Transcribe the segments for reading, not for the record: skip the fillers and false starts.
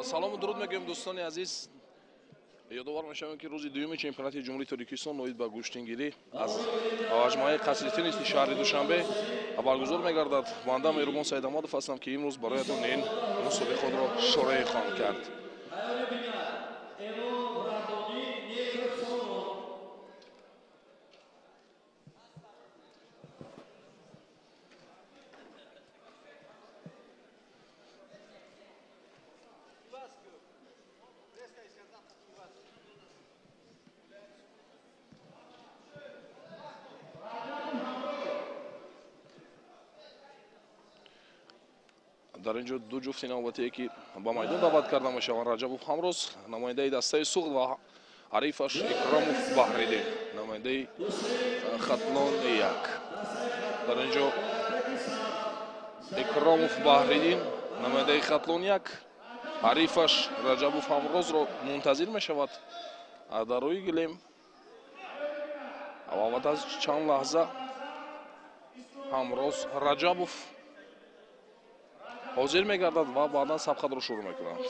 Салому дуруд мегӯем, дӯстони азиз. Ёдовар мешавем, ки рӯзи дуюми чемпионати Ҷумҳурии Тоҷикистон оид ба гӯштингирӣ аз маҷмӯаи қасри тенниси шаҳри Душанбе баргузор мегардад. Банда Меҳрубон Саидамадов ҳастам, ки имрӯз бароятон ин мусобиқотро шореҳ хоҳам кард. Дар ин ҷо ду ҷуфти навбатие, ки ба майдон даъват карда мешаванд: Раҷабов Ҳамроз, намояндаи дастаи Суғд, ва ҳарифаш Икромов Баҳриддин, намояндаи Хатлон 1. Дар ин ҷо Икромов Баҳриддин, намояндаи Хатлон 1, ҳарифаш Раҷабов Ҳамрозро мунтазир мешавад дар рӯи гилем. Ва баъд аз чанд лаҳза Ҳамроз Раҷабов ҳозир мегардад ва баъдан сабқатро шурӯъ мекунанд.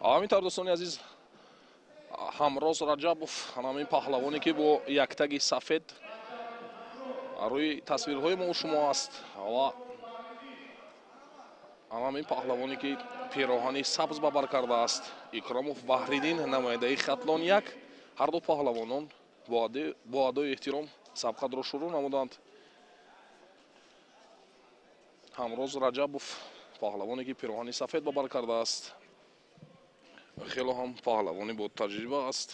Ҳамин тавр, дӯстони азиз, Ҳамроз Раҷабов, ҳамин паҳлавоне, ки бо яктаги сафед рӯи тасвирҳои мо шумо аст, ва ҳамин паҳлавоне, ки пироҳани сабз ба бар кардааст, Икромов Баҳриддин, намояндаи Хатлон 1. Ҳар ду паҳлавонон бо адои эҳтиром сабқатро шурӯъ намуданд. Ҳамроз Раҷабов, паҳлавоне, ки пироҳани сафед ба бар кардааст, хело ҳам паҳлавони бо таҷриба аст.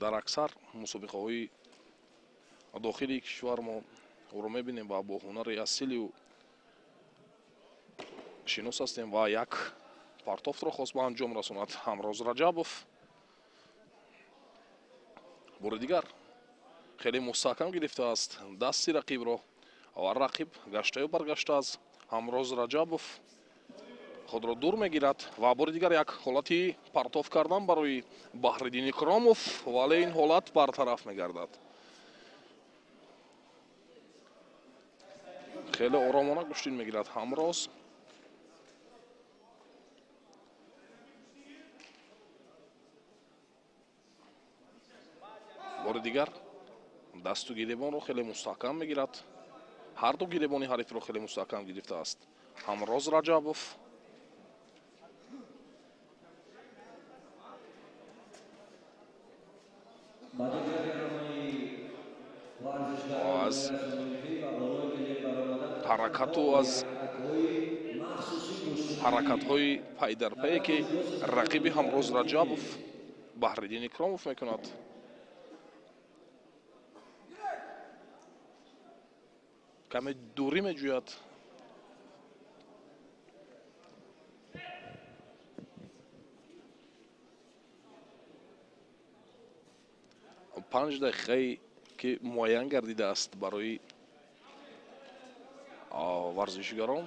Дар аксар мусобиқаҳои дохили кишвар мо ӯро мебинем ва бо ҳунари асилию шинос ҳастем. Ва як партофтро хост ба анҷом расонад Ҳамроз Раҷабов. Бори дигар хеле мустаҳкам гирифтааст дасти рақибро ва рақиб гаштаю баргашта аз Ҳамроз Раҷабов худро дур мегирад. Ва бори дигар як ҳолати партоф кардан барои Баҳриддин Икромов, вале ин ҳолат бартараф мегардад. Хеле оромона гӯштин мегирад Ҳамроз. Бори дигар дасту гиребонро хеле мустаҳкам мегирад. Ҳар ду гиребони ҳарифро хеле мустаҳкам гирифтааст Ҳамроз Раҷабов. Аз ҳаракату аз ҳаракатҳои пайдарпае, ки рақиби Ҳамроз Раҷабов Баҳриддин Икромов мекунад, каме дурӣ меҷӯяд. Панҷ дақиқае, ки муайян гардидааст барои варзишгарон,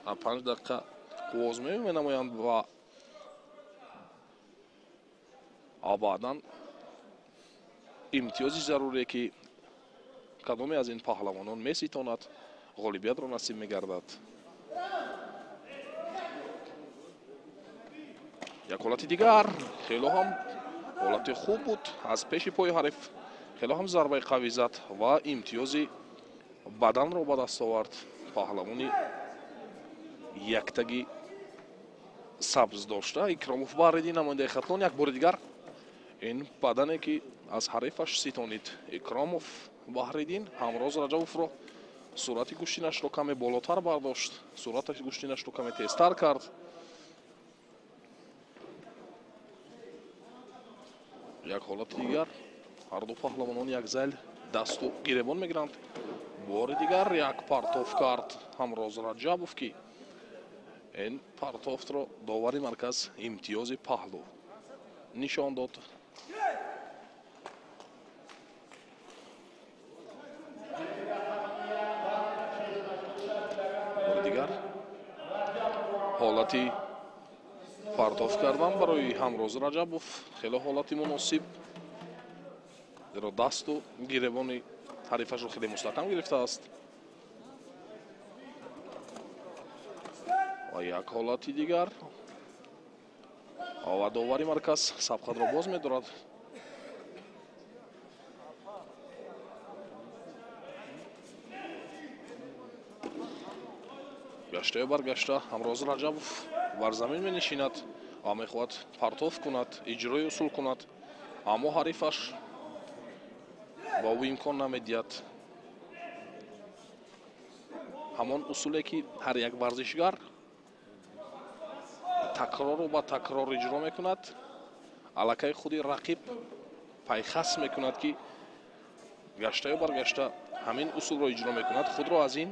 5 дақиқа қуввозмоӣ менамоянд ва баъдан имтиёзи зарурие, ки кадоме аз ин паҳлавонон меситонад, ғолибиятро насиб мегардад. Як ҳолати дигар, хело ҳам ҳолати хуб буд, аз пеши пои ҳариф хело ҳам зарбаи қавӣ зад ва имтиёзи баданро ба даст овард паҳлавони яктаги сабз дошта Икромов Баҳриддин, намояндаи Хатлон. Як бори дигар ин бадане, ки аз ҳарифаш ситонид Икромов Баҳриддин, Ҳамроз Раҷабовро суръати гӯштинашро каме болотар бардошт, суръати гӯштинашро каме тезтар кард. Як ҳолати дигар, ҳарду паҳлавонон як зайл дасту гиребон мегиранд. Бори дигар як партоф кард Ҳамроз Раҷабов, ки ин партофтро довари марказ имтиёзи паҳлӯ нишон дод. Ҳолати партоф кардан барои Ҳамроз Раҷабов хеле ҳолати муносиб, зеро дасту гиребони ҳарифашро хеле мустаҳкам гирифтааст. Ва як ҳолати дигар ва довари марказ сабқатро боз медорад. Гаштаю баргашта Ҳамроз Раҷабов бар замин менишинад ва мехоҳад партоф кунад, иҷрои усул кунад, аммо ҳарифаш ба ӯ имкон намедиҳад. Ҳамон усуле ки ҳар як варзишгар такрору ба такрор иҷро мекунад, аллакай худи рақиб пайхас мекунад, ки гаштаю баргашта ҳамин усулро иҷро мекунад, худро аз ин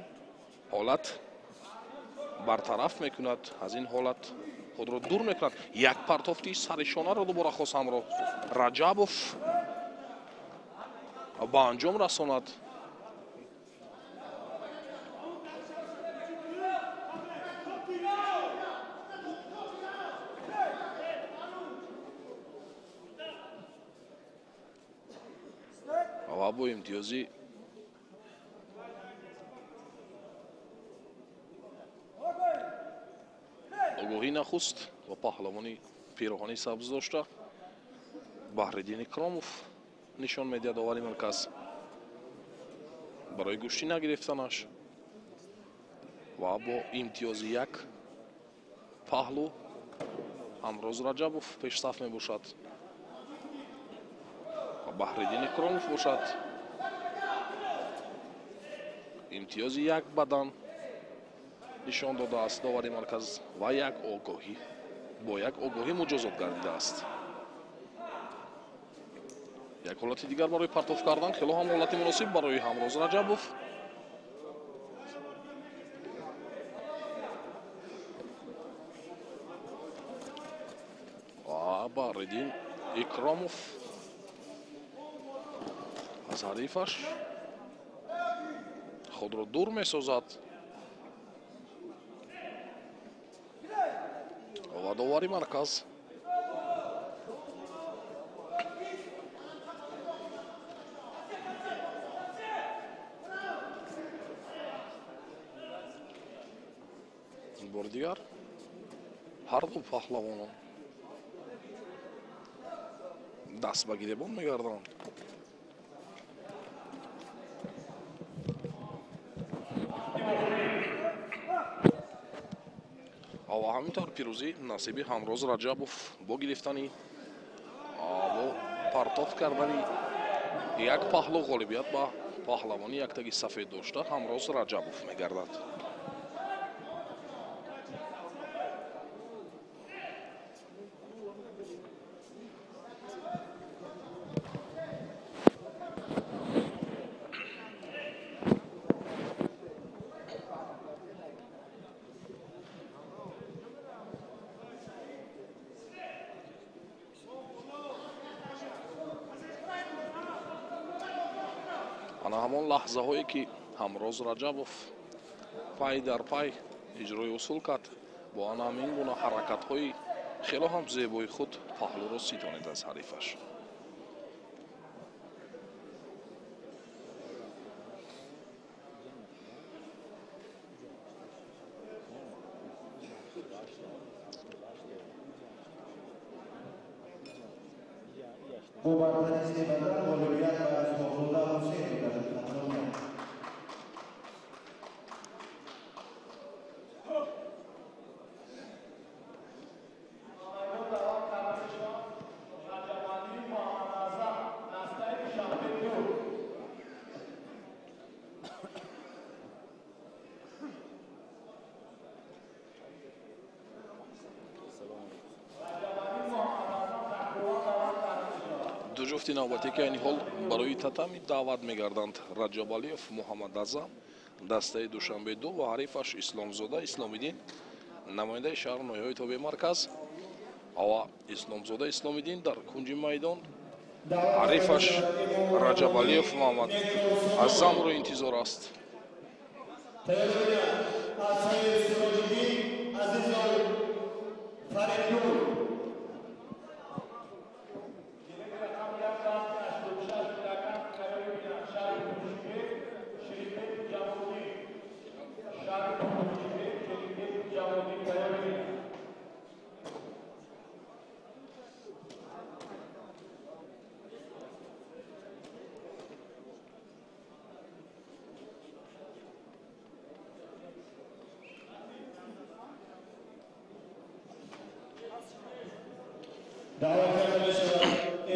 ҳолат бартараф мекунад, аз ин ҳолат худро дур мекунад. Як партофти саришонаро дубора хост Ҳамроз Раҷабов ба анҷом расонад. Ва бо имтиёзи огоҳӣ нахуст ва паҳлавони пироҳани сабз дошта Баҳриддин Икромов нишон медиҳад довари марказ барои гӯштӣ нагирифтанаш ва бо имтиёзи як паҳлу Ҳамроз Раҷабов пешсаф мебошад ва Баҳриддин Икромов бошад имтиёзи як бадан нишон додааст довари марказ ва як огоҳӣ бо як огоҳӣ муҷозот гардидааст. Як ҳолати дигар барои партоф кардан, хело ҳам ҳолати муносиб барои Ҳамроз Раҷабов. Ва Баҳриддин Икромов аз ҳарифаш худро дур месозад ва довари марказ бори дигар ҳарду паҳлавонон даст ба гиребон мегарданд. Ва ҳамин тавр пирӯзӣ насиби Ҳамроз Раҷабов бо гирифтани бо партоф кардани як паҳлу ғолибият ба паҳлавони яктаги сафед дошта Ҳамроз Раҷабов мегардад. Ана ҳамон лаҳзаҳое ки Ҳамроз Раҷабов пай дар пай иҷрои усул кард, бо ана ҳамин гуна ҳаракатҳои хело ҳам зебои худ паҳлуро ситонид аз ҳарифаш. Бо бартарии се бадан ғолибият ба Исмоилзода Ҳусейн дода шуд. Хатлон. Ду ҷуфти навбатӣ ки айни ҳол барои татами даъват мегарданд Раҷабалиев Муҳаммад Азам дастаи Душанбе 2 ва ҳарифаш Исломзода Исломиддин намояндаи шаҳру ноҳияҳои тобеи марказ. Ава Исломзода Исломиддин дар кунҷи майдон, ҳарифаш Раҷабалиев Муҳаммад Азамро интизор аст. Азизов Фаридун.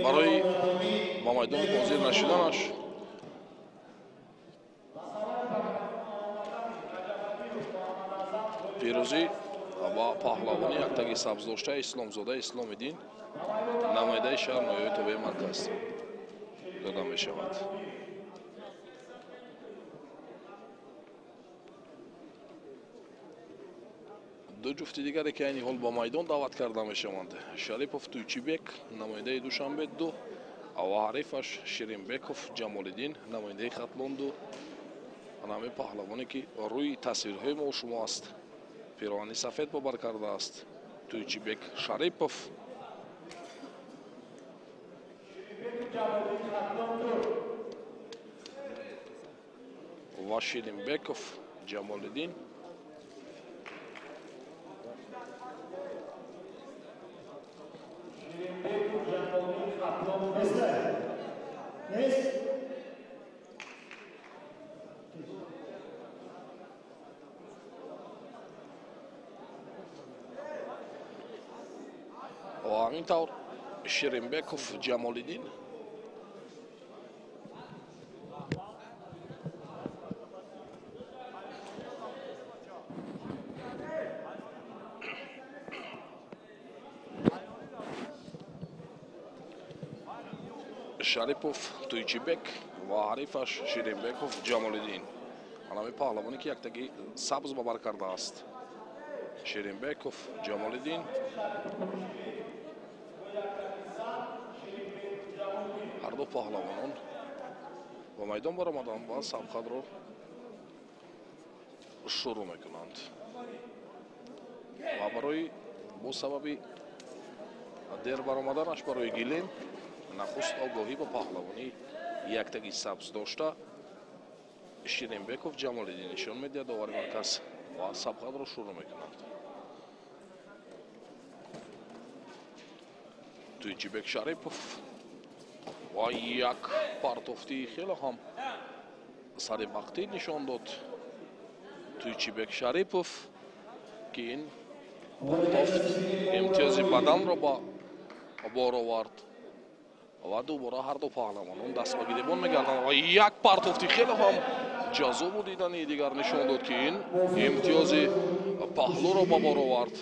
Барои ба майдон ҳозир нашуданаш пирӯзӣ ва паҳлавони яктаги сабздошта Исломзода Исломиддин, намояндаи шаҳр ноҳияи тобеи марказ дода мешавад. Ду ҷуфти дигаре ки айни ҳол ба майдон даъват карда мешаванд, Шарипов Туйчибек, намояндаи Душанбе 2, ва ҳарифаш Ширинбеков Ҷамолиддин, намояндаи Хатлон 2. Ҳамин паҳлавоне ки рӯи тасвирҳои мо шумо аст, пироҳани сафед бабар кардааст, Туйчибек Шарипов. Ва Ширинбеков Ҷамолиддин. Ва ҳамин тавр Ширинбеков Ҷамолиддин Шарипов Туйчибек ва ҳарифаш Ширинбеков Ҷамолиддин. Ҳамин паҳлавоне ки яктаги сабз бабар кардааст, Ширинбеков Ҷамолиддин. Ҳарду паҳлавонон ба майдон баромаданд ва сабқатро шурӯъ мекунанд. Ва барои бо сабаби дер баромаданаш барои гилем нахуст огоҳӣ ба паҳлавонӣ яктаги сабз дошта Ширинбеков Ҷамолиддин нишон медиҳад довари марказ ва сабқатро шурӯъ мекунанд. Туйчибек Шарипов ва як партофтии хеле ҳам сари вақтӣ нишон дод Туйчибек Шарипов, ки ин партофт имтиёзи баданро ба бор овард ва дубора ҳарду паҳлавонон даст ба гиребон мегарданд ва як партофти хеле ҳам ҷазобу дидани дигар нишон дод, ки ин имтиёзи паҳлӯро ба бор овард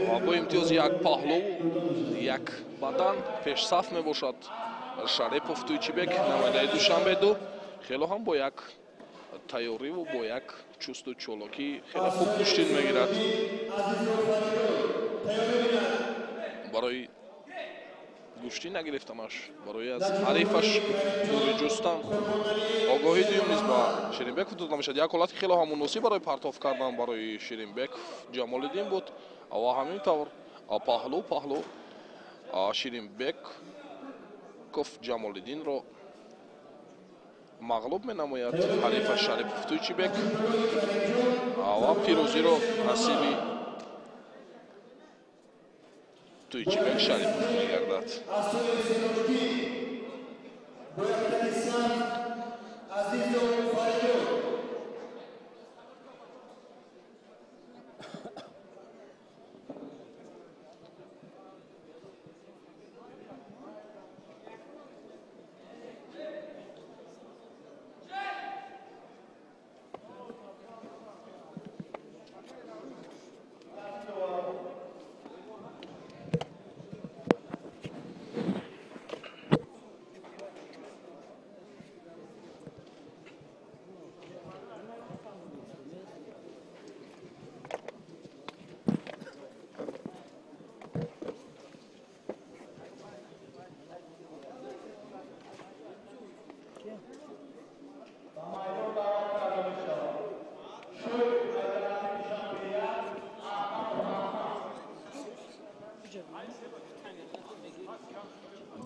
ва бо имтиёзи як паҳлӯ як бадан пешсаф мебошад Шарипов Туйчибек, намояндаи Душанбе 2. Хеле ҳам бо як тайёриву бо як чусту чолокӣ хеле хуб гӯштин мегирад. Барои гӯштӣ нагирифтанаш, барои аз ҳарифаш дури ҷустан огоҳи дуюм низ ба Ширинбеков дода мешавад. Як ҳолати хеле ҳам муносиб барои партоф кардан барои Ширинбеков Ҷамолиддин буд ва ҳамин тавр паҳлӯ паҳлӯ Ширинбеков Ҷамолиддинро мағлуб менамояд ҳарифаш Шарипов Туйчибек ва пирӯзиро насиби Туйчибек Шарипов мегардад.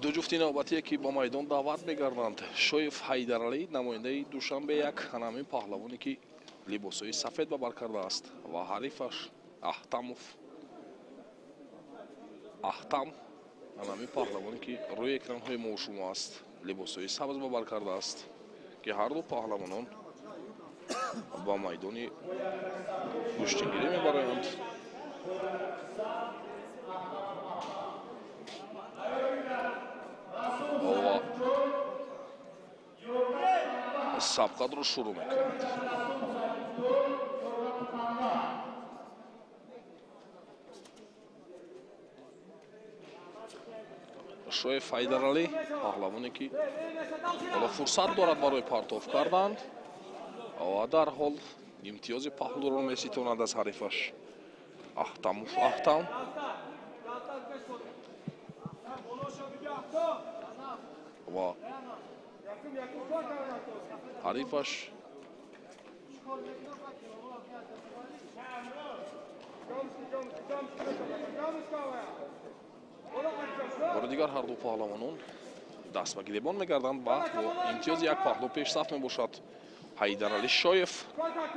Ду ҷуфти навбатие ки ба майдон даъват мегарданд, Шоев Ҳайдаралӣ, намояндаи Душанбе як, ҳамин паҳлавоне ки либосҳои сафед ба бар кардааст, ва ҳарифаш Аҳтамов Аҳтам, ҳамин паҳлавоне ки рӯи экранҳои мо шумо аст, либосҳои сабз ба бар кардааст, ки ҳарду паҳлавонон ба майдони гӯштингирӣ мебароянд. Ва сабқатро шурӯъ мекунанд. Шоев Ҳайдаралӣ, паҳлавоне ки ҳоло фурсат дорад барои партоф кардан ва дарҳол имтиёзи паҳлӯро меситонад аз ҳарифаш Аҳтамов Аҳтам. Ва ҳарифаш бори дигар ҳарду паҳлавонон даст ба гиребон мегарданд ва бо имтиёзи як паҳлӯ пешсаф мебошад Ҳайдаралӣ Шоев.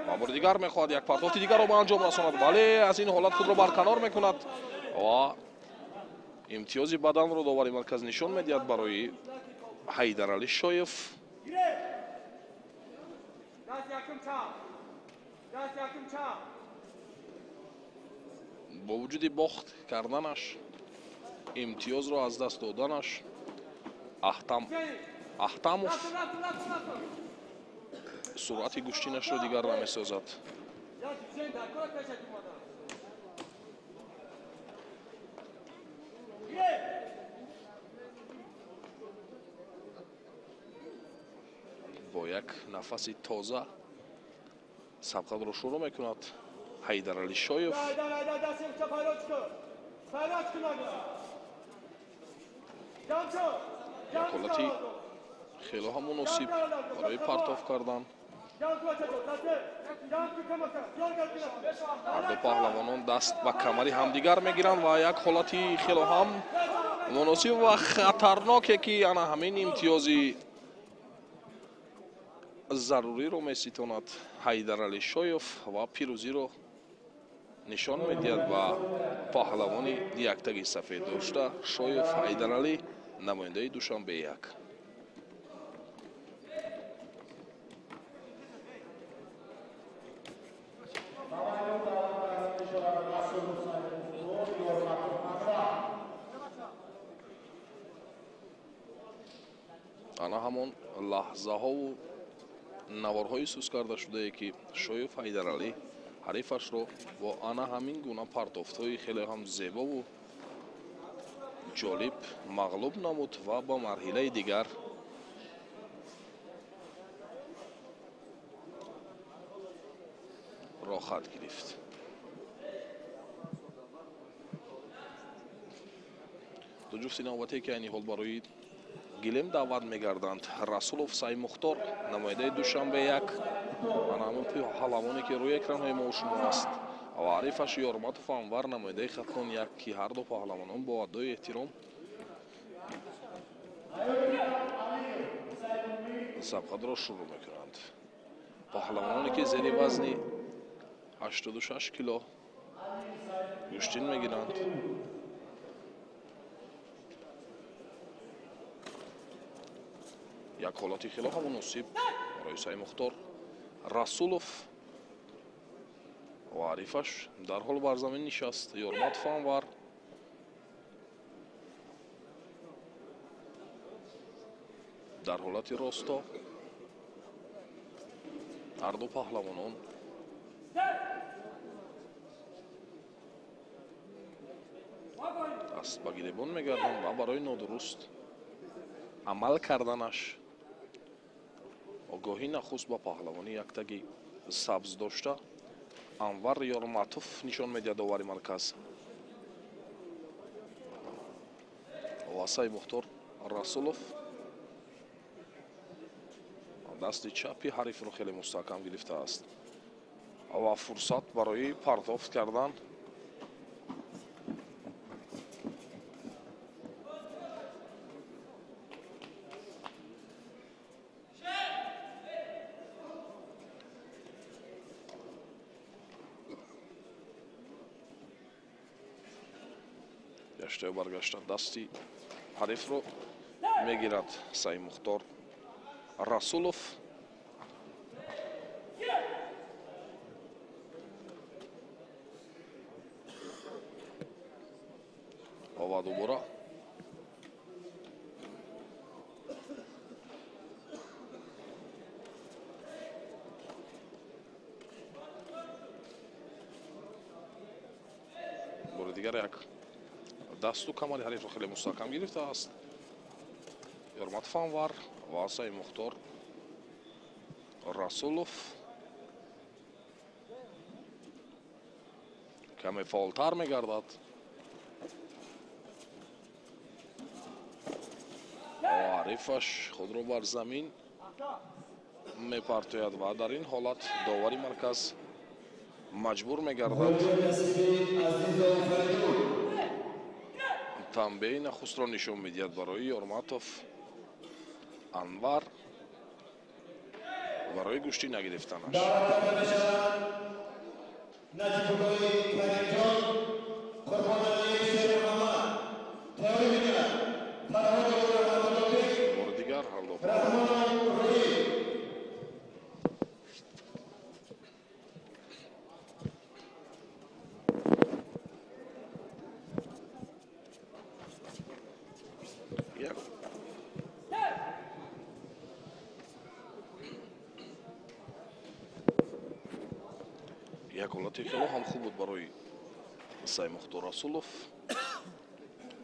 Ва бори дигар мехоҳад як партофти дигарро ба анҷом расонад, вале аз ин ҳолат худро барканор мекунад ва имтиёзи баданро довари марказ нишон медиҳад барои Ҳайдаралӣ Шоев. Бо вуҷуди бохт карданаш, имтиёзро аз даст доданаш, Аҳтамов суръати гӯштинашро дигар намесозад. Бо як нафаси тоза сабқатро шурӯъ мекунад Ҳайдаралӣ Шоев. Як ҳолати хело ҳам муносиб барои партоф кардан. Ҳарду паҳлавонон даст ба камари ҳамдигар мегиранд ва як ҳолати хело ҳам муносиб ва хатарноке ки ана ҳамин имтиёзи заруриро меситонад Ҳайдаралӣ Шоев ва пирӯзиро нишон медиҳад ба паҳлавони яктаги сафед дошта Шоев Ҳайдаралӣ, намояндаи Душанбе як. Ана ҳамон лаҳзаҳову наворҳои сус карда шудае ки Шоев Ҳайдаралӣ ҳарифашро бо ана ҳамин гуна партофтҳои хеле ҳам зебову ҷолиб мағлуб намуд ва ба марҳилаи дигар роҳат гирифт. Ду ҷуфти навбатие ки айни ҳол барои гилем даъват мегарданд, Расулов Саймухтор, намояндаи Душанбе як, ана ҳамон паҳлавоне ки рӯи экранҳои мо шумо аст, ва ҳарифаш Ёрматов Анвар, намояндаи Хатлон як, ки ҳарду паҳлавонон бо адои эҳтиром сабқатро шурӯъ мекунанд. Паҳлавононе ки зери вазни 86 кило гӯштин мегиранд. Як ҳолати хело ҳам муносиб барои Саймухтор Расулов ва ҳарифаш дарҳол бар замин нишаст Ёрматов Анвар. Дар ҳолати росто ҳарду паҳлавонон даст ба гиребон мегарданд ва барои нодуруст амал карданаш огоҳӣ нахуст ба паҳлавони яктаги сабз дошта Анвар Ёрматов нишон медиҳад довари марказ. Ва Саймухтор Расулов дасти чапи ҳарифро хеле мустаҳкам гирифтааст ва фурсат барои партофт кардан Гаштаю баргашта дасти ҳарифро мегирад Саидмухтор Расулов. Ва дубора бори дигар як дасту камари ҳарифро хеле мустаҳкам гирифтааст Ёрматов Анвар ва Саидмухтор Расулов каме фаъолтар мегардад. Ҳарифаш худро бар замин мепартояд ва дар ин ҳолат довари марказ маҷбур мегардад танбеҳи нахустро нишон медиҳад барои Ёрматов Анвар барои гӯштӣ нагирифтанаш. Бори дигар ҳарду як ҳолати хело ҳам хуб буд барои Саидмухтор Расулов,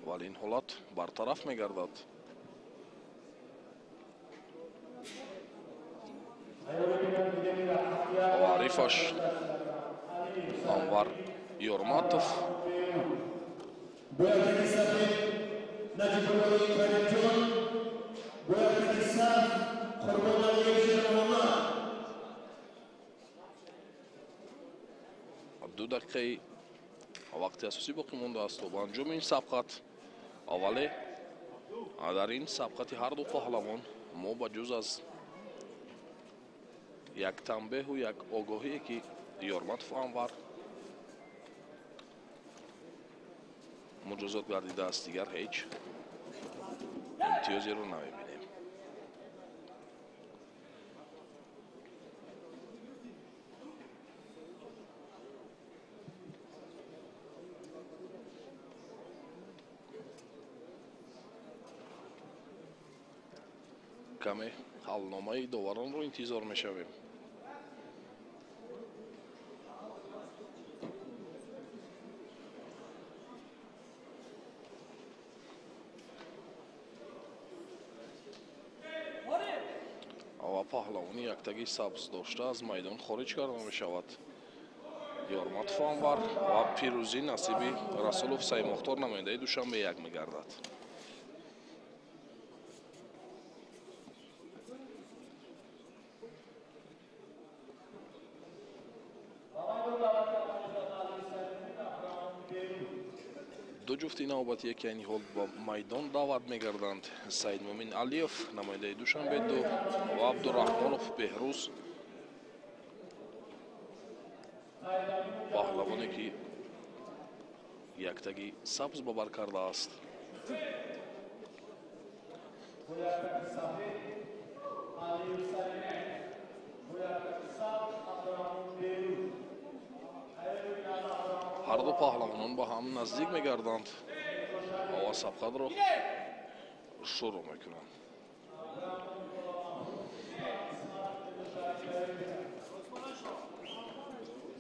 вале ин ҳолат бартараф мегардад. Ва ҳарифаш Анвар Ёрматов ду дақиқаи вақти асосӣ боқӣ мондааст то ба анҷоми ин сабқат. Вале дар ин сабқати ҳарду паҳлавон мо ба ҷуз аз як танбеҳу як огоҳие ки Ёрматов Анвар муҷозот гардидааст, дигар ҳеҷ имтиёзеро намебинем. Каме ҳалномаи доваронро интизор мешавем. Ва паҳлавони яктаги сабз дошта аз майдон хориҷ карда мешавад Ёрматов Анвар ва пирӯзӣ насиби Расулов Саидмухтор намояндаи Душанбе як мегардад. Ду ҷуфти навбатие ки айни ҳол ба майдон даъват мегарданд Саидмумин Алиев намояндаи Душанбе ду ва Абдураҳмонов Беҳрӯз паҳлавоне ки яктаги сабз ба бар кардааст. Ҳарду паҳлавонон ба ҳам наздик мегарданд ва сабқатро шурӯъ мекунанд.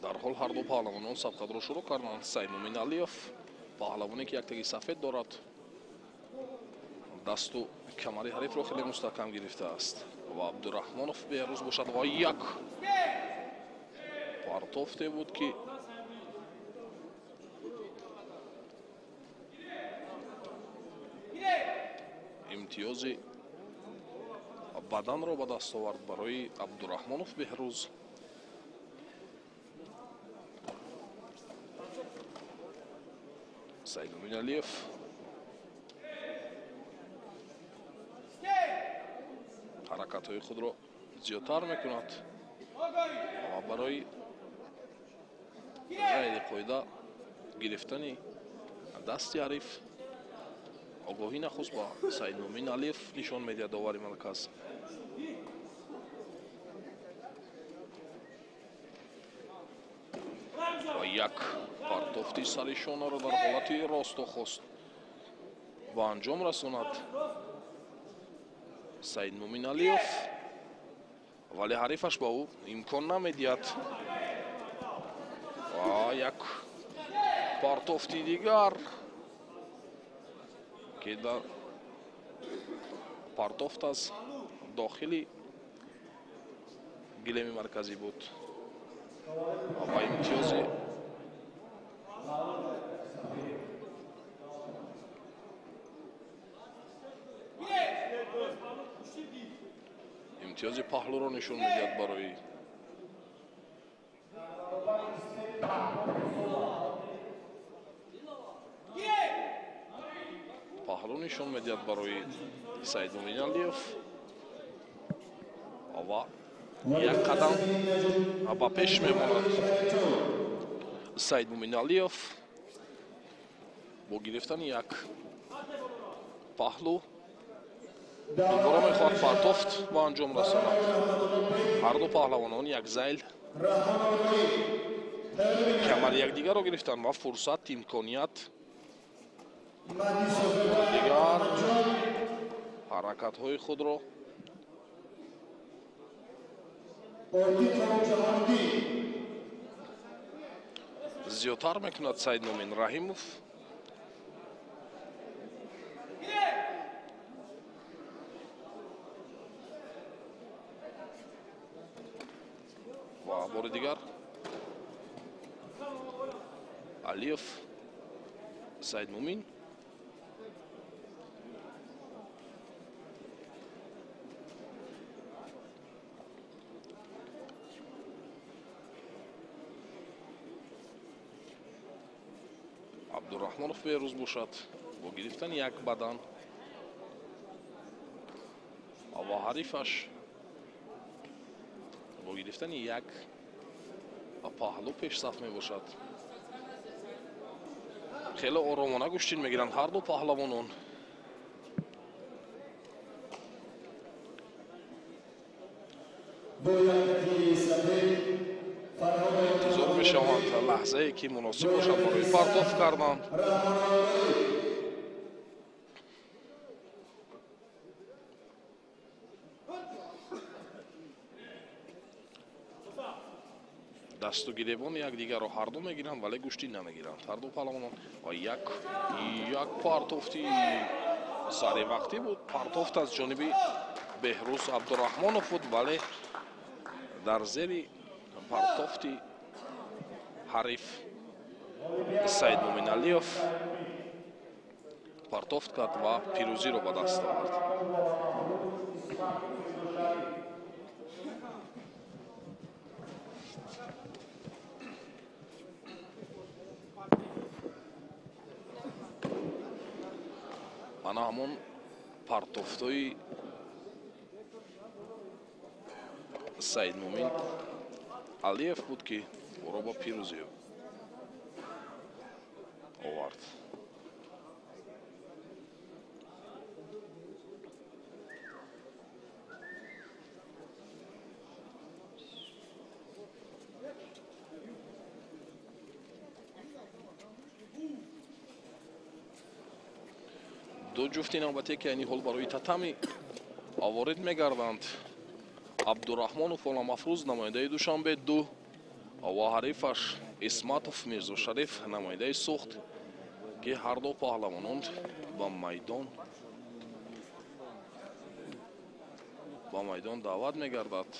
Дарҳол ҳарду паҳлавонон сабқатро шурӯъ карданд. Саидмумин Алиев паҳлавоне ки яктаги сафед дорад, дасту камари ҳарифро хеле мустаҳкам гирифтааст ва Абдураҳмонов Беҳрӯз бошад ва як партофте буд ки имтиёзи баданро ба даст овард барои Абдураҳмонов Беҳрӯз. Саидмумин Алиев ҳаракатҳои худро зиёдтар мекунад ва барои ғайриқоида гирифтани дасти ҳариф Огоҳӣ нахуст ба Саидмумин Алиев нишон медиҳад довари марказ. Ва як партофти сари шонаро дар ҳолати росто хост ба анҷом расонад Саидмумин Алиев, вале ҳарифаш ба ӯ имкон намедиҳад. Ва як партофти дигар ки дар партофт аз дохили гилеми марказӣ буд ва имтиёзи паҳлӯро нишон медиҳад барои паҳлӯ нишон медиҳад барои Саидмумин Алиев ва як қадам ба пеш мемонад Саидмумин Алиев бо гирифтани як паҳлӯ дубора мехоҳад партофт ба анҷом расонад. Ҳарду паҳлавонон як зайл камари якдигарро гирифтанд ва фурсат, имконият дигар ҳаракатҳои худро зиёдтар мекунад Саидмумин Раҳимов. Ва бори дигар Алиев Саидмумин Абдурахмонов берӯз бошад бо гирифтани як бадан ва ҳарифаш бо гирифтани як паҳлӯ пешсаф мебошад. Хеле оромона гӯштин мегиранд ҳарду паҳлавонон. Интизор мешаванд лаҳзае ки муносиб бошад барои партофт кардан. Дасту гиребон якдигарро ҳарду мегиранд, вале гӯштӣ намегиранд ҳарду паҳлавонон. Ва як партофти саривақтӣ буд. Партофт аз ҷониби Беҳрӯз Абдураҳмонов буд, вале дар зери партофти ҳариф Саидмумин Алиев партофт кард ва пирӯзиро ба даст овард. Ана ҳамон партофтҳои Саидмумин Алиев буд, ки ӯро ба пирӯзӣ овард. Ду ҷуфти навбатие ки айни ҳол барои татами ворид мегарданд. Абдураҳмонов Оламафрӯз намояндаи Душанбе 2 ва ҳарифаш Исматов Мирзошариф намояндаи Сухт, ки ҳарду паҳлавонон ба майдон даъват мегардад.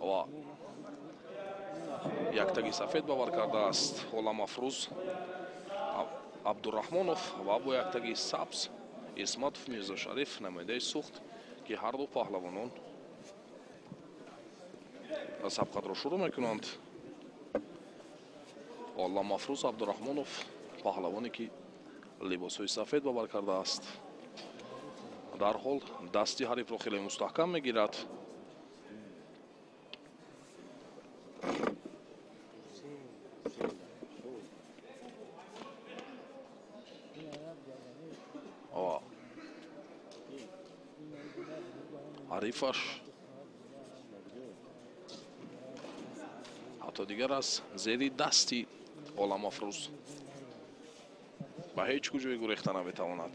Ва яктаги сафед бовар кардааст Оламафрӯз Абдураҳмонов ва бо яктаги сабз Исматов Мирзошариф намояндаи Сухт, ки ҳарду паҳлавонон сабқатро шурӯъ мекунанд. Оламафрӯз Абдураҳмонов паҳлавоне ки либосҳои сафед бовар кардааст, дарҳол дасти ҳарифро хеле мустаҳкам мегирад. Ҳарифаш ҳатто дигар аз зери дасти Оламафрӯз ба ҳеҷ куҷое гурехта наметавонад.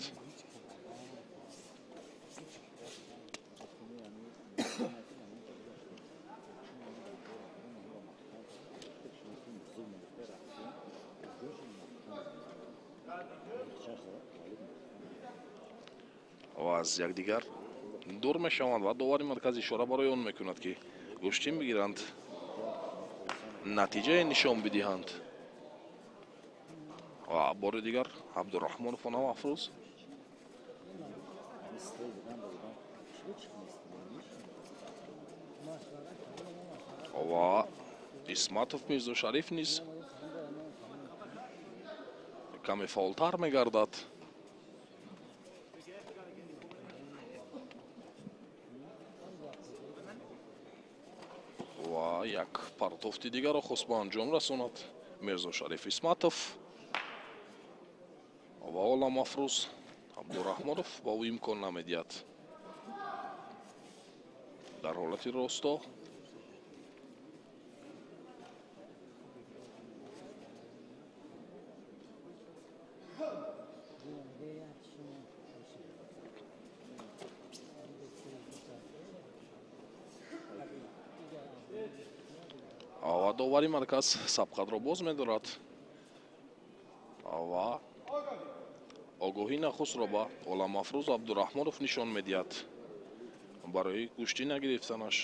Ва аз якдигар дур мешаванд ва довари марказ ишора барои он мекунад, ки гӯштин бигиранд, натиҷае нишон бидиҳанд. Ва бори дигар Абдураҳмонов Оламафрӯз ва Исматов Мирзошариф низ каме фаъолтар мегардад. Ва як партофти дигарро хост ба анҷом расонад Мирзошариф Исматов ва Оламафрӯз Абдураҳмонов ба ӯ имкон намедиҳад. Дар ҳолати росто ва довари марказ сабқатро боз медорад ва огоҳӣ нахустро ба Оламафрӯз Абдураҳмонов нишон медиҳад барои гӯштӣ нагирифтанаш.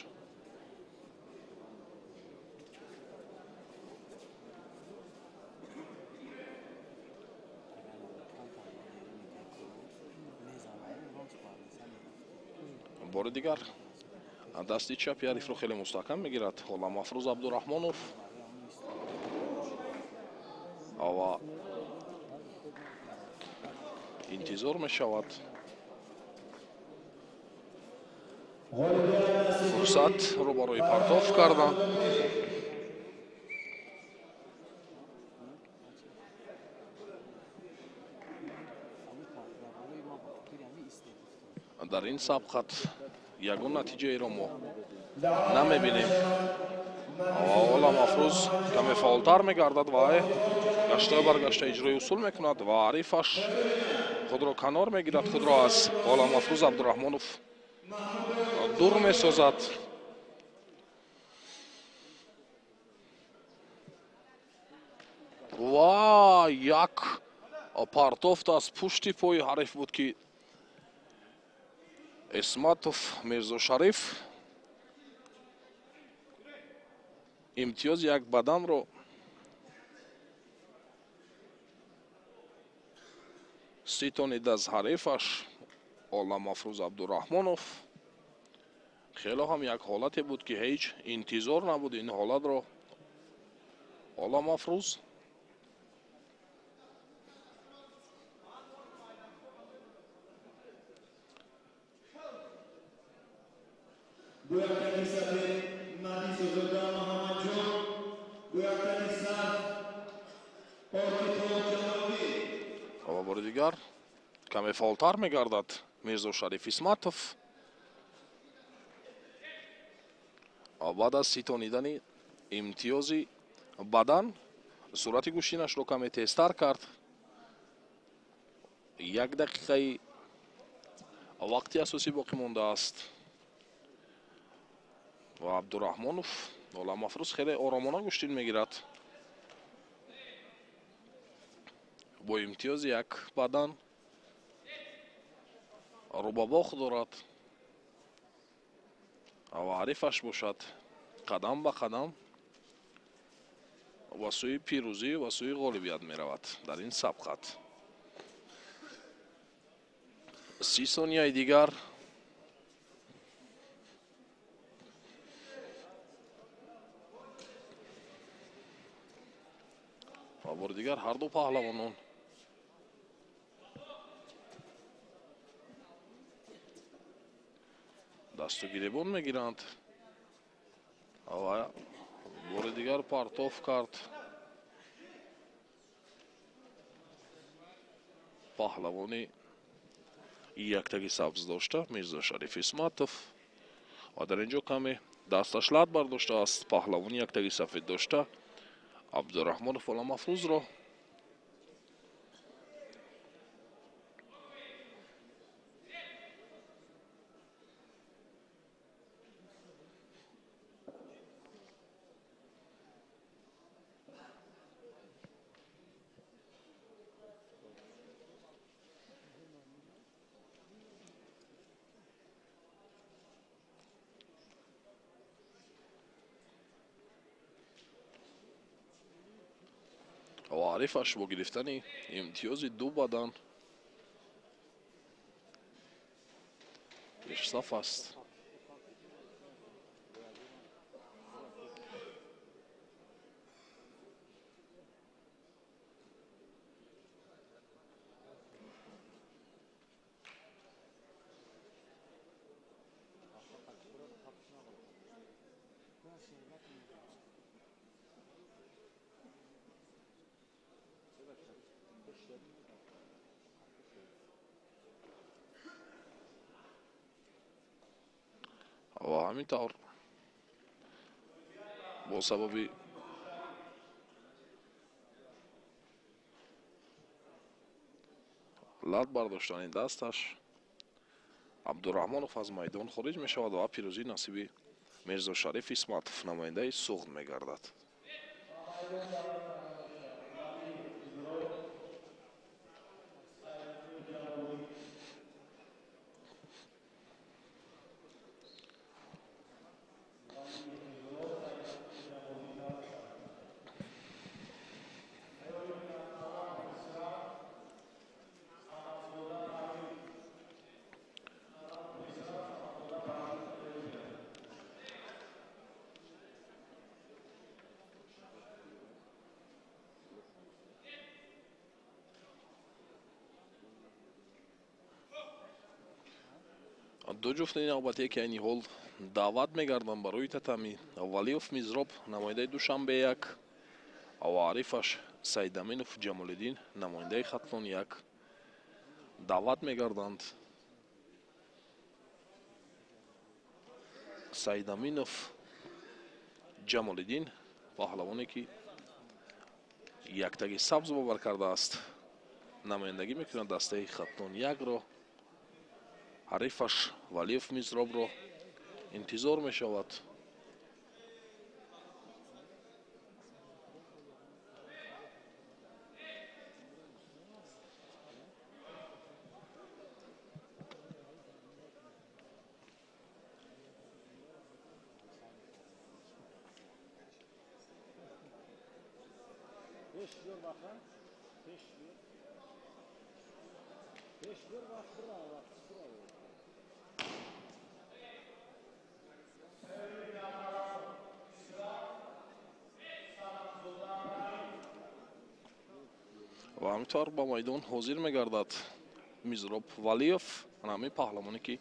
Бори дигар дасти чапи ҳарифро хеле мустаҳкам мегирад Оламафрӯз Абдураҳмонов ва интизор мешавад фурсатро барои партоф кардан. Дар ин сабқат ягон натиҷаеро мо намебинем. Оламафрӯз каме фаъолтар мегардад ва гаштаю баргашта иҷрои усул мекунад ва ҳарифаш худро канор мегирад, худро аз Оламафрӯз Абдураҳмонов дур месозад. Ва як партофт аз пушти пои ҳариф буд, ки Исматов Мирзошариф имтиёзи як баданро ситонид аз ҳарифаш Оламафрӯз Абдураҳмонов. Хело ҳам як ҳолате буд, ки ҳеҷ интизор набуд ин ҳолатро Оламафрӯз. Ва бори дигар каме фаъолтар мегардад Мирзошариф Исматов. Баъд аз ситонидани имтиёзи бадан суръати гӯштинашро каме тезтар кард. Як дақиқаи вақти асосӣ боқӣ мондааст ва Абдураҳмонов Оламафрӯз хеле оромона гӯштин мегирад бо имтиёзи як бадан рӯбабох дорад ва ҳарифаш бошад қадам ба қадам ва сӯи пирӯзӣ ва сӯи ғолибият меравад дар ин сабқат. 30 сонияи дигар. Ва бори дигар ҳар ду паҳлавонон дасту гиребон мегиранд ва бори дигар партоф кард паҳлавони яктаги сабз дошта Мирзошариф Исматов. Ва дар ин ҷо каме дасташ лат бардоштааст паҳлавони яктаги сафед дошта Абдураҳмонов Оламафрӯзро. Ва ҳарифаш бо гирифтани имтиёзи ду бадан пешсаф аст. Ва ҳамин тавр бо сабаби лат бардоштани дасташ Абдураҳмонов аз майдон хориҷ мешавад ва пирӯзӣ насиби Мирзошариф Исматов, намояндаи Суғд мегардад. Ду ҷуфти навбатие ки айни ҳол даъват мегарданд барои татами: Валиев Мизроб, намояндаи Душанбе як, ва ҳарифаш Саидаминов Ҷамолиддин, намояндаи Хатлон як, даъват мегарданд. Саидаминов Ҷамолиддин, паҳлавоне ки яктаги сабз бовар кардааст, намояндагӣ мекунад дастаи Хатлон якро. Ҳарифаш Валиев Мизробро интизор мешавад. Ва ҳаминтавр ба майдон ҳозир мегардад Мизроб Валиев, ҳамин паҳлавоне ки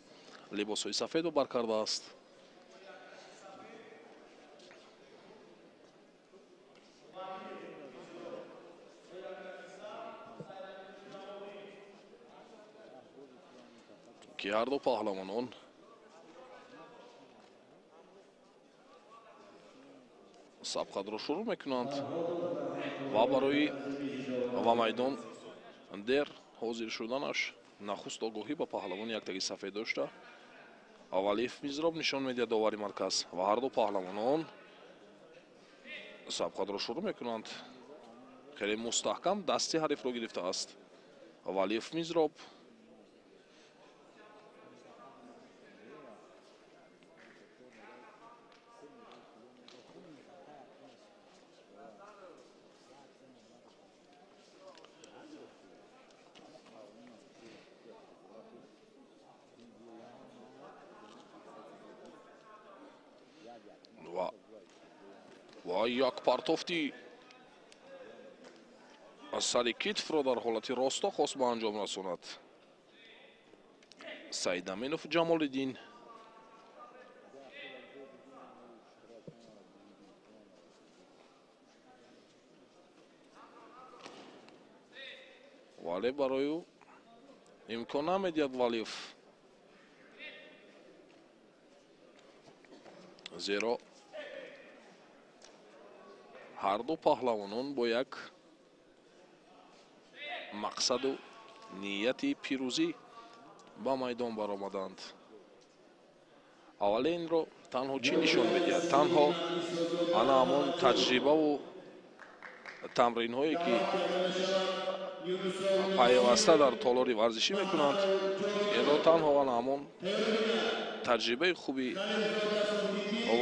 либосҳои сафедро бар кардааст. Ки ҳарду паҳлавонон сабқатро шурӯъ мекунанд ва барои ва майдон дер ҳозир шуданаш нахуст огоҳӣ ба паҳлавони яктаги сафед дошта Валиев Мизроб нишон медиҳад довари марказ ва ҳарду паҳлавонон сабқатро шурӯъ мекунанд. Хеле мустаҳкам дасти ҳарифро гирифтааст Валиев Мизроб. Ва як партофти аз сари китфро дар ҳолати росто хост ба анҷом расонад Саидаминов Ҷамолиддин. Вале барои ӯ имкон намедиҳад Валиев. Зеро ҳарду паҳлавонон бо як мақсаду нияти пирӯзӣ ба майдон баромаданд. Аввале инро танҳо чӣ нишон медиҳад? Танҳо ана ҳамон таҷрибаву тамринҳое ки пайваста дар толори варзишӣ мекунанд, инро танҳо ана ҳамон таҷрибаи хуби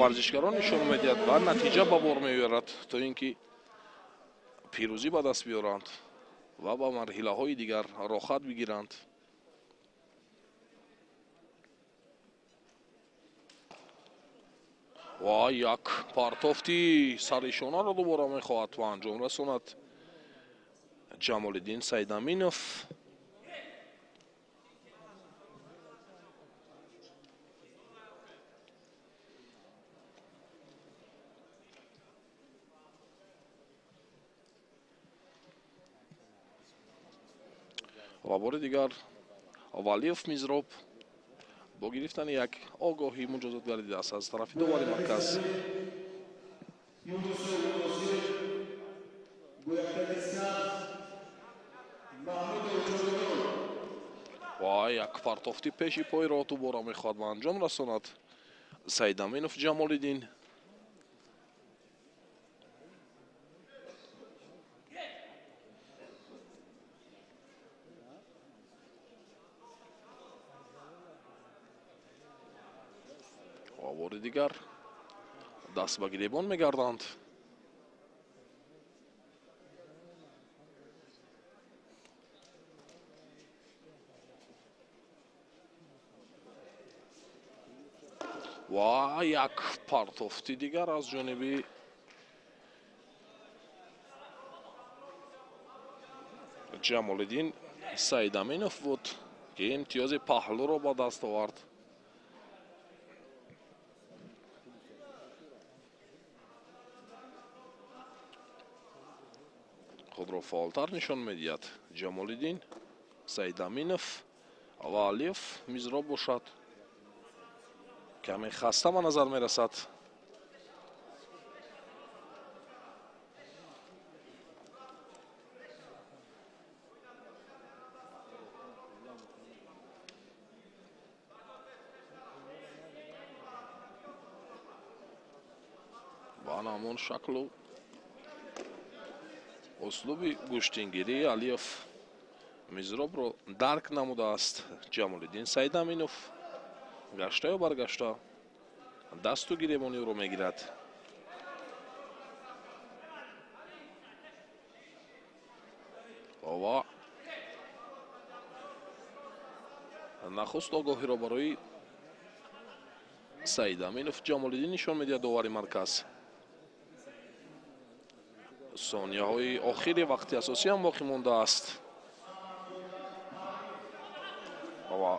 варзишгарон нишон медиҳад ва натиҷа ба бор меорад, то ин ки пирӯзӣ ба даст биёранд ва ба марҳилаҳои дигар роҳат бигиранд. Ва як партофти саришонаро дубора мехоҳад ва анҷом расонад Ҷамолиддин Сайдаминов. Ва бори дигар Валиев Мизроб бо гирифтани як огоҳӣ муҷозот гардидааст аз тарафи довари марказ. Ва як партофти пеши пойро дубора мехоҳад ба анҷом расонад Сайдаминов Ҷамолиддин. Ва бори дигар даст ба гиребон мегарданд. Ва як партофти дигар аз ҷониби Ҷамолиддин Сайдаминов буд, ки имтиёзи паҳлӯро ба даст овард. Худро фаъолтар нишон медиҳад Ҷамолиддин Сайдаминов ва Алиев Мизроб бошад каме хаста ба назар мерасад. Ба ҳамон шаклу услуби гӯштингирии Алиев Мизробро дарк намудааст Ҷамолиддин Сайдаминов. Гашта ё баргашта дасту гиребони ӯро мегирад. Ва нахуст огоҳиро барои Сайдаминов Ҷамолиддин нишон медиҳад довари марказ. Сонияҳои охири вақти асосӣ ҳам боқӣ мондааст. Ва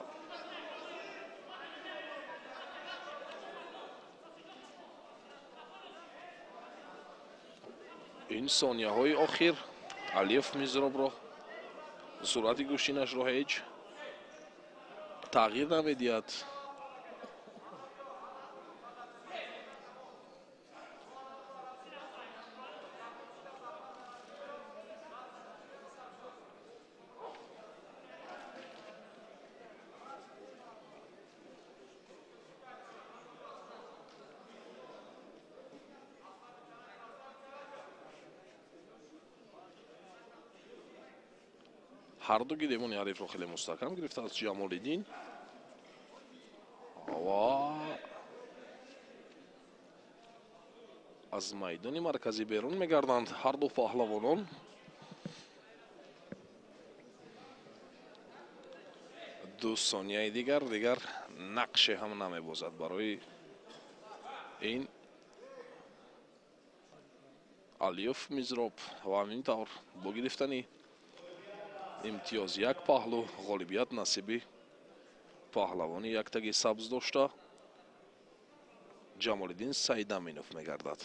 ин сонияҳои охир Алиев Мизробро суръати гӯштинашро ҳеҷ тағйир намедиҳад. Ҳарду гиребони ҳарифро хеле мустаҳкам гирифтааст Ҷамолиддин ва аз майдони марказӣ берун мегарданд ҳарду паҳлавонон. Ду сонияи дигар нақше ҳам намебозад барои ин Алиев Мизроб ва ҳамин тавр бо гирифтани имтиёз як паҳлӯ ғолибият насиби паҳлавони яктаги сабз дошта Ҷамолиддин Сайдаминов мегардад.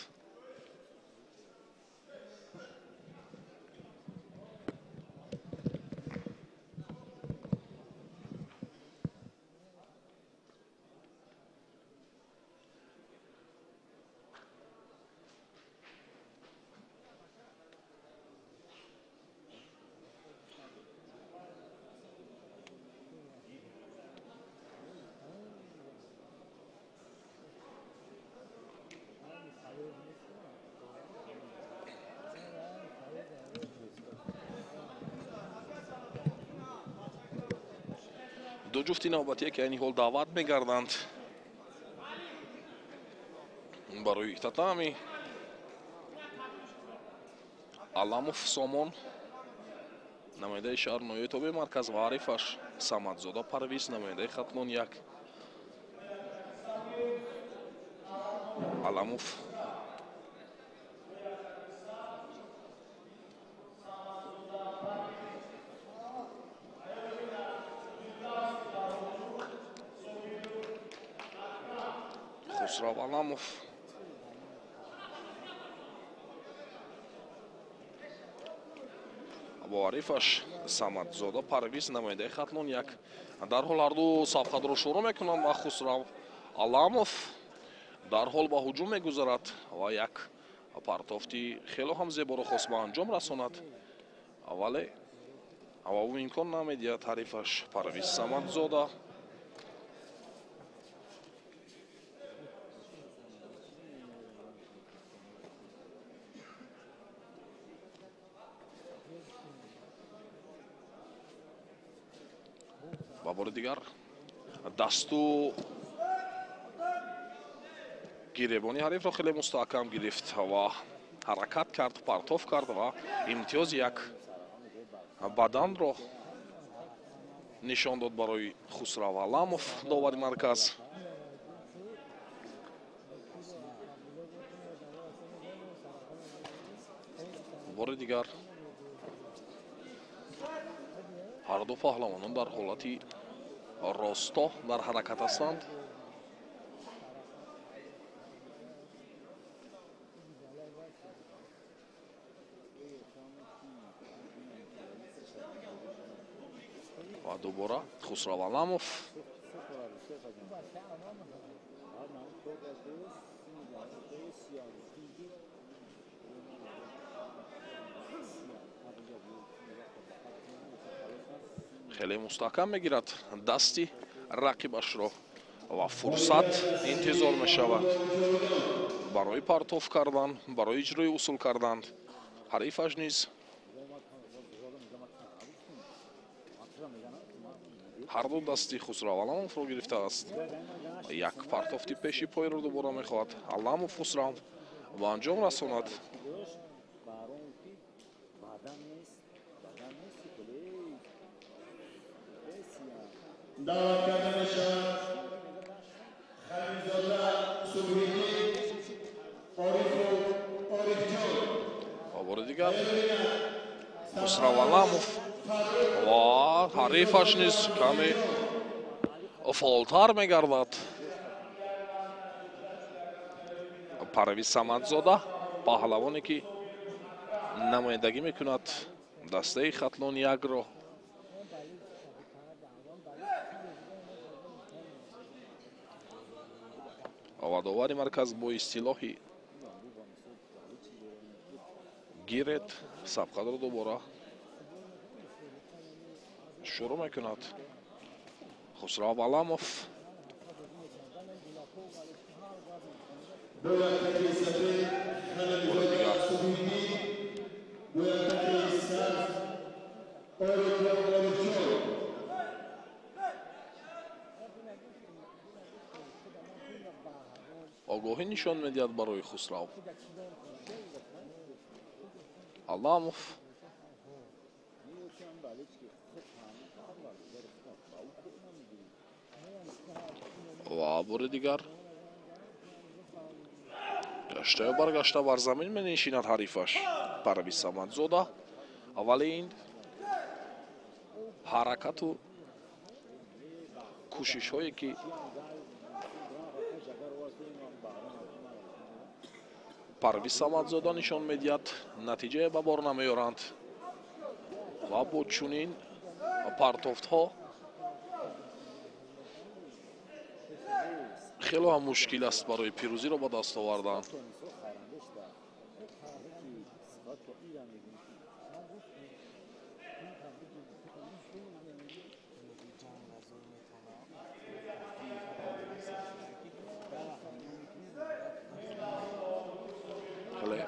Ду ҷуфти навбатие ки айни ҳол даъват мегарданд барои татами. Аламов Сомон, намояндаи шаҳр ноҳияи тобеи марказ, ва ҳарифаш Самадзода Парвиз, намояндаи Хатлон 1. Аламов Хусрав Аламов бо ҳарифаш Самадзода Парвиз, намояндаи Хатлон 1. Дарҳол ҳарду сабқатро шурӯъ мекунанд ва Хусрав Аламов дарҳол ба ҳуҷум мегузарад ва як партофти хело ҳам зеборо хост ба анҷом расонад, вале ва ӯ имкон намедиҳад ҳарифаш Парвиз Самадзода. Ва бори дигар дасту гиребони ҳарифро хеле мустаҳкам гирифт ва ҳаракат кард, партоф кард ва имтиёзи як баданро нишон дод барои Хусрав Аламов, довари марказ. Бори дигар ҳарду паҳлавонон дар ҳолати росто дар ҳаракат ҳастанд. Ва дубора Хусрав Аламов хеле мустаҳкам мегирад дасти рақибашро ва фурсат интизор мешавад барои партоф кардан, барои иҷрои усул кардан. Ҳарифаш низ ҳарду дасти Хусрав Аламовро гирифтааст. Як партофти пеши пойро дубора мехоҳад Аламов Хусрав ба анҷом расонад. Даъват карда мешавад Халилзода Субҳиддин Орифу Орифҷон. Ва бори дигар Хусрав Аламов ва ҳарифаш низ каме фаъолтар мегардад. Парвиз Самадзода, паҳлавоне ки намояндагӣ мекунад дастаи Хатлон 1-ро. Ва довари марказ бо истилоҳи гирет сабқатро дубора шурӯъ мекунад. Хусрав Аламов огоҳӣ нишон медиҳад барои Хусрав Аламов. Ва бори дигар гаштаю баргашта бар замин менишинад ҳарифаш Парвиз Самадзода. Аввали ин ҳаракату кӯшишҳое ки Парвиз Самадзода нишон медиҳад, натиҷае ба бор намеёранд ва бо чунин партофтҳо хело ҳам мушкил аст барои пирӯзиро ба даст овардан. Хеле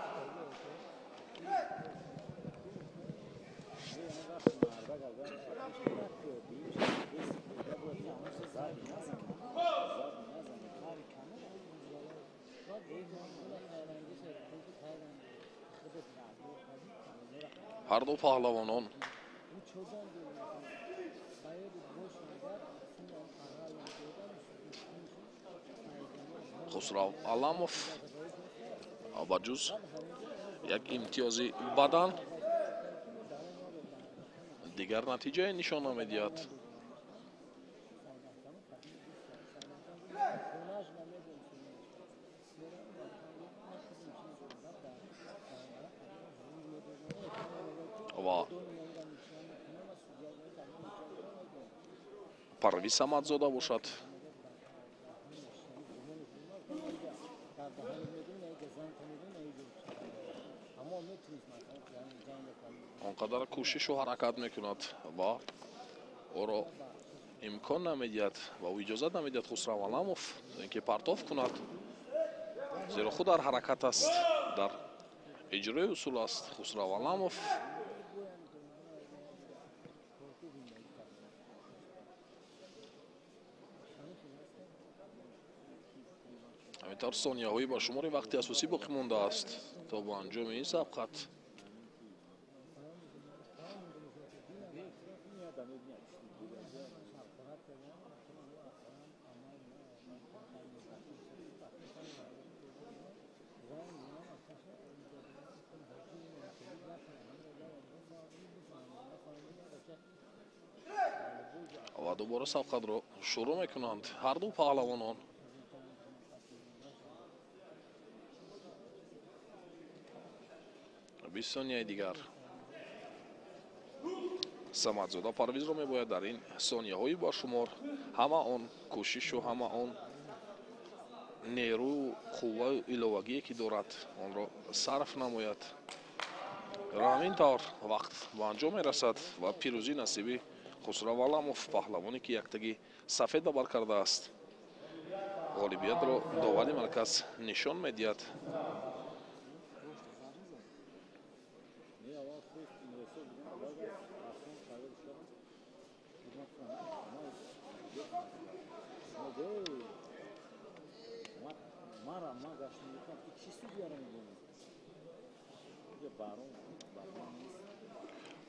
Ҳар ду паҳлавонон Хусрав Аламов ба ҷуз як имтиёзи бадан дигар натиҷае нишон намедиҳад. Ва Парвиз Самадзода бошад. Он қадар кӯшишу ҳаракат мекунад ва ӯро имкон намедиҳад ва ӯ иҷозат намедиҳад Хусрав Аламов ин ки партоф кунад, зеро худ дар ҳаракат аст, дар иҷрои усул аст Хусрав Аламов. Ҳаминтавр сонияҳои ба шумори вақти асосӣ боқӣ мондааст то ба анҷоми ин сабқат. Ва дубора сабқатро шурӯъ мекунанд ҳар ду паҳлавонон. Бист сонияи дигар Самадзода Парвизро мебояд дар ин сонияҳои баршумор ҳама он кӯшишу ҳама он нерӯю қувваю иловагие ки дорад онро сарф намояд. Ҳамин тавр вақт ба анҷом мерасад ва пирӯзӣ насиби Хусрав Аламов, паҳлавоне ки яктаги сафед ба бар кардааст. Ғолибиятро довари марказ нишон медиҳад.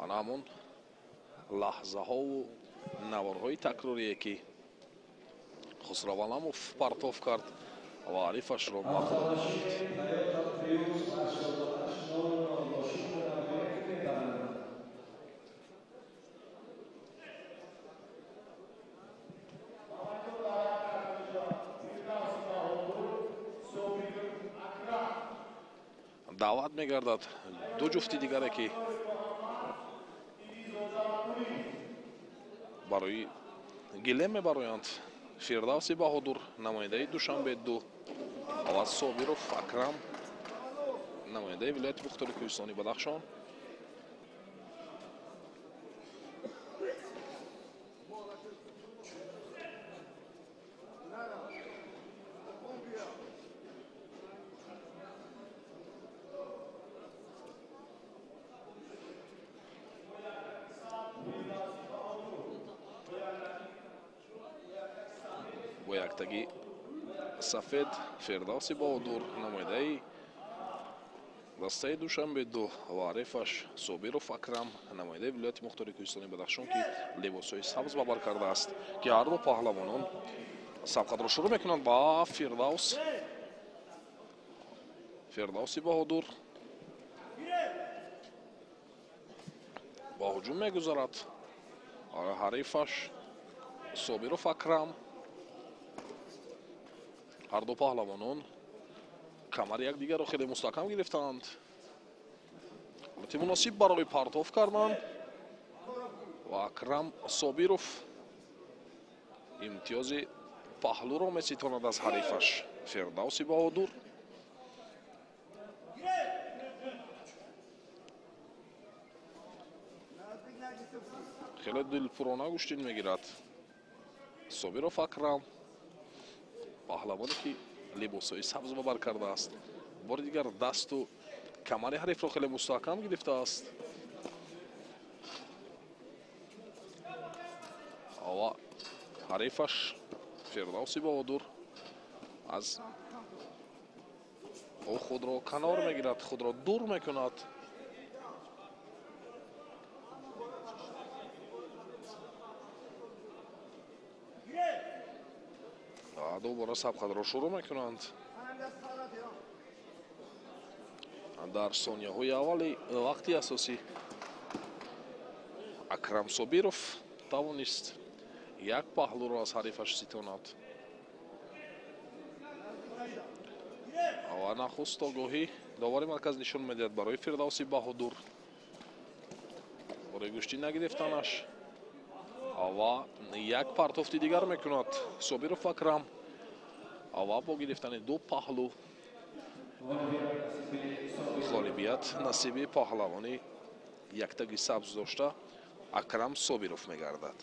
Ана ҳамон лаҳзаҳову наворҳои такрорие ки Хусрав Аламов партоф кард ва ҳарифашро мағлуб намуд. Даъват мегардад ду ҷуфти дигаре ки барои гилем мебароянд. Фирдавси Баҳодур, намояндаи Душанбе 2, ва Собиров Акрам, намояндаи вилояти Мухтори Кӯҳистони Бадахшон. Бо яктаги сафед Фирдавси Баҳодур, намояндаи дастаи Душанбе 2, ва ҳарифаш Собиров Акрам, намояндаи вилояти Мухтори Кӯҳистони Бадахшон, ки либосҳои сабз ба бар кардааст, ки ҳар ду паҳлавонон сабқатро шурӯъ мекунанд ва Фирдавси Баҳодур ба ҳуҷум мегузарад. Ҳарифаш Собиров Акрам. Ҳар ду паҳлавонон камари якдигарро хеле мустаҳкам гирифтаанд. Ҳолати муносиб барои партоф кардан ва Акрам Собиров имтиёзи паҳлӯро меситонад аз ҳарифаш Фирдавси Баҳодур. Хеле дилпурона гӯштин мегирад Собиров Акрам, паҳлавоне ки либосҳои сабз ба бар кардааст. Бори дигар дасту камари ҳарифро хеле мустаҳкам гирифтааст. Ва ҳарифаш Фирдавси Баҳодур аз Ӯ худро канор мегирад, худро дур мекунад. Дубора сабқатро шурӯъ мекунанд. Дар сонияҳои аввали вақти асосӣ Акрам Собиров тавонист як паҳлӯро аз ҳарифаш ситонад. Ва нахуст огоҳӣ довари марказ нишон медиҳад барои Фирдавси Баҳодур барои гӯштӣ нагирифтанаш ва як партофти дигар мекунад Собиров Акрам ва бо гирифтани ду паҳлӯ ғолибият насиби паҳлавони яктаги сабз дошта Акрам Собиров мегардад.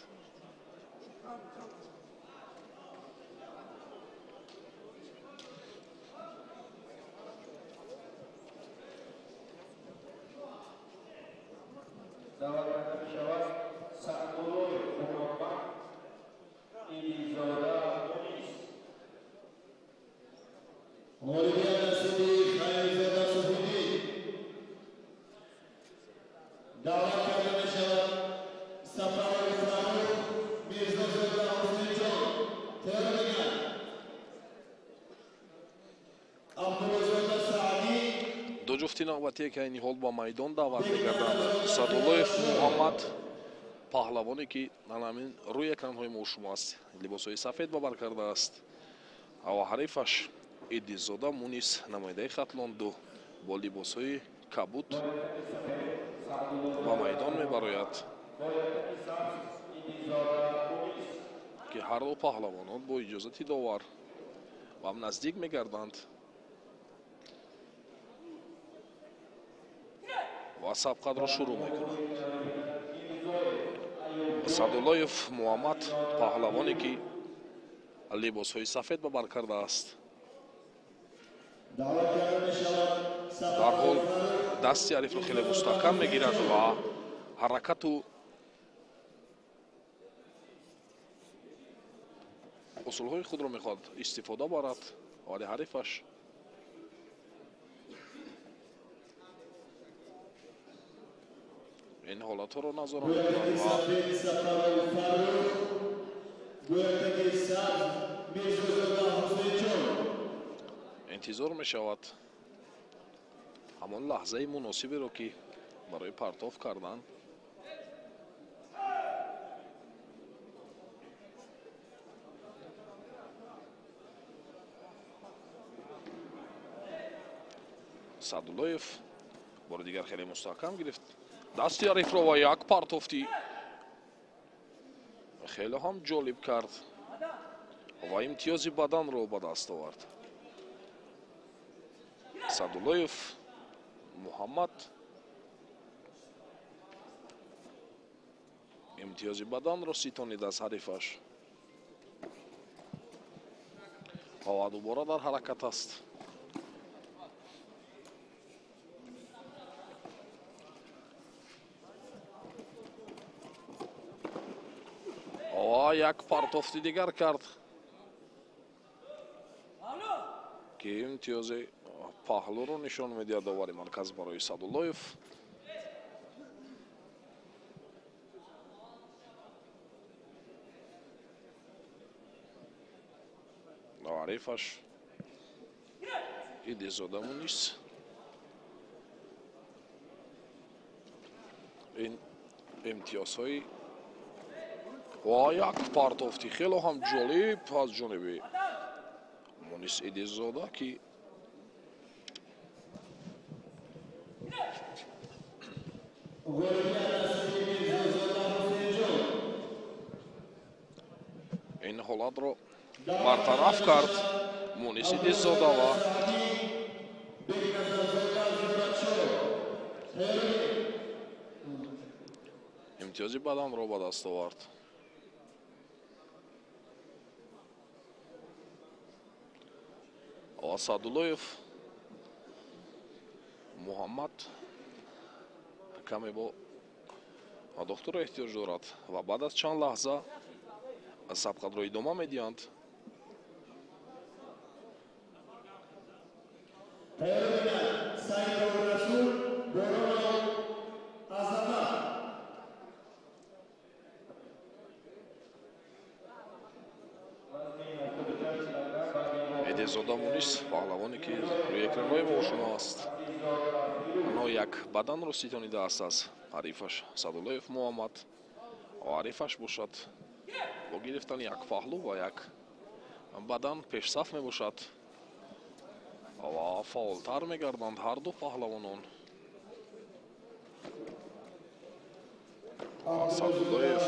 Ду ҷуфти навбатие ки айни ҳол ба майдон даъват мегарданд, Садуллоев Муҳаммад, паҳлавоне ки ҳамин рӯи экранҳои мо шумо аст, либосҳои сафед ба бар кардааст, ва ҳарифаш Идизода Мунис, намояндаи Хатлон 2, бо либосҳои кабуд ба майдон мебарояд, ки ҳар ду паҳлавонон бо иҷозати довар ба ҳам наздик мегарданд ва сабқатро шурӯъ мекунанд. Садуллоев Муҳаммад, паҳлавоне ки либосҳои сафед ба бар кардааст, дарҳол дасти ҳарифро хеле мустаҳкам мегирад ва ҳаракату усулҳои худро мехоҳад истифода барад, вале ҳарифаш ин ҳолатҳоро назора мекунад ва интизор мешавад ҳамон лаҳзаи муносиберо, ки барои партоф кардан Садуллоев бори дигар хеле мустаҳкам гирифт дасти ҳарифро ва як партофти хеле ҳам ҷолиб кард ва имтиёзи баданро ба даст овард. Садуллоев Муҳаммад имтиёзи баданро ситонид аз ҳарифаш ва дубора дар ҳаракат аст. Ва як партофти дигар кард, ки имтиёзи паҳлӯро нишон медиҳад довари марказ барои Садуллоев. Ҳарифаш Идизода Мунис ин имтиёзҳои ва як партофти хело ҳам ҷолиб аз ҷониби Мунис Идизода, ки ин ҳолатро бартараф кард Мунис Идизода ва имтиёзи баданро ба даст овард. Ва Садуллоев Муҳаммад каме бо духтур эҳтиёҷ дорад ва баъд аз чанд лаҳза сабқатро идома медиҳанд. Азиззода Мунис, паҳлавоне ки рӯи экранҳои мо шумо аст, онҳо як баданро ситонидааст аз ҳарифаш Садуллоев Муҳаммад ва ҳарифаш бошад бо гирифтани як паҳлӯ ва як бадан пешсаф мебошад ва фаъолтар мегарданд ҳарду паҳлавонон. Садуллоев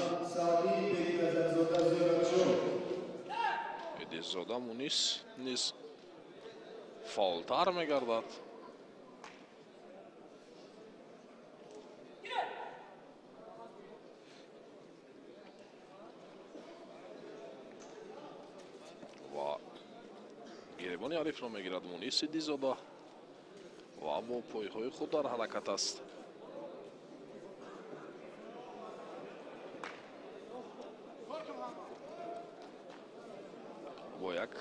Идиззода Мунис низ фаъолтар мегардад. Ва гиребони ҳарифро мегирад Мунис Идиззода ва бо пойҳои худ дар ҳаракат аст. Бо як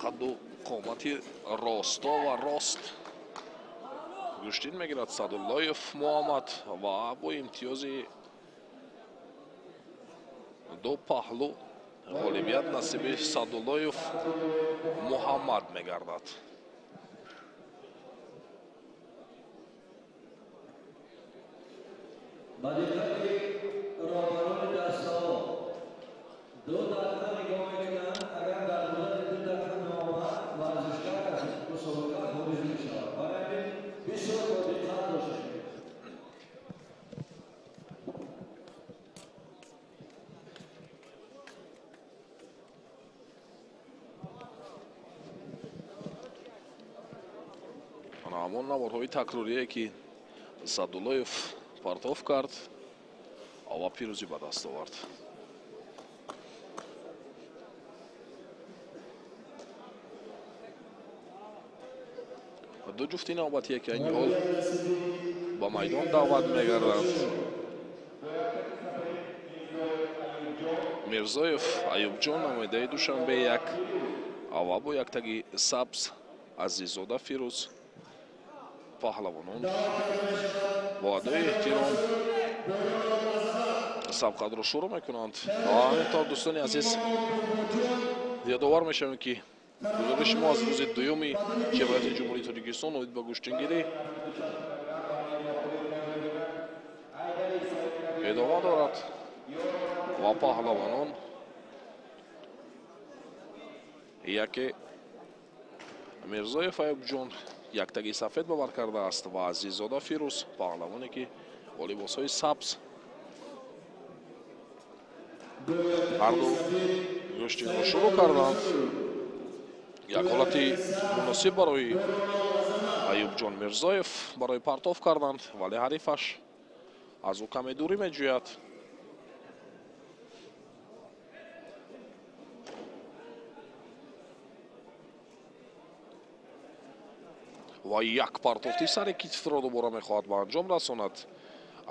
қадду қомати росто ва рост гӯштин мегирад Садуллоев Муҳаммад ва бо имтиёзи ду паҳлӯ ғолибият насиби Садуллоев Муҳаммад мегардад. Ба диққати роҳбарони дастаҳо 2 дақиқа нигоҳ мекунанд. Агар дар муддати 2 дақиқа наомад, варзишгар аз мусобиқа хориҷ мешавад. Барои ҳамин бисёр бо диққат бошед. Ана ҳамон наворҳои такрорие ки Садуллоев партоф кард ва пирӯзӣ ба даст овард. Ду ҷуфти навбатие ки айни ҳол ба майдон даъват мегарданд. Мирзоев Аюбҷон намояндаи Душанбе 1 ва бо яктаги сабз Азиззода Фирӯз. Паҳлавонон бо адои эҳтиром сабқатро шурӯъ мекунанд. Ва ҳаминтавр дӯстони азиз, ёдовар мешавем ки гузориши мо аз рӯзи дуюми чемпионати Ҷумҳурии Тоҷикистон оид ба гӯштингирӣ идома дорад ва паҳлавонон яке Мирзоев Аюбҷон яктаги сафед бовар кардааст ва Азиззода Фирӯз паҳлавоне ки бо либосҳои сабз ҳарду гӯштинро шурӯъ карданд. Як ҳолати муносиб барои Аюбҷон Мирзоев барои партоф карданд, вале ҳарифаш аз ӯ каме дурӣ меҷӯяд. Ва як партофти сари китфро дубора мехоҳад ба анҷом расонад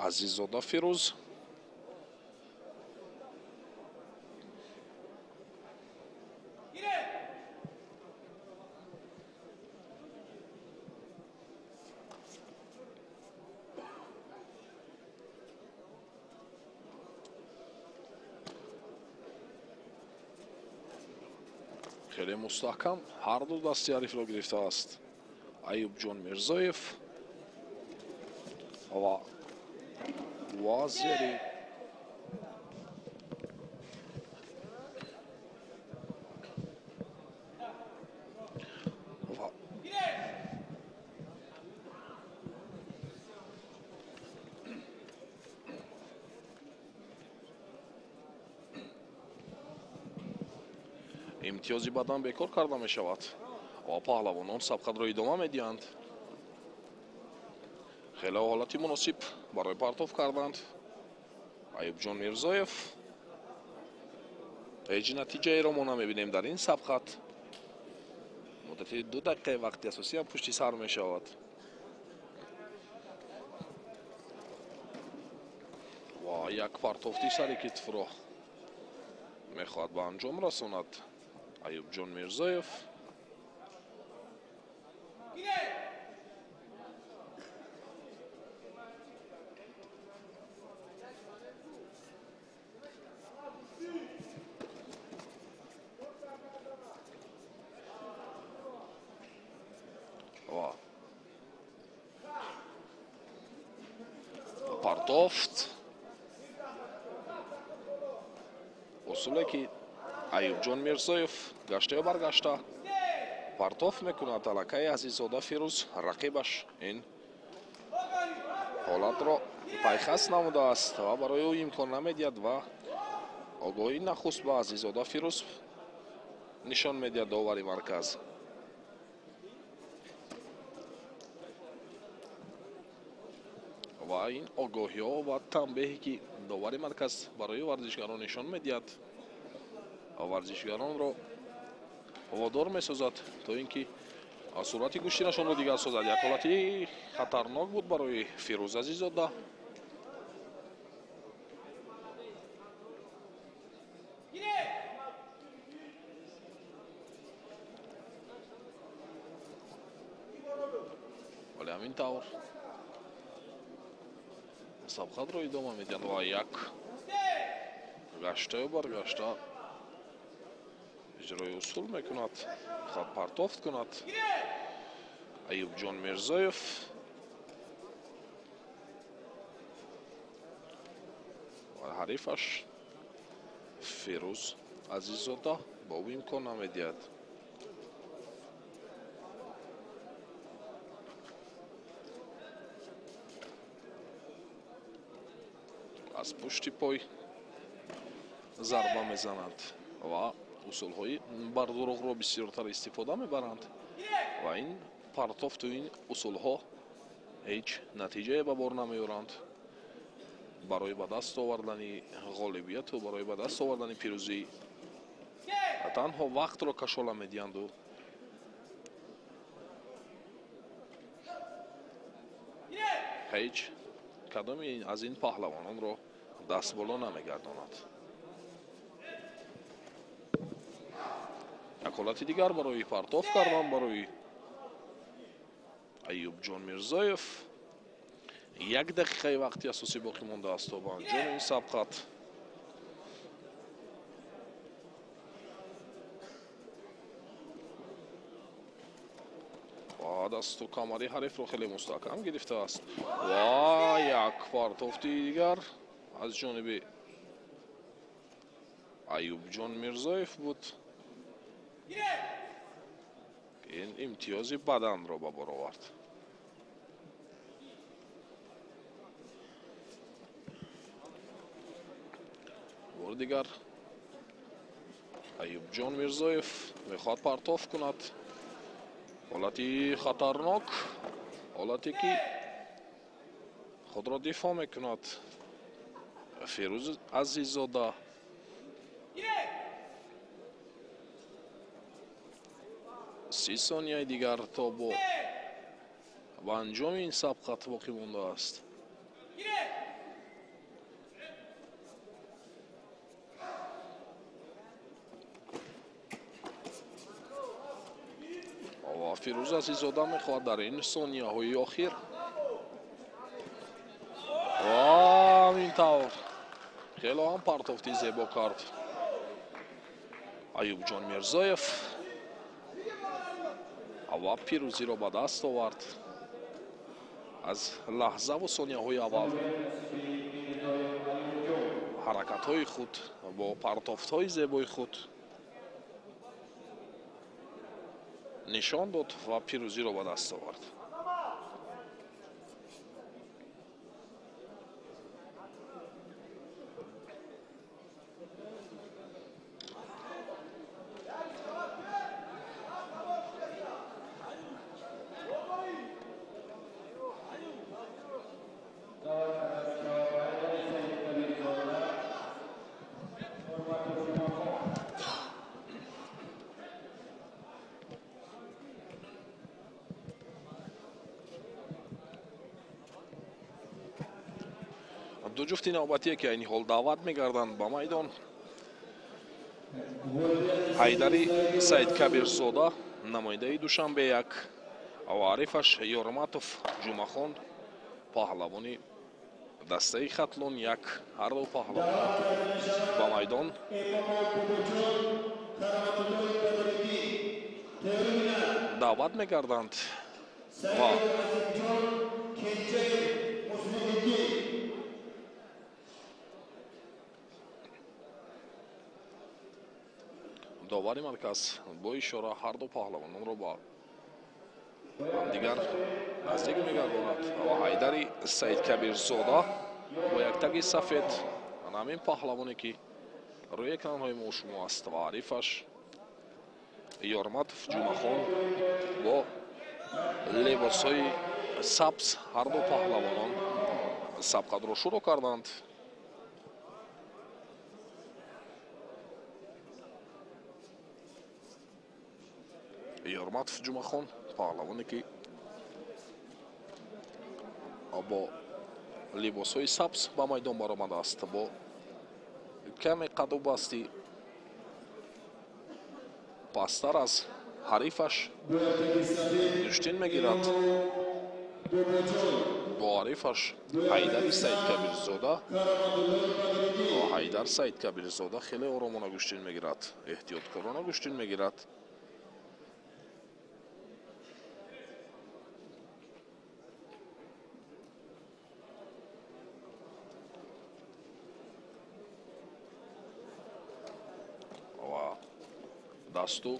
Азиззода Фирӯз. Хеле мустаҳкам ҳарду дасти ҳарифро гирифтааст Аюбҷон Мирзоев ва вазири ва имтиёзи бадан бекор карда мешавад ва паҳлавонон сабқатро идома медиҳанд. Хеле ҳолати муносиб барои партоф карданд Аюбҷон Мирзоев. Ҳеҷ натиҷаеро мо намебинем дар ин сабқат. Муддати 2 дақиқаи вақти асосӣ ҳам пушти сар мешавад. Ва як партофти сари китфро мехоҳад ба анҷом расонад Аюбҷон Мирзоев. Ва партофт усуле ки Аюбҷон Мирзоев гаштаю баргашта партофт мекунад, аллакай Азиззода Фирӯз рақибаш ин ҳолатро пайхас намудааст ва барои ӯ имкон намедиҳад ва огоҳии нахуст ба Азиззода Фирӯз нишон медиҳад довари марказ. Ва ин огоҳиҳо ва танбеҳе ки довари марказ барои варзишгарон нишон медиҳад, варзишгаронро водор месозад то ин ки сурати гӯштинашонро дигар созад. Як ҳолати хатарнок буд барои Фирӯз Азиззода. Вале ҳамин тавр сабқатро идома медиҳанд ва як гаштаю баргашта иҷрои усул мекунад, хоҳад партофт кунад Аюбҷон Мирзоев. Ва ҳарифаш Фирӯз Азиззода ба ӯ имкон намедиҳад. Аз пушти пой зарба мезанад ва усулҳои бардуруғро бисёртар истифода мебаранд ва ин партофту ин усулҳо ҳеҷ натиҷае ба бор намеоранд барои ба даст овардани ғолибияту барои ба даст овардани пирӯзӣ. Танҳо вақтро кашола медиҳанду ҳеҷ кадоми аз ин паҳлавононро дастболо намегардонад. Як ҳолати дигар барои партоф кардан барои Аюбҷон Мирзоев. Як дақиқаи вақти асосӣ боқӣ мондааст то ба анҷоми ин сабқат. Ва дасту камари ҳарифро хеле мустаҳкам гирифтааст ва як партофти дигар аз ҷониби Аюбҷон Мирзоев буд. Ин имтиёзи баданро ба бор овард. Бори дигар Аюбҷон Мирзоев мехоҳад партоф кунад. Ҳолати хатарнок, ҳолате ки худро дифоъ мекунад Фирӯз Азиззода. 30 сонияи дигар то бо ба анҷоми ин сабқат боқӣ мондааст. Ва Фирӯз Азиззода мехоҳад дар ин сонияҳои охир ва ҳамин тавр хело ҳам партофти зебо кард Аюбҷон Мирзоев ва пирӯзиро ба даст овард. Аз лаҳзаву сонияҳои аввал ҳаракатҳои худ бо партофтҳои зебои худ нишон дод ва пирӯзиро ба даст овард. Ду ҷуфти навбатие ки айни ҳол даъват мегарданд ба майдон: Ҳайдари Саидкабирзода, намояндаи Душанбе 1, ва ҳарифаш Ёрматов Ҷумъахон, паҳлавони дастаи Хатлон 1. Ҳар ду паҳлавон ба майдон даъват мегарданд. Ва довари марказ бо ишора ҳар ду паҳлавононро ба ҳамдигар наздик мегардонад ва Ҳайдари Саидкабирзода бо як таги сафед, ана ҳамин паҳлавоне ки рӯи экранҳои мо шумо аст, ва ҳарифаш Ёрматов Ҷумахон бо либосҳои сабз. Ҳар ду паҳлавонон сабқатро шурӯъ карданд. Ёрматов Ҷумахон паҳлавоне ки бо либосҳои сабз ба майдон баромадааст, бо каме қаду басти пасттар аз ҳарифаш гӯштин мегирад. Бо ҳарифаш Ҳайдари Саидкабирзода. Ҳайдар Саидкабирзода хеле оромона гӯштин мегирад, эҳтиёткорона гӯштин мегирад. Ва дасту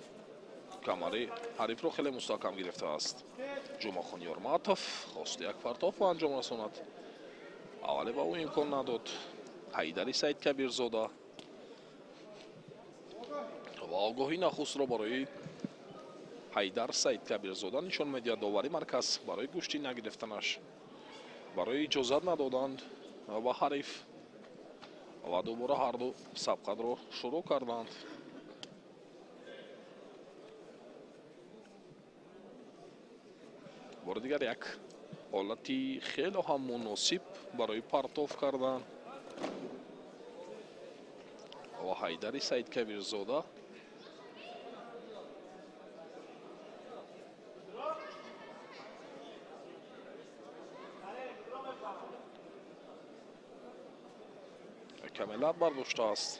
камари ҳарифро хеле мустаҳкам гирифтааст. Ҷумахон Ёрматов хост як партоф ба анҷом расонад, аввале ба ӯ имкон надод Ҳайдари Саидкабирзода ва огоҳии нахустро барои Ҳайдар Саидкабирзода нишон медиҳад довари марказ барои гӯштӣ нагирифтанаш, барои иҷозат надоданд ба ҳариф ва дубора ҳарду сабқатро шурӯъ карданд. Бори дигар як ҳолати хеле ҳам муносиб барои партоф кардан ва Ҳайдари Саидкабирзода каме лаб бардоштааст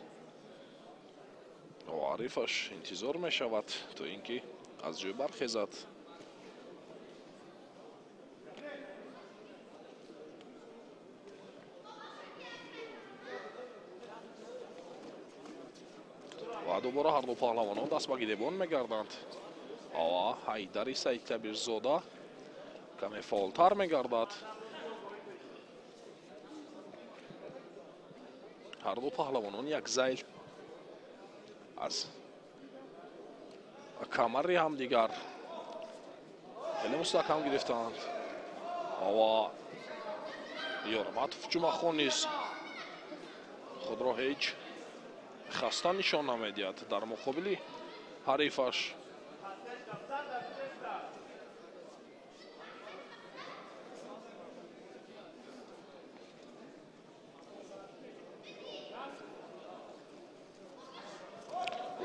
ва ҳарифаш интизор мешавад то ин ки аз ҷой бархезад. Ва дубора ҳарду паҳлавонон даст ба гиребон мегарданд. Ва Ҳайдари Саидкабирзода каме фаъолтар мегардад. Ҳарду паҳлавонон як зайл аз камари ҳамдигар хеле мустаҳкам гирифтаанд. Ва Ёрматов Ҷумахон низ худро ҳеҷ хаста нишон намедиҳад дар муқобили ҳарифаш.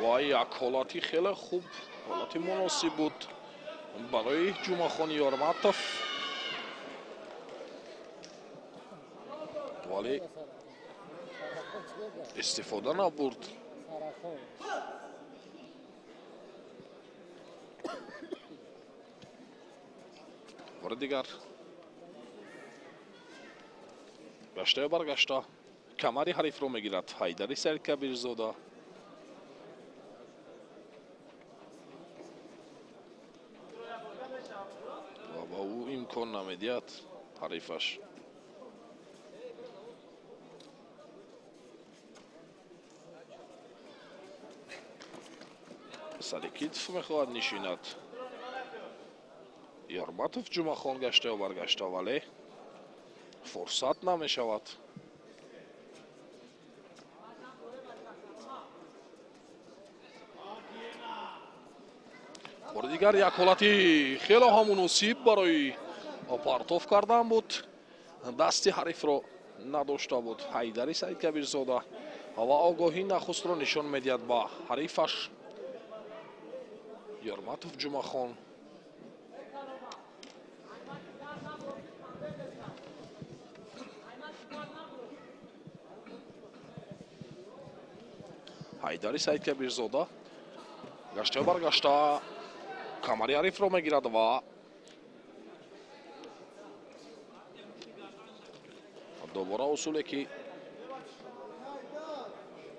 Ва як ҳолати хеле хуб, ҳолати муносиб буд барои Ҷумахон Ёрматов, вале истифода набурд. Бори дигар гаштаю баргашта камари ҳарифро мегирад Ҳайдари Саидкабирзода. Ва ба ӯ имкон намедиҳад ҳарифаш. Сари китф мехоҳад нишинад Ёрматов Ҷумахон гаштаю баргашта, вале фурсат намешавад. Бори дигар як ҳолати хеле ҳам муносиб барои партоф кардан буд. Дасти ҳарифро надошта буд Ҳайдари Саидкабирзода ва огоҳии нахустро нишон медиҳад ба ҳарифаш Ёрматов Ҷумахон. Ҳайдари Саидкабирзода гаштаю баргашта камари ҳарифро мегирад ва Дубора усуле ки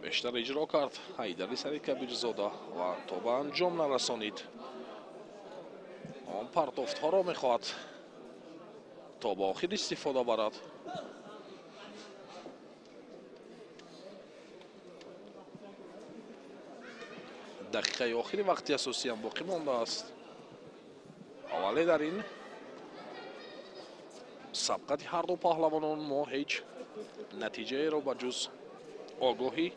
бештар иҷро кард Ҳайдари Саидкабирзода ва то ба анҷом нарасонид. Он партофтҳоро мехоҳад то ба охир истифода барад. Дақиқаи охири вақти асосиам боқӣ мондааст. Вале дар ин сабқати ҳарду паҳлавонон мо ҳеҷ натиҷаеро ба ҷуз огоҳӣ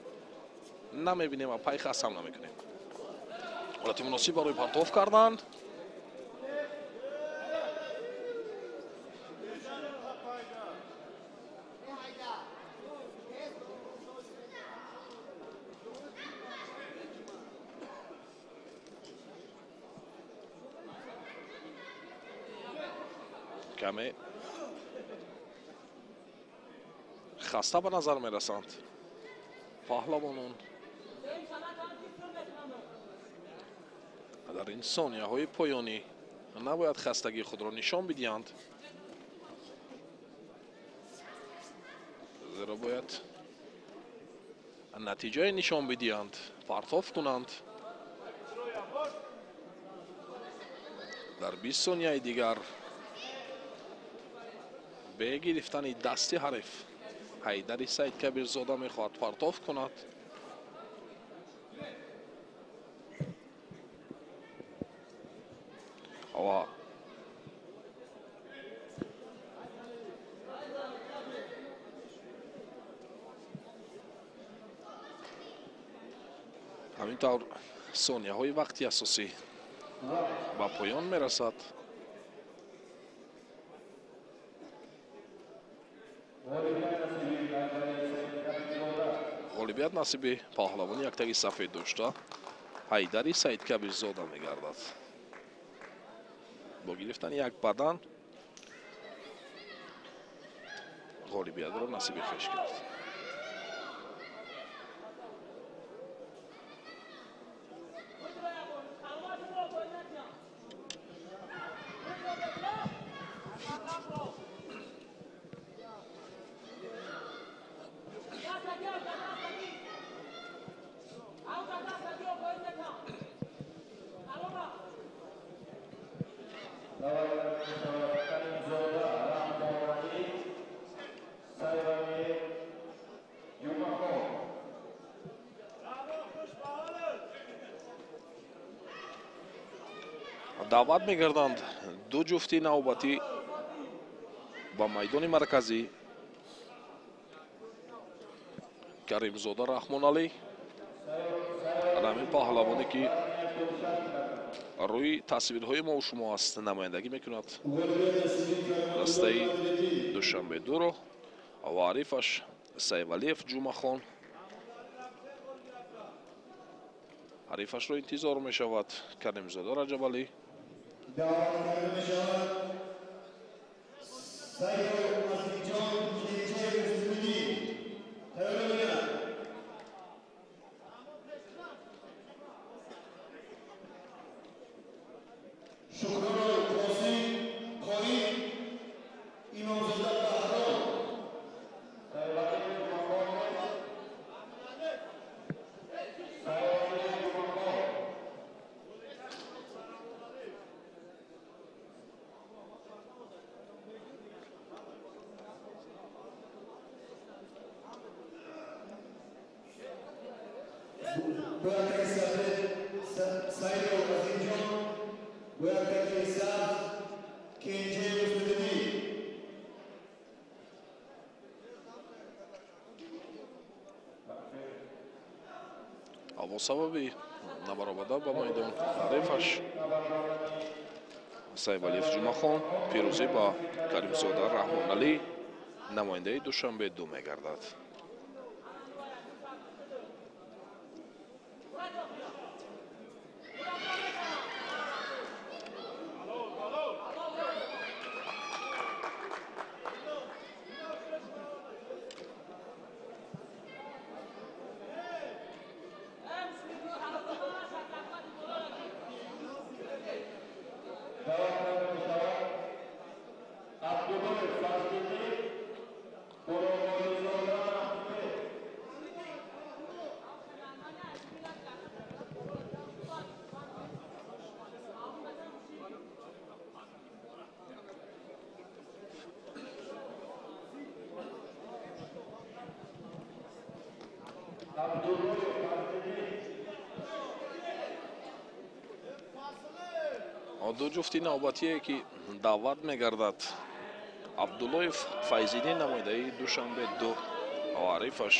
намебинем ва пайхас ҳам намекунем. Ҳолати муносиб барои партоф кардан. Каме хаста ба назар мерасанд паҳлавонон. Дар ин сонияҳои поёнӣ набояд хастагии худро нишон бидиҳанд, зеро бояд натиҷае нишон бидиҳанд, партоф кунанд. Дар 20 сонияи дигар бе гирифтани дасти ҳариф Ҳайдари Саидкабирзода мехоҳад партоф кунад. Ва ҳамин тавр сонияҳои вақти асосӣ ба поён мерасад. Ғолибият насиби паҳлавони яктаги сафед дошта Ҳайдари Саидкабирзода мегардад. Бо гирифтани як бадан ғолибиятро насиби хеш кард. Даъват мегарданд ду ҷуфти навбатӣ ба майдони марказӣ. Каримзода Раҳмоналӣ, ҳамин паҳлавоне ки рӯи тасвирҳои мо шумо аст, намояндагӣ мекунад дастаи Душанбе дуро ва ҳарифаш Сайвалиев Ҷумахон. Ҳарифашро интизор мешавад Каримзода Раҷабалӣ. Бо сабаби набаромада ба майдон ҳарифаш Сайвалиев Ҷумахон пирӯзӣ ба Каримзода Раҳмоналӣ намояндаи Душанбе ду мегардад. Ду ҷуфти навбатие ки даъват мегардад, Абдуллоев Файзиддин намояндаи Душанбе 2 ва ҳарифаш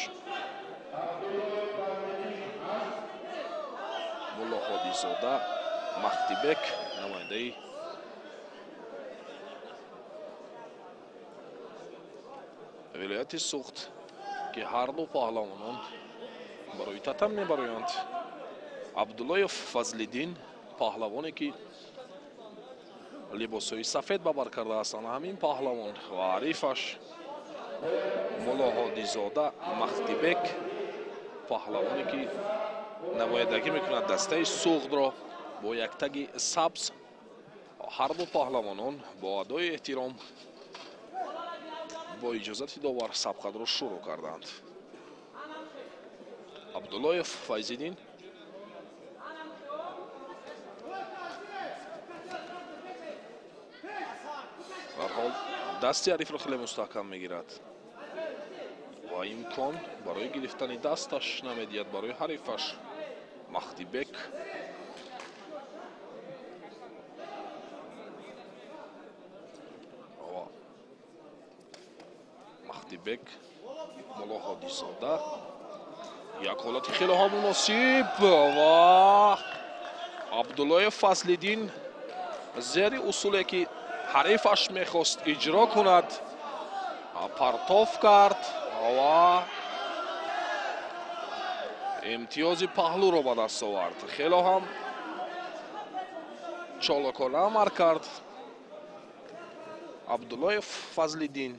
Муллоҳодизода Махдибек намояндаи вилояти Суғд, ки ҳар ду паҳлавонон барои татам мебароянд. Абдуллоев Фазлиддин паҳлавоне ки либосҳои сафед ба бар кардааст, ҳамин паҳлавон ва ҳарифаш Муллоҳодизода Махдибек паҳлавоне ки намояндагӣ мекунад дастаи Суғдро бо як таги сабз. Ҳар ду паҳлавонон бо адои эҳтиром бо иҷозати довар сабқатро шурӯъ карданд. Абдуллоев Файзиддин ҳол дасти ҳарифро хеле мустаҳкам мегирад ва имкон барои гирифтани дасташ намедиҳад барои ҳарифаш Махдибек. Махдибек Муллоҳодизода як ҳолати хеле ҳам муносиб ва Абдуллоев Фазлиддин зери усуле ки ҳарифаш мехост иҷро кунад партоф кард ва имтиёзи паҳлӯро ба даст овард. Хело ҳам чолокона амал кард Абдуллоев Фазлиддин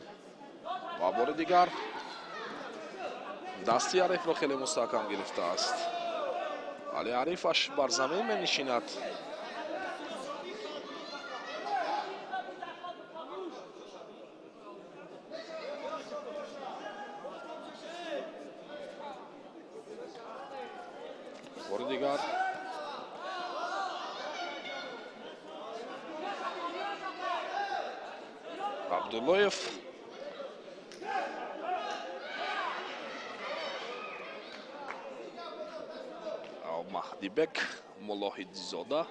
ва бори дигар дасти ҳарифро хеле мустаҳкам гирифтааст, вале ҳарифаш бар замин менишинад. Бори дигар Абдуллоев Махдибек Муллоҳидзода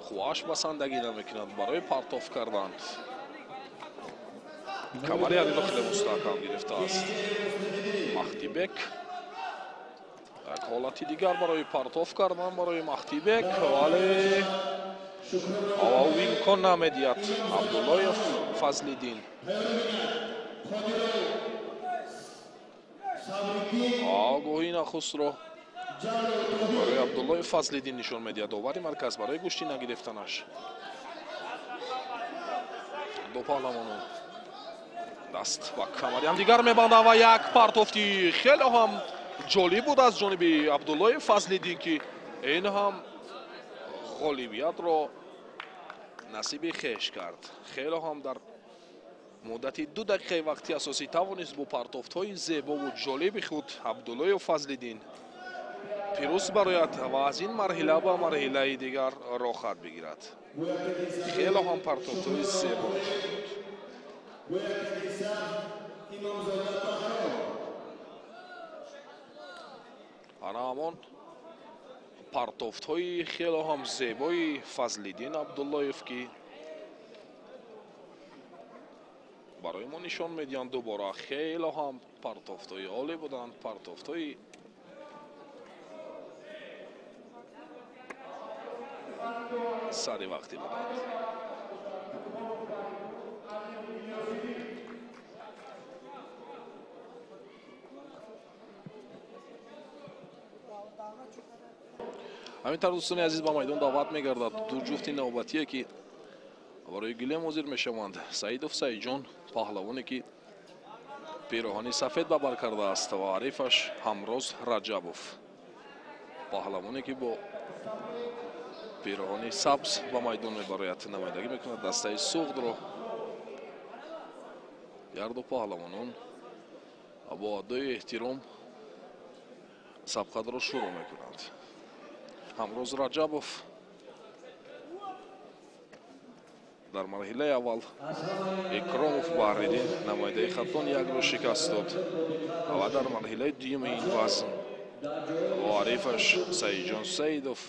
хуаш басандагӣ намекунад барои партоф кардан. Камари ҳарифро хеле мустаҳкам гирифтааст Махдибек. Як ҳолати дигар барои партоф кардан барои Махдибек, вале ӯ имкон намедиҳад. Абдуллоев Фазлиддин огоҳии нахустро барои Абдуллоев Фазлиддин нишон медиҳад довари марказ барои гӯштӣ нагирифтанаш. Ду паҳлавонон даст ба камари ҳамдигар мебанданд ва як партофти хеле ҳам ҷолиб буд аз ҷониби Абдуллоев Фазлиддин, ки ин ҳам ғолибиятро насиби хеш кард. Хеле ҳам дар муддати 2 дақиқаи вақти асосӣ тавонист бо партофтҳои зебову ҷолиби худ Абдуллоев Фазлиддин пирӯз барояд ва аз ин марҳила ба марҳилаи дигар роҳат бигирад. Хеле ҳам партофтҳои зебо нишон дод. Ана ҳамон партофтҳои хеле ҳам зебои Фазлиддин Абдуллоев, ки барои мо нишон медиҳанд дубора. Хеле ҳам партофтҳои олӣ буданд, партофтҳои сари вақтӣ буданд. Ҳамин тавр дӯстони азиз ба майдон даъват мегардад ду ҷуфти навбатие ки барои гилем ҳозир мешаванд. Саидов Саидҷон паҳлавоне ки пироҳани сафед ба бар кардааст ва ҳарифаш Ҳамроз Раҷабов паҳлавоне ки бо пироҳани сабз ба майдон мебарояд, намояндагӣ мекунад дастаи Суғдро. Ҳарду паҳлавонон бо адои эҳтиром сабқатро шурӯъ мекунанд. Ҳамроз Раҷабов Дар марҳилаи аввал Икромов Баҳриддин намояндаи Хатлон якро шикаст дод ва дар марҳилаи дуюми ин вазн бо ҳарифаш Саидҷон Саидов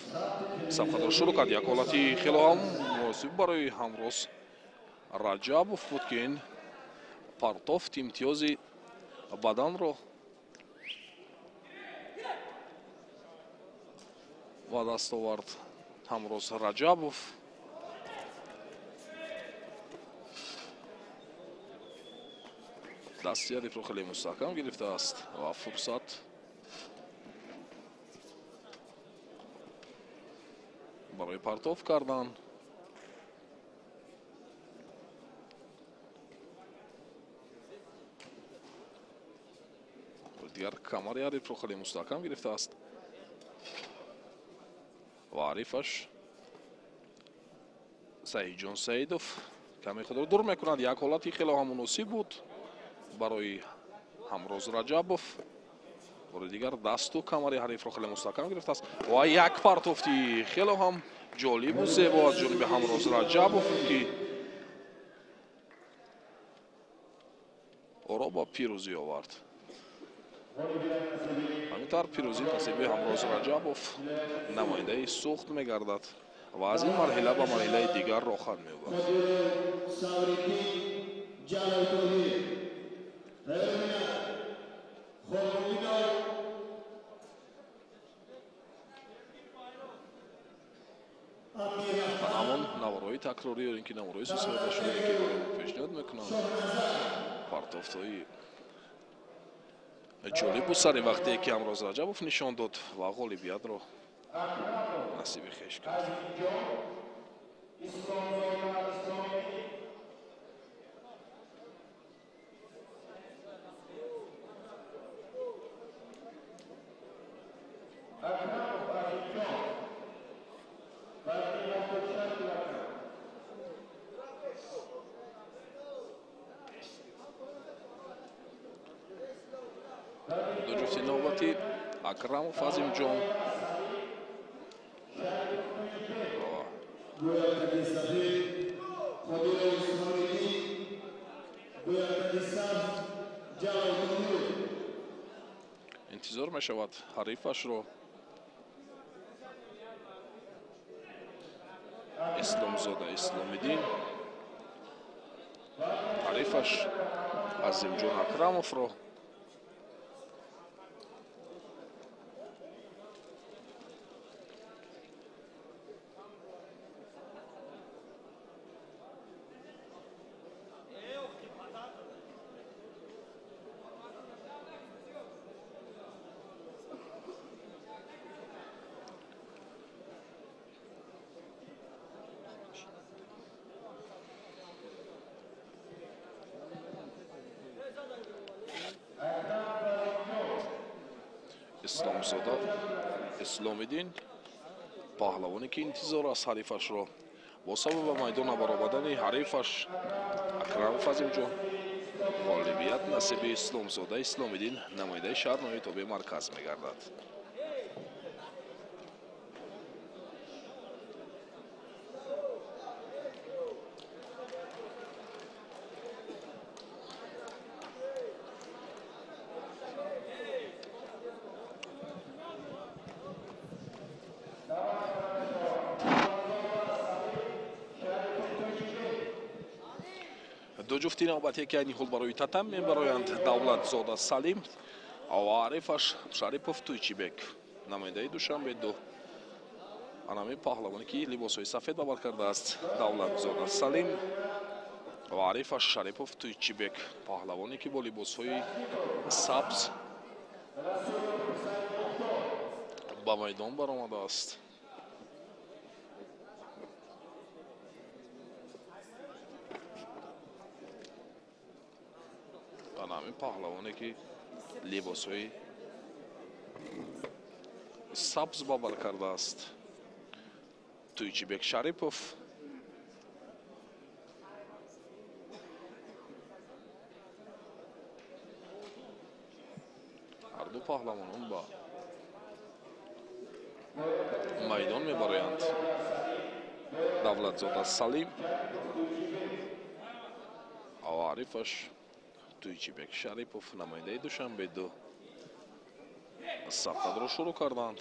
сабқатро шурӯъ кард. Як ҳолати хело ҳам муносиб барои Ҳамроз Раҷабов буд, ки ин партофт имтиёзи баданро ба даст овард Ҳамроз Раҷабов. Дасти ҳарифро хеле мустаҳкам гирифтааст ва фурсат барои партоф кардан. Дигар камари ҳарифро хеле мустаҳкам гирифтааст ва ҳарифаш Саидҷон Саидов каме худро дур мекунад. Як ҳолати хеле ҳам муносиб буд барои Ҳамроз Раҷабов. Бори дигар дасту камари ҳарифро хеле мустаҳкам гирифтааст ва як партофти хеле ҳам ҷолибу зебо аз ҷониби Ҳамроз Раҷабов, ки ӯро ба пирӯзӣ овард. Ҳамин тавр пирӯзӣ насиби Ҳамроз Раҷабов, намояндаи Суғд мегардад ва аз ин марҳила ба марҳилаи дигар роҳхат меёбад. Ҳамон наворои такрорӣ ё ин ки наворои сусоидашуде, ки барои мо пешниҳод мекунанд, партофтҳои ҷолибу сари вақте ки Ҳамроз Раҷабов нишон дод ва ғолибиятро насиби хеш кард. Ду ҷуфти навбатӣ Акрамов Азимҷон интизор мешавад ҳарифашро Исломзода Исломиддин, ҳарифаш Азимҷон Акрамовро. Исломзода Исломиддин, паҳлавоне ки интизор аст ҳарифашро, бо сабаби майдона баромадани ҳарифаш Акрамов Азимҷон ғолибият насиби Исломзода Исломиддин, намояндаи шаҳр ноҳияи тобеи марказ мегардад. Ду ҷуфти навбатие ки айни ҳол барои татам мебароянд Давлатзода Салим ва ҳарифаш Шарипов Туйчибек, намояндаи Душанбе ду. Анами паҳлавоне ки либосҳои сафед ба бар кардааст Давлатзода Салим ва ҳарифаш Шарипов Туйчибек, паҳлавоне ки бо либосҳои сабз ба майдон баромадааст. Ҳамин паҳлавоне ки либосҳои сабз ба бар кардааст Туйчибек Шарипов. Ҳарду паҳлавонон ба майдон мебароянд. Давлатзода Салим Ҳарифаш Туйчибек Шарипов, намояндаи Душанбе 2, сабқатро шурӯъ карданд.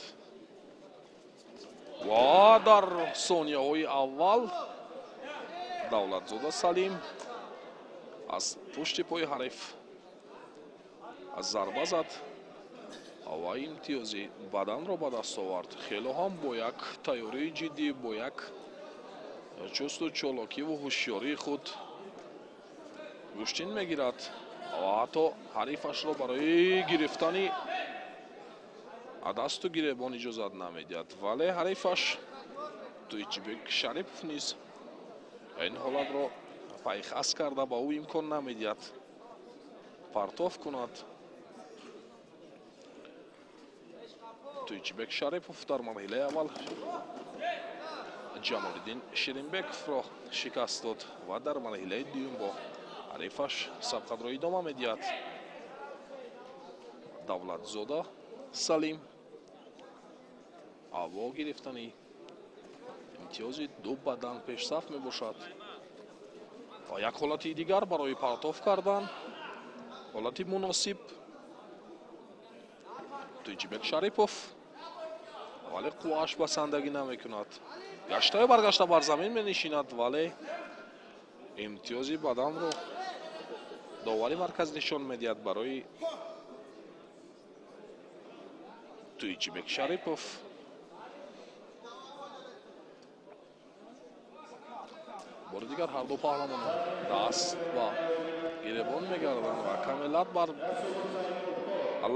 Ва дар сонияҳои аввал Давлатзода Салим аз пушти пои ҳариф зарба зад ва имтиёзи баданро ба даст овард. Хело ҳам бо як тайёрии ҷиддӣ, бо як чусту чолокиву ҳушёрии худ гӯштин мегирад ва ҳатто ҳарифашро барои гирифтани дасту гиребон иҷозат намедиҳад. Вале ҳарифаш Туйчибек Шарипов низ ин ҳолатро пайхас карда ба ӯ имкон намедиҳад партоф кунад. Туйчибек Шарипов дар марҳилаи аввал Ҷамолиддин Ширинбековро шикаст дод ва дар марҳилаи дуюм бо ҳарифаш сабқатро идома медиҳад. Давлатзода Салим бо гирифтани имтиёзи ду бадан пешсаф мебошад. Ва як ҳолати дигар барои партоф кардан, ҳолати муносиб Туйчибек Шарипов, вале қуввааш басандагӣ намекунад. Гаштаю баргашта бар замин менишинад, вале имтиёзи баданро довари марказ нишон медиҳад барои Туйчибек Шарипов. Бори дигар ҳар ду паҳлавон даст ба гиребон мегарданд ва каме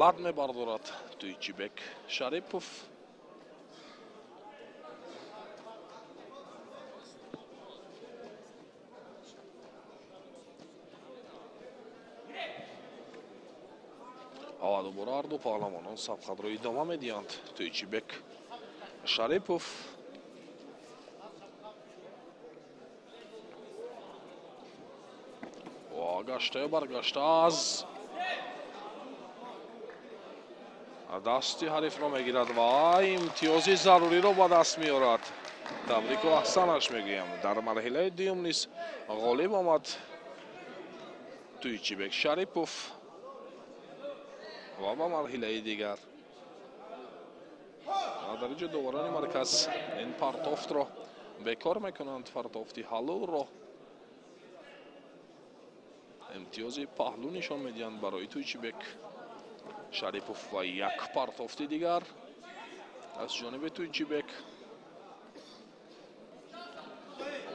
лат мебардорад Туйчибек Шарипов. Ва дубора ҳар ду паҳлавонон сабқатро идома медиҳанд. Туйчибек Шарипов ва гаштаю баргашта аз дасти ҳарифро мегирад ва имтиёзи заруриро ба даст меорад. Табрику аҳсанаш мегӯям. Дар марҳилаи дуюм низ ғолиб омад Туйчибек Шарипов ва ба марҳилаи дигар. Дар инҷо доварони марказ ин партофтро бекор мекунанд, партофти ҳалолро. Имтиёзи паҳлӯ нишон медиҳанд барои Туйчибек Шарипов ва як партофти дигар аз ҷониби Туйчибек.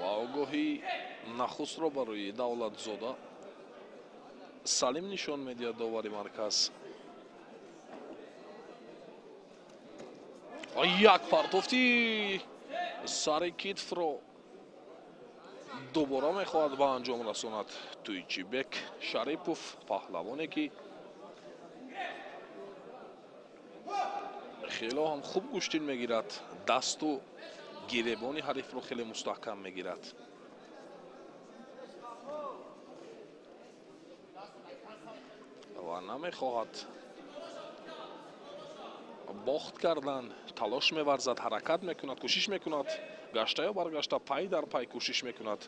Ва огоҳии нахустро барои Давлатзода Салим нишон медиҳад довари марказ. Як партофти сари китфро дубора мехоҳад ба анҷом расонад Туйчибек Шарипов, паҳлавоне ки хело ҳам хуб гӯштин мегирад, дасту гиребони ҳарифро хеле мустаҳкам мегирад. Ва намехоҳад бохт кардан, талош меварзад, ҳаракат мекунад, кӯшиш мекунад, гаштаю баргашта пай дар пай кӯшиш мекунад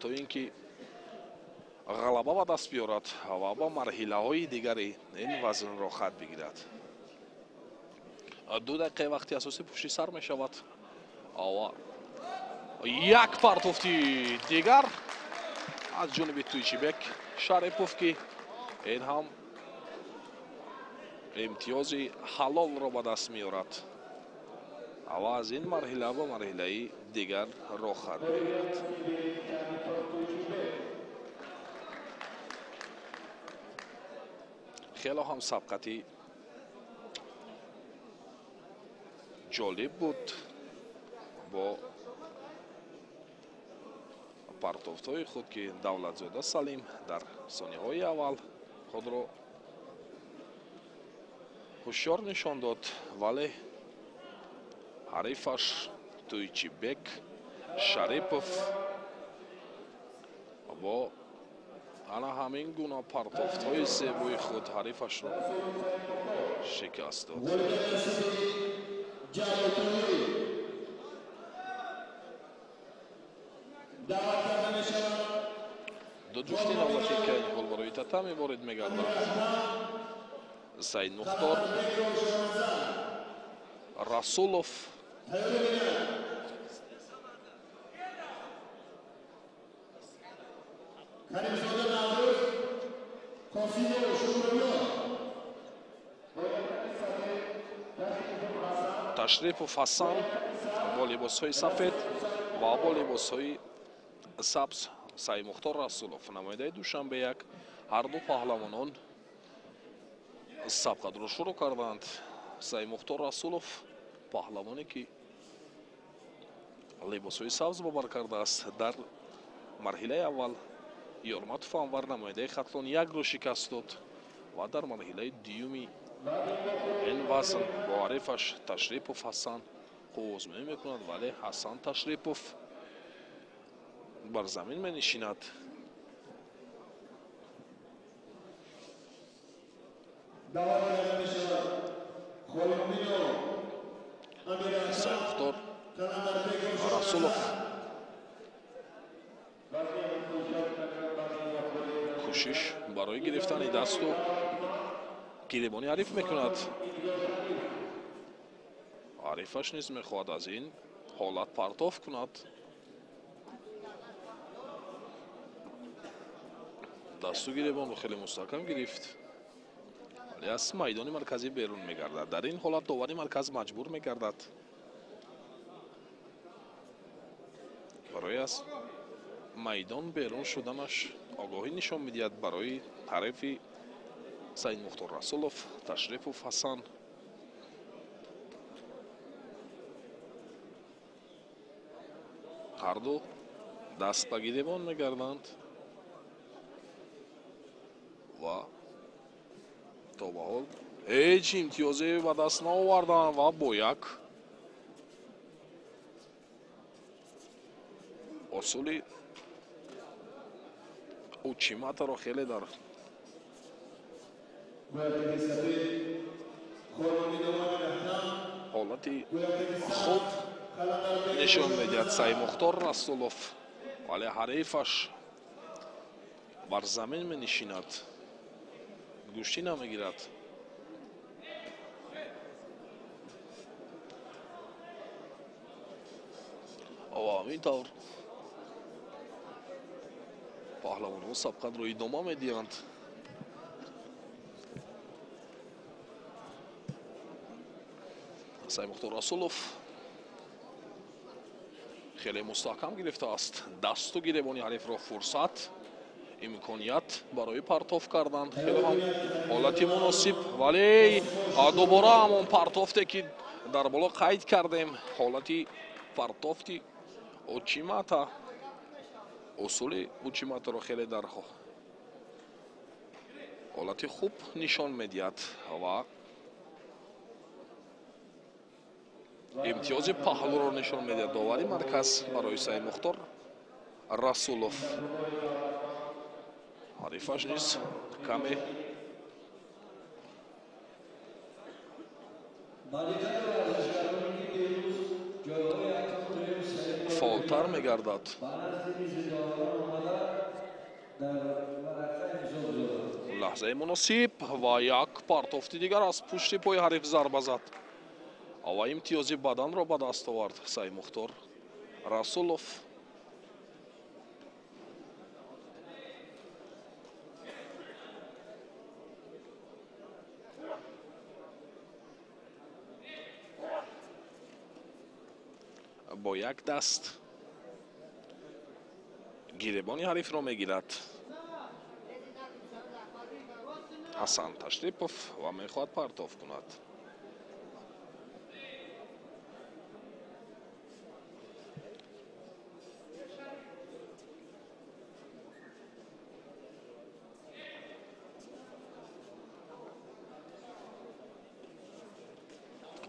то ин ки ғалаба ба даст биёрад ва ба марҳилаҳои дигари ин вазнро хат бигирад. 2 дақиқаи вақти асосӣ пушти сар мешавад. Як партофти дигар аз ҷониби Туйчибек Шарипов, ки ин ҳам имтиёзи ҳалолро ба даст меорад ва аз ин марҳила ба марҳилаи дигар роҳ хат мегирад. Хело ҳам сабқати ҷолиб буд бо партофтҳои худ, ки Давлатзода Салим дар сонияҳои аввал худро ҳушёр нишон дод, вале ҳарифаш Туйчибек Шарипов бо ана ҳамин гуна партофтҳои зебои худ ҳарифашро шикаст дод. 2 Ҷуфти навбатӣ ки ҳол барои татами ворид мегардад. Саидмухтор Расулов Ташрипов Ҳасан бо либосҳои сафед ва бо либосҳои сабз Саидмухтор Расулов, намояндаи Душанбе як. Ҳарду паҳлавонон сабқатро шурӯъ карданд. Саидмухтор Расулов паҳлавоне ки либосҳои сабз ба бар кардааст, дар марҳилаи аввал Ёрматов Анвар, намояндаи Хатлон, якро шикаст дод ва дар марҳилаи дуюми ин вазн бо ҳарифаш Ташрипов Ҳасан қуввозмоӣ мекунад, вале Ҳасан Ташрипов бар замин менишинад. Саидмухтор Расулов кӯшиш барои гирифтани дасту гиребони ҳариф мекунад. Ҳарифаш низ мехоҳад аз ин ҳолат партоф кунад. Дасту гиребонро хеле мустаҳкам гирифт, вале аз майдони марказӣ берун мегардад. Дар ин ҳолат довари марказ маҷбур мегардад барои аз майдон берун шуданаш огоҳӣ нишон медиҳад барои ҳарифи Саидмухтор Расулов Ташрипов Ҳасан. Ҳарду даст ба гиребон мегарданд ва то ба ҳол ҳеҷ имтиёзе ба даст наоварданд ва бо як усули учиматаро хеле дар ҳолати хуб нишон медиҳад Саидмухтор Расулов, вале ҳарифаш бар замин менишинад, гӯштӣ намегирад. Ва ҳамин тавр паҳлавонҳо сабқатро идома медиҳанд. Саидмухтор Расулов хеле мустаҳкам гирифтааст дасту гиребони ҳарифро, фурсат, имконият барои партоф кардан, хеле ҳам ҳолати муносиб, вале дубора ҳамон партофте ки дар боло қайд кардем, ҳолати партофти учимата, усули учиматаро хеле дар ҳолати хуб нишон медиҳад ва имтиёзи паҳлӯро нишон медиҳад довари марказ барои Саидмухтор Расулов. Ҳарифаш низ каме фаъолтар мегардад. Лаҳзаи муносиб ва як партофти дигар аз пушти пои ҳариф зарба зад ва имтиёзи баданро ба даст овард Саидмухтор Расулов. Бо як даст гиребони ҳарифро мегирад Ҳасан Ташрипов ва мехоҳад партоф кунад.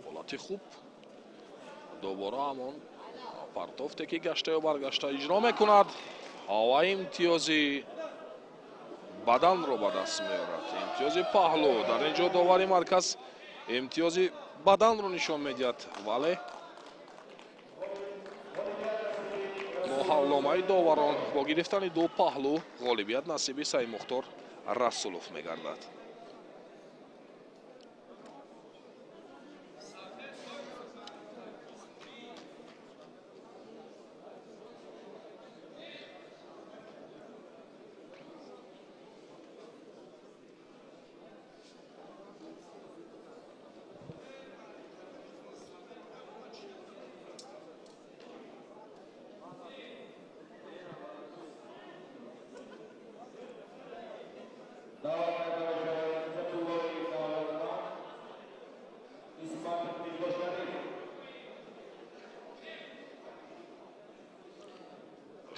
Ҳолати хуб, дубора ҳамон партофте ки гаштаю баргашта иҷро мекунад ва имтиёзи баданро ба даст меорад, имтиёзи паҳлӯ. Дар ин ҷо довари марказ имтиёзи баданро нишон медиҳад, вале мо ҳалло Ҳукмномаи доварон бо гирифтани ду паҳлӯ ғолибият насиби Саидмухтор Расулов мегардад.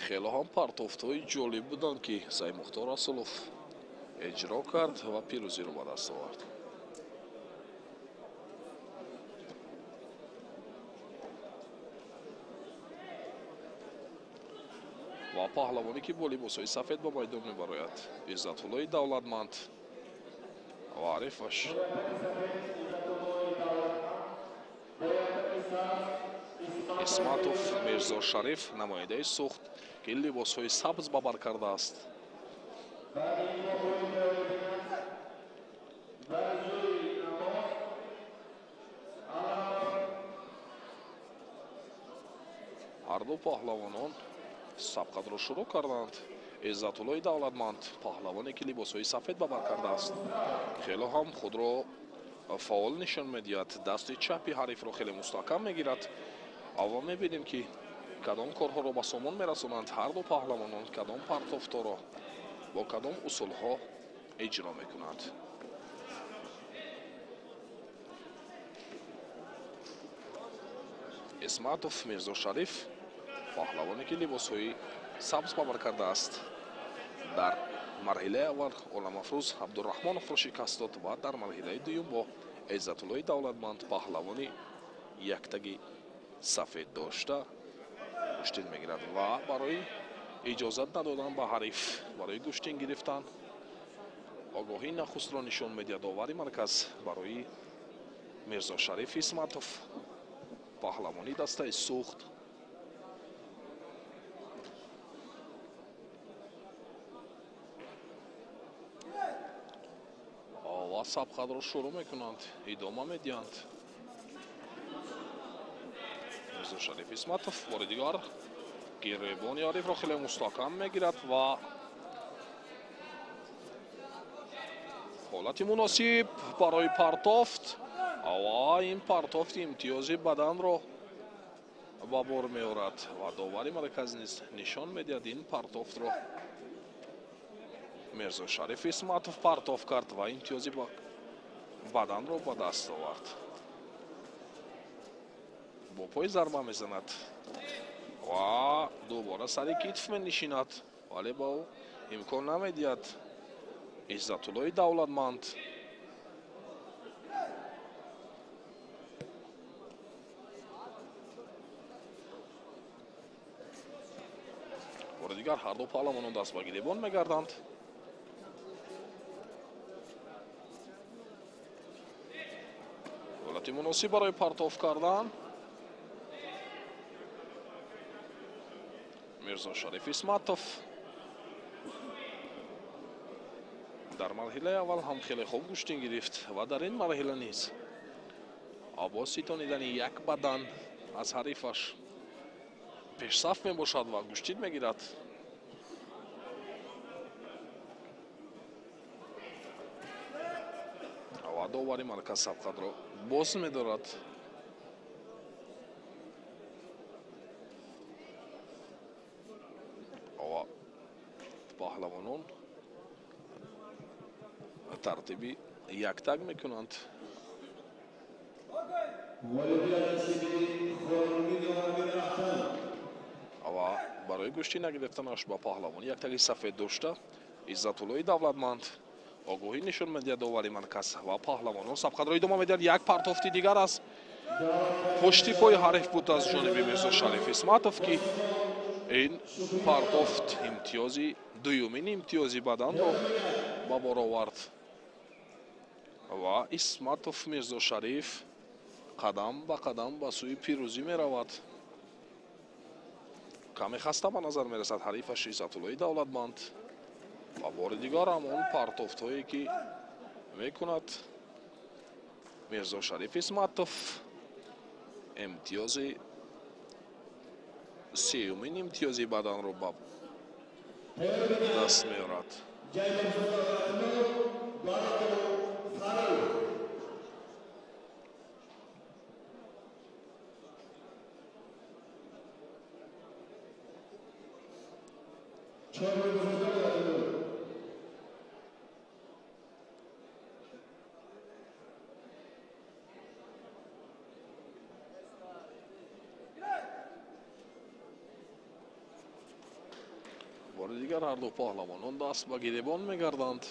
Хеле ҳам партофтҳои ҷолиб буданд, ки Саидмухтор Расулов иҷро кард ва пирӯзиро ба даст овард. Ва паҳлавоне, ки бо либосҳои сафед ба майдон мебарояд, Иззатуллои Давлатманд ва ҳарифаш Исматов Мирзошариф, намояндаи Сухт, ки либосҳои сабз ба бар кардааст. Ҳарду паҳлавонон сабқатро шурӯъ карданд. Иззатуллои Давлатманд, паҳлавоне, ки либосҳои сафед ба бар кардааст, хеле ҳам худро фаъол нишон медиҳад. Дасти чапи ҳарифро хеле мустаҳкам мегирад. Аввал мебинем, ки кадом корҳоро ба сомон мерасонанд ҳарду паҳлавонон, кадом партофторо бо кадом усулҳо иҷро мекунанд. Исматов Мирзошариф, паҳлавоне, ки либосҳои сабз ба бар кардааст, дар марҳилаи аввал Оламафрӯз Абдураҳмоновро шикаст дод ва дар марҳилаи дуюм бо Иззатуллои Давлатманд, паҳлавони яктаги сафед дошта, гӯштин мегирад ва барои иҷозат надодан ба ҳариф барои гӯштин гирифтан огоҳии нахустро нишон медиҳад довари марказ барои Мирзошариф Исматов, паҳлавони дастаи Сухт. Ва сабқатро шурӯъ мекунанд, идома медиҳанд. Мирзошариф Исматов бори дигар гиребони ҳарифро хеле мустаҳкам мегирад ва ҳолати муносиб барои партофт ва ин партофти имтиёзи баданро ба бор меорад ва довари марказ низ нишон медиҳад ин партофтро. Мирзошариф Исматов партофт кард ва имтиёзи баданро ба даст овард. Бо пой зарба мезанад ва дубора сари китф менишинад, вале ба ӯ имкон намедиҳад Иззатуллои Давлатманд. Бори дигар ҳарду паҳлавонон даст ба гиребон мегарданд. Ҳолати муносиб барои партоф кардан. Мирзошариф Исматов дар марҳилаи аввал ҳам хеле хуб гӯштин гирифт ва дар ин марҳила низ бо ситонидани як бадан аз ҳарифаш пешсаф мебошад ва гӯштин мегирад. Ва довари марказ сабқатро боз медорад. Ва паҳлавонон тартиби яктак мекунанд. Ва барои гӯштӣ нагирифтанаш ба паҳлавон яктаги сафед дошта Иззатуллои Давлатманд огоҳӣ нишон медиҳад довари марказ ва паҳлавонон сабқатро идома медиҳад. Як партофти дигар аз пушти пои ҳариф буд аз ҷониби Мирзошариф Исматов, ки ин партофт имтиёзи дуюмин имтиёзи баданро ба бор овард ва Исматов Мирзошариф қадам ба қадам ба сӯи пирӯзӣ меравад. Каме хаста ба назар мерасад ҳарифаш Иззатуллои Давлатманд ва бори дигар ҳамон партофтҳое ки мекунад Мирзошариф Исматов. Имтиёзи сеюмин имтиёзи баданро ба даст меорад. Бори дигар ҳарду паҳлавонон даст ба гиребон мегарданд.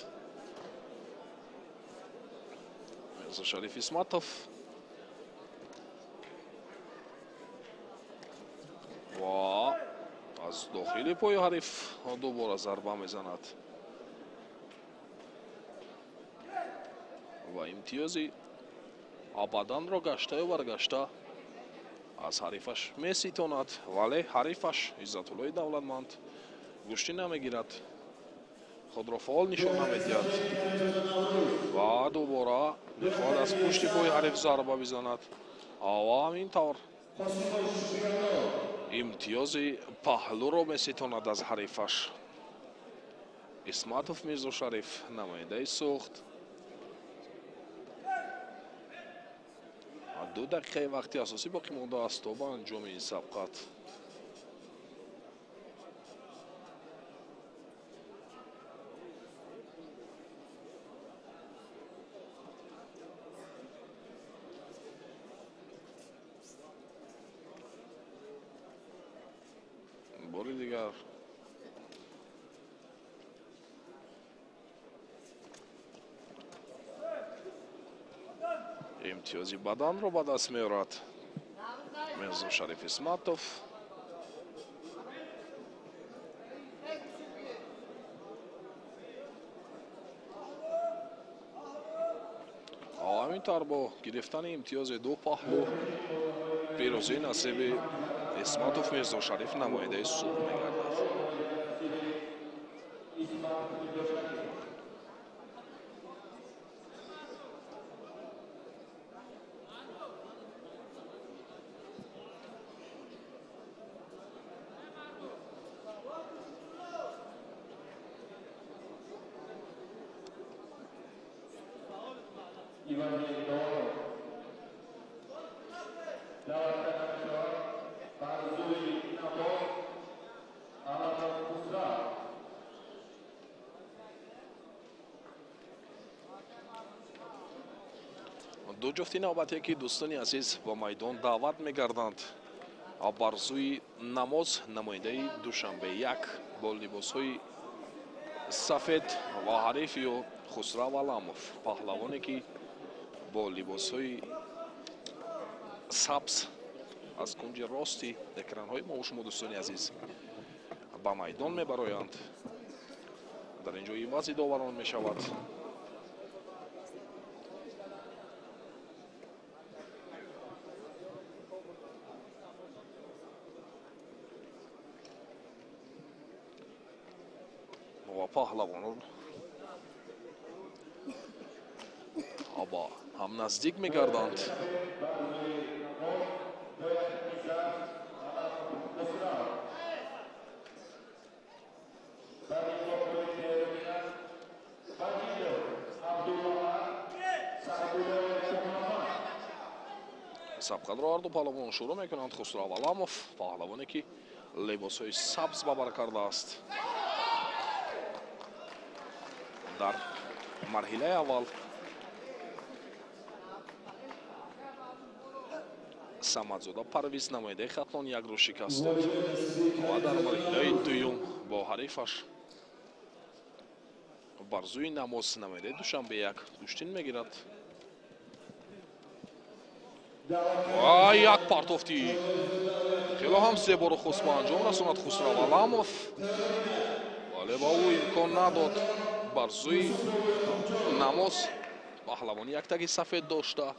Мирзошариф Исматов ва аз дохили пои ҳариф дубора зарба мезанад ва имтиёзи абаданро гаштаю баргашта аз ҳарифаш меситонад, вале ҳарифаш Иззатуллои Давлатманд гӯштӣ намегирад, худро фаъол нишон намедиҳад ва дубора мехоҳад аз пушти пои ҳариф зарба бизанад. Ва ҳамин тавр имтиёзи паҳлӯро меситонад аз ҳарифаш. Исматов Мирзошариф, намояндаи Суғд. 2 дақиқаи вақти асосӣ боқӣ мондааст то ба анҷоми ин сабқат. Бори дигар имтиёзи баданро ба даст меорад Мирзошариф Исматов. Ҳамин тавр бо гирифтани имтиёзи ду паҳлӯ пирӯзӣ насиби Исматов Мирзошариф, намояндаи Суғд мегардад. Ду ҷуфти навбатие ки дӯстони азиз ба майдон даъват мегарданд. Барзуи Намоз, намояндаи Душанбе 1 бо либосҳои сафед ва ҳарифи ӯ Хусрав Аламов, паҳлавоне ки бо либосҳои сабз аз кунҷи рости экранҳои мо шумо дӯстони азиз ба майдон мебароянд. Дар ин ҷо ивази доварон мешавад. Ва паҳлавонон ба ҳам наздик мегарданд. Сабқатро ҳарду паҳлавон шурӯъ мекунанд. Хусрав Аламов, паҳлавоне ки либосҳои сабз ба бар кардааст, дар марҳилаи аввал Самадзода Парвиз, намояндаи Хатлон, якро шикаст дод ва дар марҳилаи дуюм бо ҳарифаш Барзуи Намоз, намояндаи Душанбе 1 гӯштин мегирад. Ва як партофти хело ҳам зеборо хост ба анҷом расонад Хусрав Аламов, вале ба ӯ имкон надод. Барзуи Намоз, паҳлавони яктаги сафед дошта,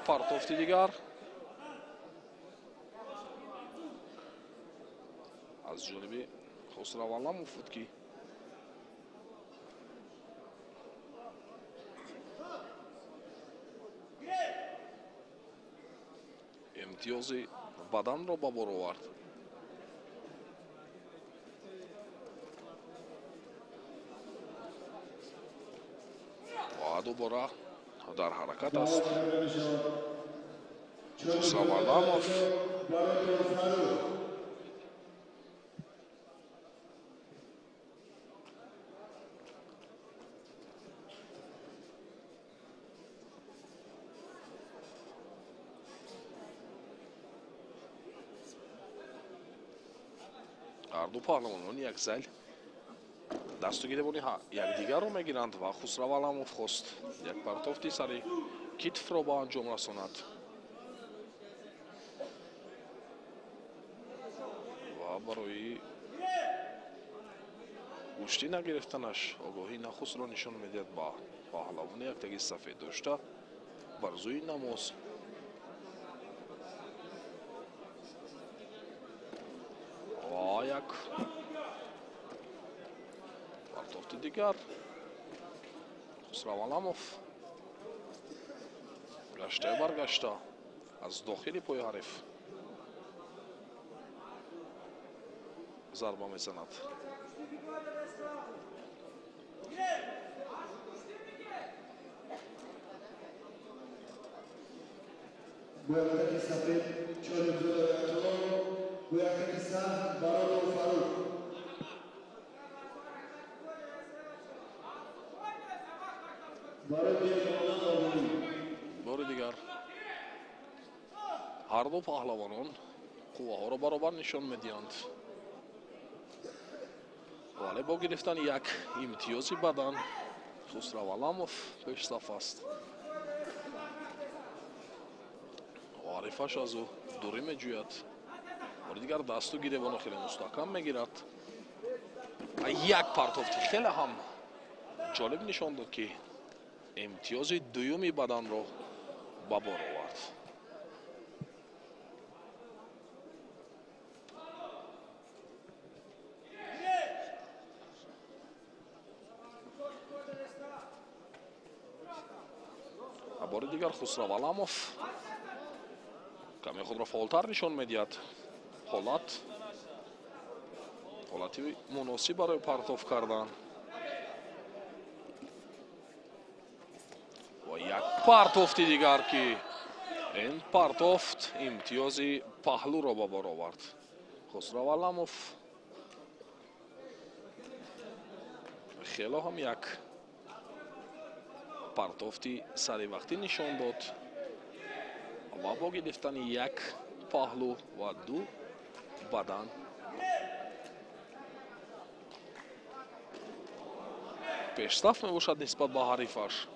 Партофти дигар аз ҷониби Хусрав Аламов буд, ки имтиёзи баданро ба бор овард. Ва дубора дар ҳаракат аст Хусрав Аламов. Ҳарду паҳлавонон як зал дасту гиребони якдигарро мегиранд ва Хусрав Аламов хост як партофти сари китфро ба анҷом расонад ва барои гӯштӣ нагирифтанаш огоҳии нахустро нишон медиҳад ба паҳлавони яктаги сафед дошта Барзуи Намоз. Ва як партофти дигар Хусрав Аламов гаштаю баргашта аз дохили пои ҳариф зарба мезанад. Гӯяктаки сафед Чорибзода Оятулло, гӯяктаки сабз Баротов Фарух. Бори дигар ҳарду паҳлавонон қувваҳоро баробар нишон медиҳанд, вале бо гирифтани як имтиёзи бадан Хусрав Аламов пешсаф аст. Ҳарифаш аз ӯ дурӣ меҷӯяд. Бори дигар дасту гиребоно хеле мустаҳкам мегирад. Як партофти хеле ҳам ҷолиб нишон дод, ки имтиёзи дуюми баданро ба бор овард. Бори дигар Хусрав Аламов каме худро фаъолтар нишон медиҳад. Ҳолати муносиб барои партоф кардан. Ва як партофти дигар, ки ин партофт имтиёзи паҳлӯро ба бор овард. Хусрав Аламов хело ҳам як партофти саривақтӣ нишон дод ва бо гирифтани як паҳлӯ ва ду бадан пешсаф мебошад нисбат ба ҳарифаш.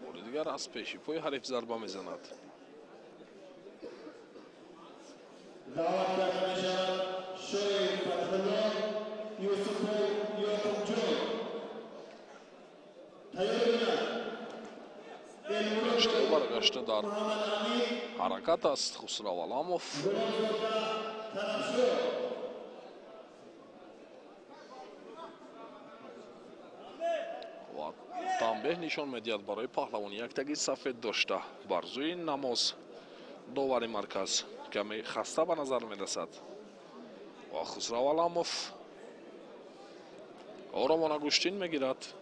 Бори дигар аз пеши пои ҳариф зарба мезанад. Даъват карда мешавад Шоҳи Фатҳулло Юсуфу Ёқубҷон. Тайёр бинад. Гаштаю баргашта дар ҳаракат аст Хусрав Аламов. Ва танбеҳ нишон медиҳад барои паҳлавони яктаги сафед дошта Барзуи Намоз. Довари марказ каме хаста ба назар мерасад ва Хусрав Аламов оромона гӯштин мегирад.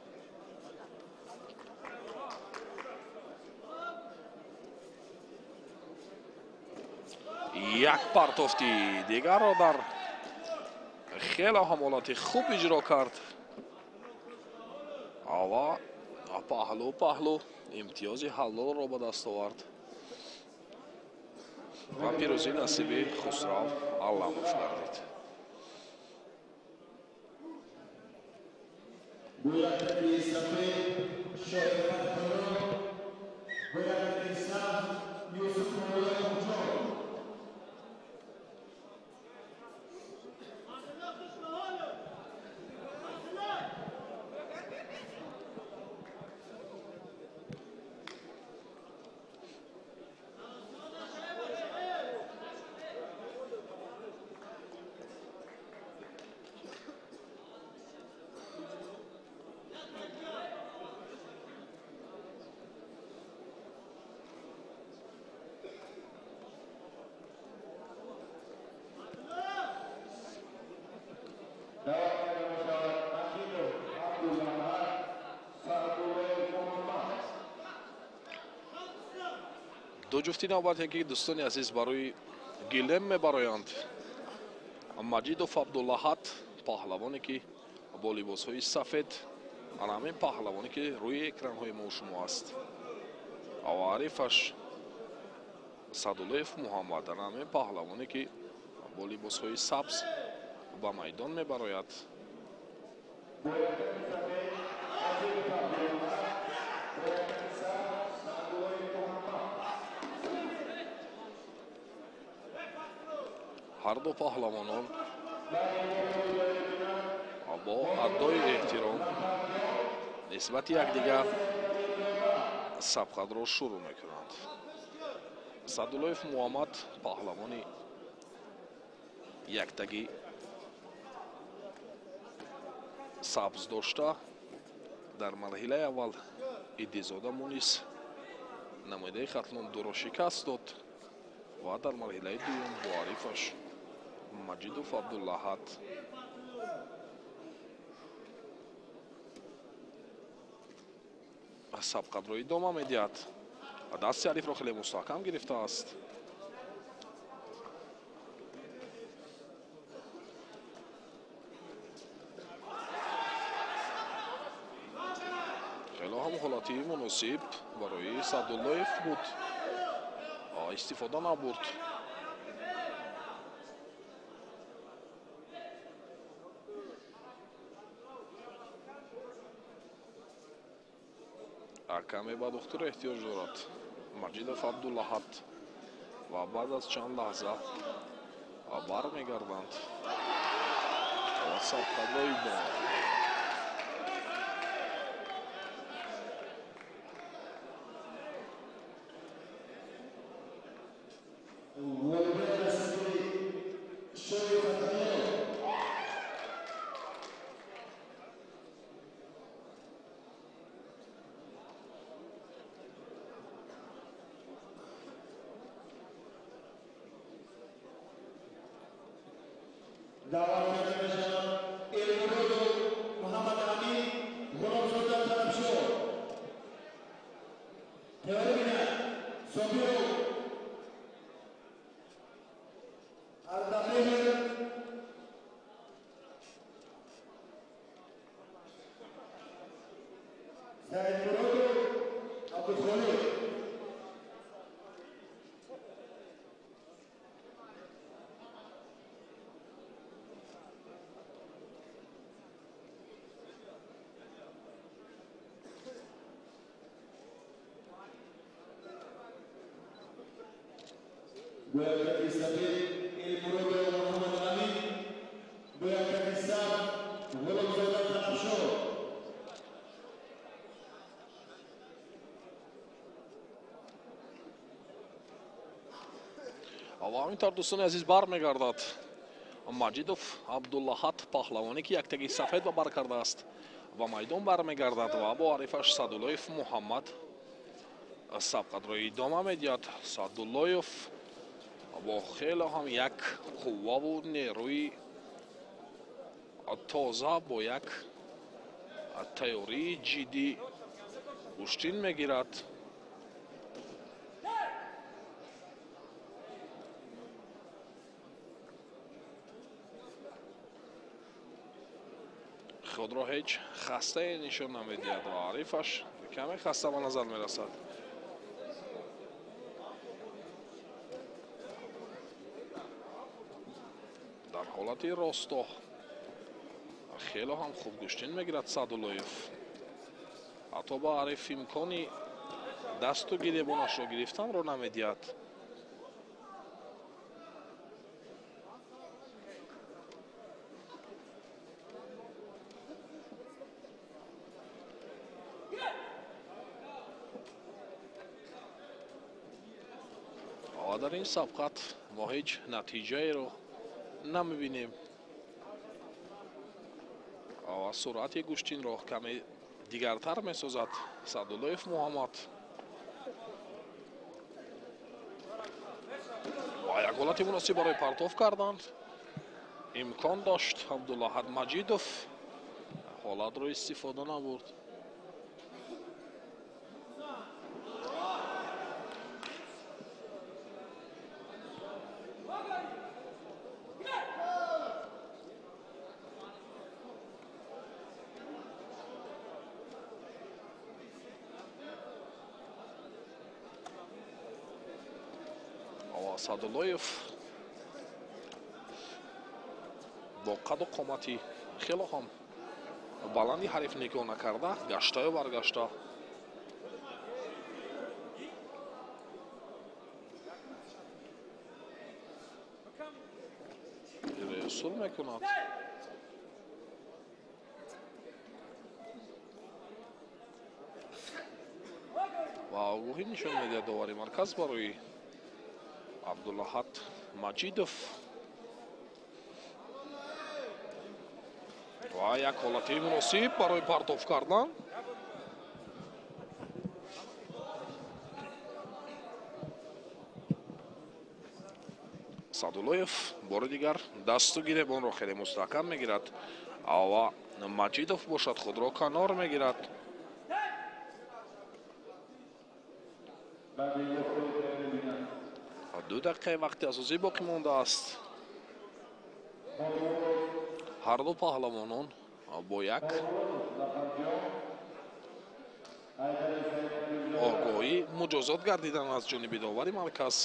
Як партофти дигарро дар хеле ҳам ҳолати хуб иҷро кард ва паҳлӯ паҳлӯ имтиёзи ҳаллолро ба даст овард ва пирӯзӣ насиби Хусрав Аламов гардид. Гӯяктаки сафед Шоҳи Фатҳулло, гӯяктаки сабз Юсуфу Ёқубҷон. Ду ҷуфти навбате ки дӯстони азиз барои гилем мебароянд. Маҷидов Абдуллаҳат, паҳлавоне ки бо либосҳои сафед, ана ҳамин паҳлавоне ки рӯи экранҳои мо шумо аст, ва ҳарифаш Садуллоев Муҳаммад, ана ҳамин паҳлавоне ки бо либосҳои сабз ба майдон мебарояд. Ҳар ду паҳлавонон бо адои эҳтиром нисбати якдигар сабқатро шурӯъ мекунанд. Садуллоев Муҳаммад, паҳлавони яктагӣ сабз дошта, дар марҳилаи аввал Идизода Мунис, намояндаи Хатлон, дуро шикаст дод ва дар марҳилаи дуюм бо ҳарифаш Маҷидов Абдуллаҳат сабқатро идома медиҳад ва дасти ҳарифро хеле мустаҳкам гирифтааст. Хело ҳам ҳолати муносиб барои Садуллоев буд, истифода набурд. Каме ба духтур эҳтиёҷ дорад Маҷидов Абдуллаҳат ва баъд аз чанд лаҳза бармегарданд ва сабқатро идома. Ва ҳамин тавр, дӯстони азиз, бармегардад Маҷидов Абдуллаҳат, паҳлавоне ки яктаги сафед ба бар кардааст, ба майдон бармегардад ва бо ҳарифаш Садуллоев Муҳаммад сабқатро идома медиҳад. Садуллоев бо хело ҳам як қувваву нерӯи тоза, бо як тайёрии ҷиддӣ гӯштин мегирад. Худро ҳеҷ хастае нишон намедиҳад ва ҳарифаш каме хаста ба назар мерасад. Дар ҳолати ростоҳ хело ҳам хуб гӯштин мегирад Садуллоев. Ҳатто ба ҳариф имкони дасту гиребонашро гирифтанро намедиҳад. Ва дар ин сабқат мо ҳеҷ натиҷаеро намебинем ва суръати гӯштинро каме дигартар месозад Садуллоев Муҳаммад. Ва як ҳолати муносиб барои партоф карданд имкон дошт Абдуллаҳат Маҷидов, ҳолатро истифода набурд. Саъдуллоев бо қаду қомати хело ҳам баланди ҳариф нигоҳ накарда, гаштаю баргашта усул мекунад. Ва огоҳӣ нишон медиҳад довари марказ барои Абдулаҳад Маҷидов. Ва як ҳолати муносиб барои партоф кардан. Саъдуллоев бори дигар дасту гиребонро хеле мустаҳкам мегирад ва Маҷидов бошад худро канор мегирад. Ду дақиқаи вақти асосӣ боқӣ мондааст. Ҳарду паҳлавонон бо як огоҳӣ муҷозот гардидан аз ҷониби довари марказ.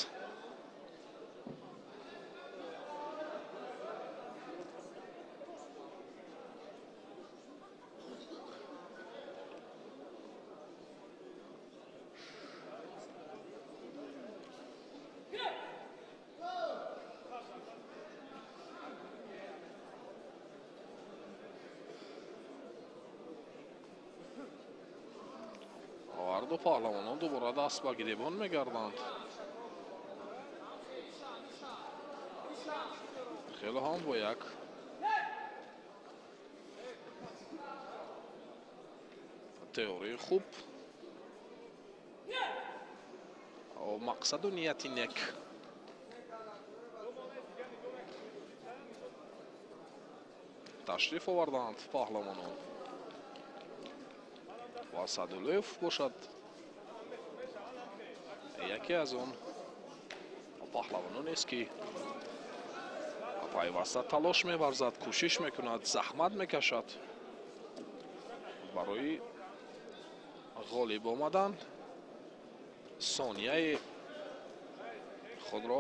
Ҳарду паҳлавонон дубора даст ба гиребон мегарданд. Хеле ҳам бо як теорияи хуб мақсаду нияти нек. Ташриф оварданд паҳлавонон. Ва Саъдуллоев бошад яке аз он паҳлавононест, ки пайваста талош меварзад, кӯшиш мекунад, заҳмат мекашад барои ғолиб омадан. Сонияи худро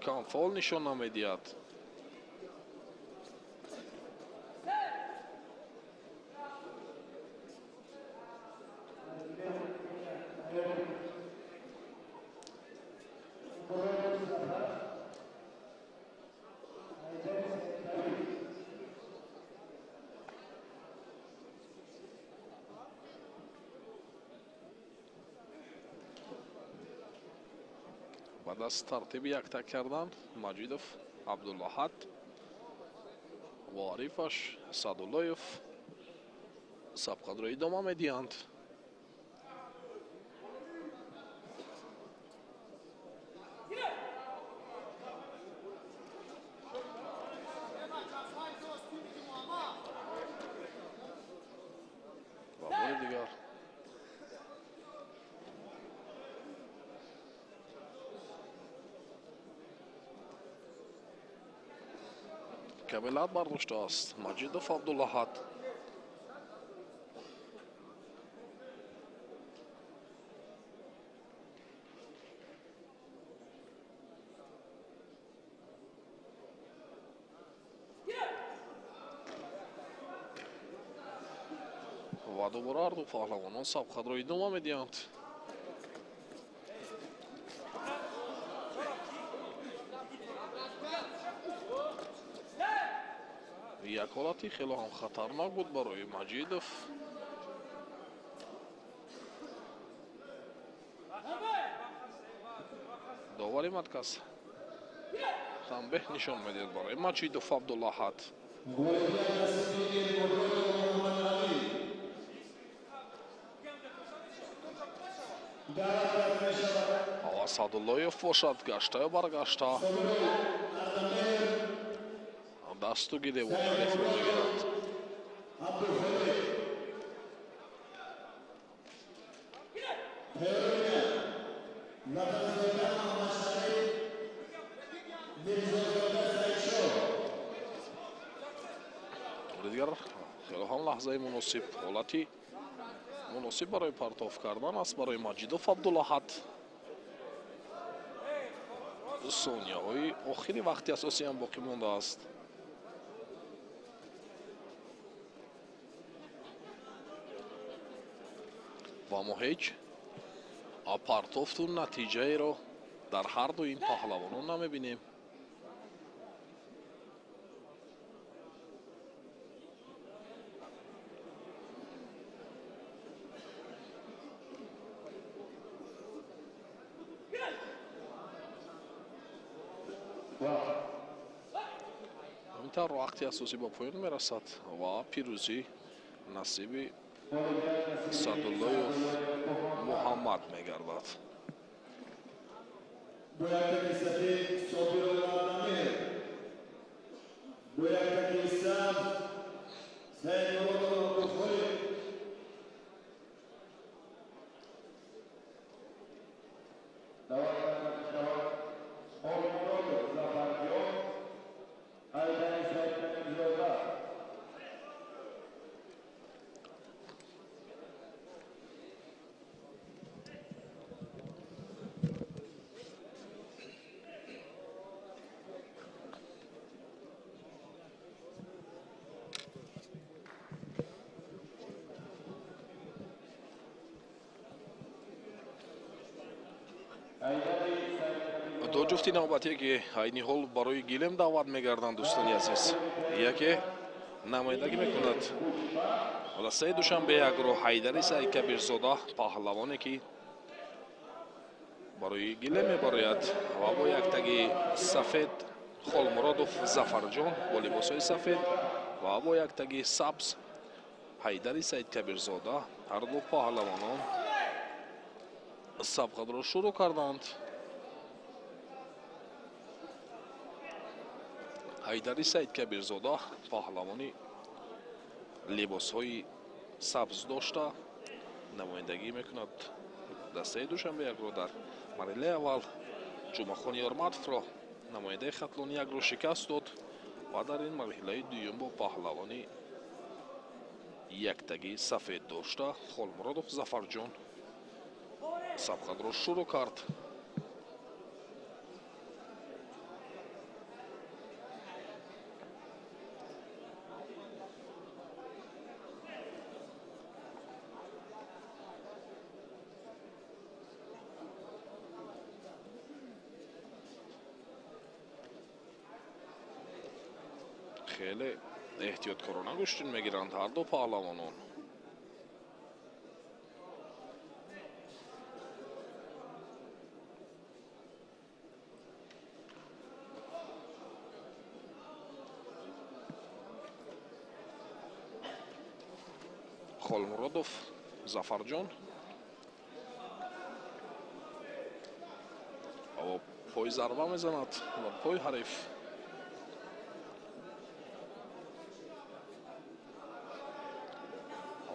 камфол нишон намедиҳад. Баъд аз тартиби якта кардан Маҷидов Абдулаҳад ва ҳарифаш Саъдуллоев сабқатро идома медиҳанд. Ва бори дигар кабелат бардоштааст Маҷидов Абдулаҳад. Ва дубора ҳарду паҳлавонон сабқатро идома медиҳанд. Як ҳолати хело ҳам хатарнок буд барои Маҷидов. Довари марказ танбеҳ нишон медиҳад барои Маҷидов Абдулаҳад. Ва Саъдуллоев бошад гаштаю баргашта дасту гиребон ҳарифро мегирад. Дигар хело ҳам лаҳзаи муносиб, ҳолати муносиб барои партоф кардан аст барои Маҷидов Абдулаҳад. Сонияҳои охири вақти асосӣ ҳам боқӣ мондааст. Ва мо ҳеҷ партофту натиҷаеро дар ҳар ду ин паҳлавонон намебинем. Ҳамин тавр вақти асосӣ ба поён мерасад ва пирӯзӣ насиби Садуллоев Муҳаммад мегардад. Бо яктаки сафед Собирова Дамир, бо яктаки сабз Саидмуродов Абдухолиқ. Даъват карда мешавад Холмуродов Зафарҷон, Ҳайдари Саидкабирзода. Ду ҷуфти навбатие ки айни ҳол барои гилем даъват мегарданд, дӯстони азиз, яке намояндагӣ мекунад дастаи Душанбе якро Ҳайдари Саидкабирзода, паҳлавоне ки барои гилем мебарояд, ва бо яктаги сафед Холмуродов Зафарҷон бо либосҳои сафед ва бо яктаги сабз Ҳайдари Саидкабирзода. Ҳарду паҳлавонон сабқатро шурӯъ карданд. Ҳайдари Саидкабирзода паҳлавони либосҳои сабз дошта намояндагӣ мекунад дастаи Душанбе якро. Дар марҳилаи аввал Ҷумъахон Ёрматовро, намояндаи Хатлони якро, шикаст дод ва дар ин марҳилаи дуюм бо паҳлавони яктаги сафед дошта Холмуродов Зафарҷон сабқатро шурӯъ кард. Хеле эҳтиёткорона гӯштин мегиранд ҳарду паҳлавонон. Холмуродов Зафарҷон пой зарба мезанад ва пой ҳариф.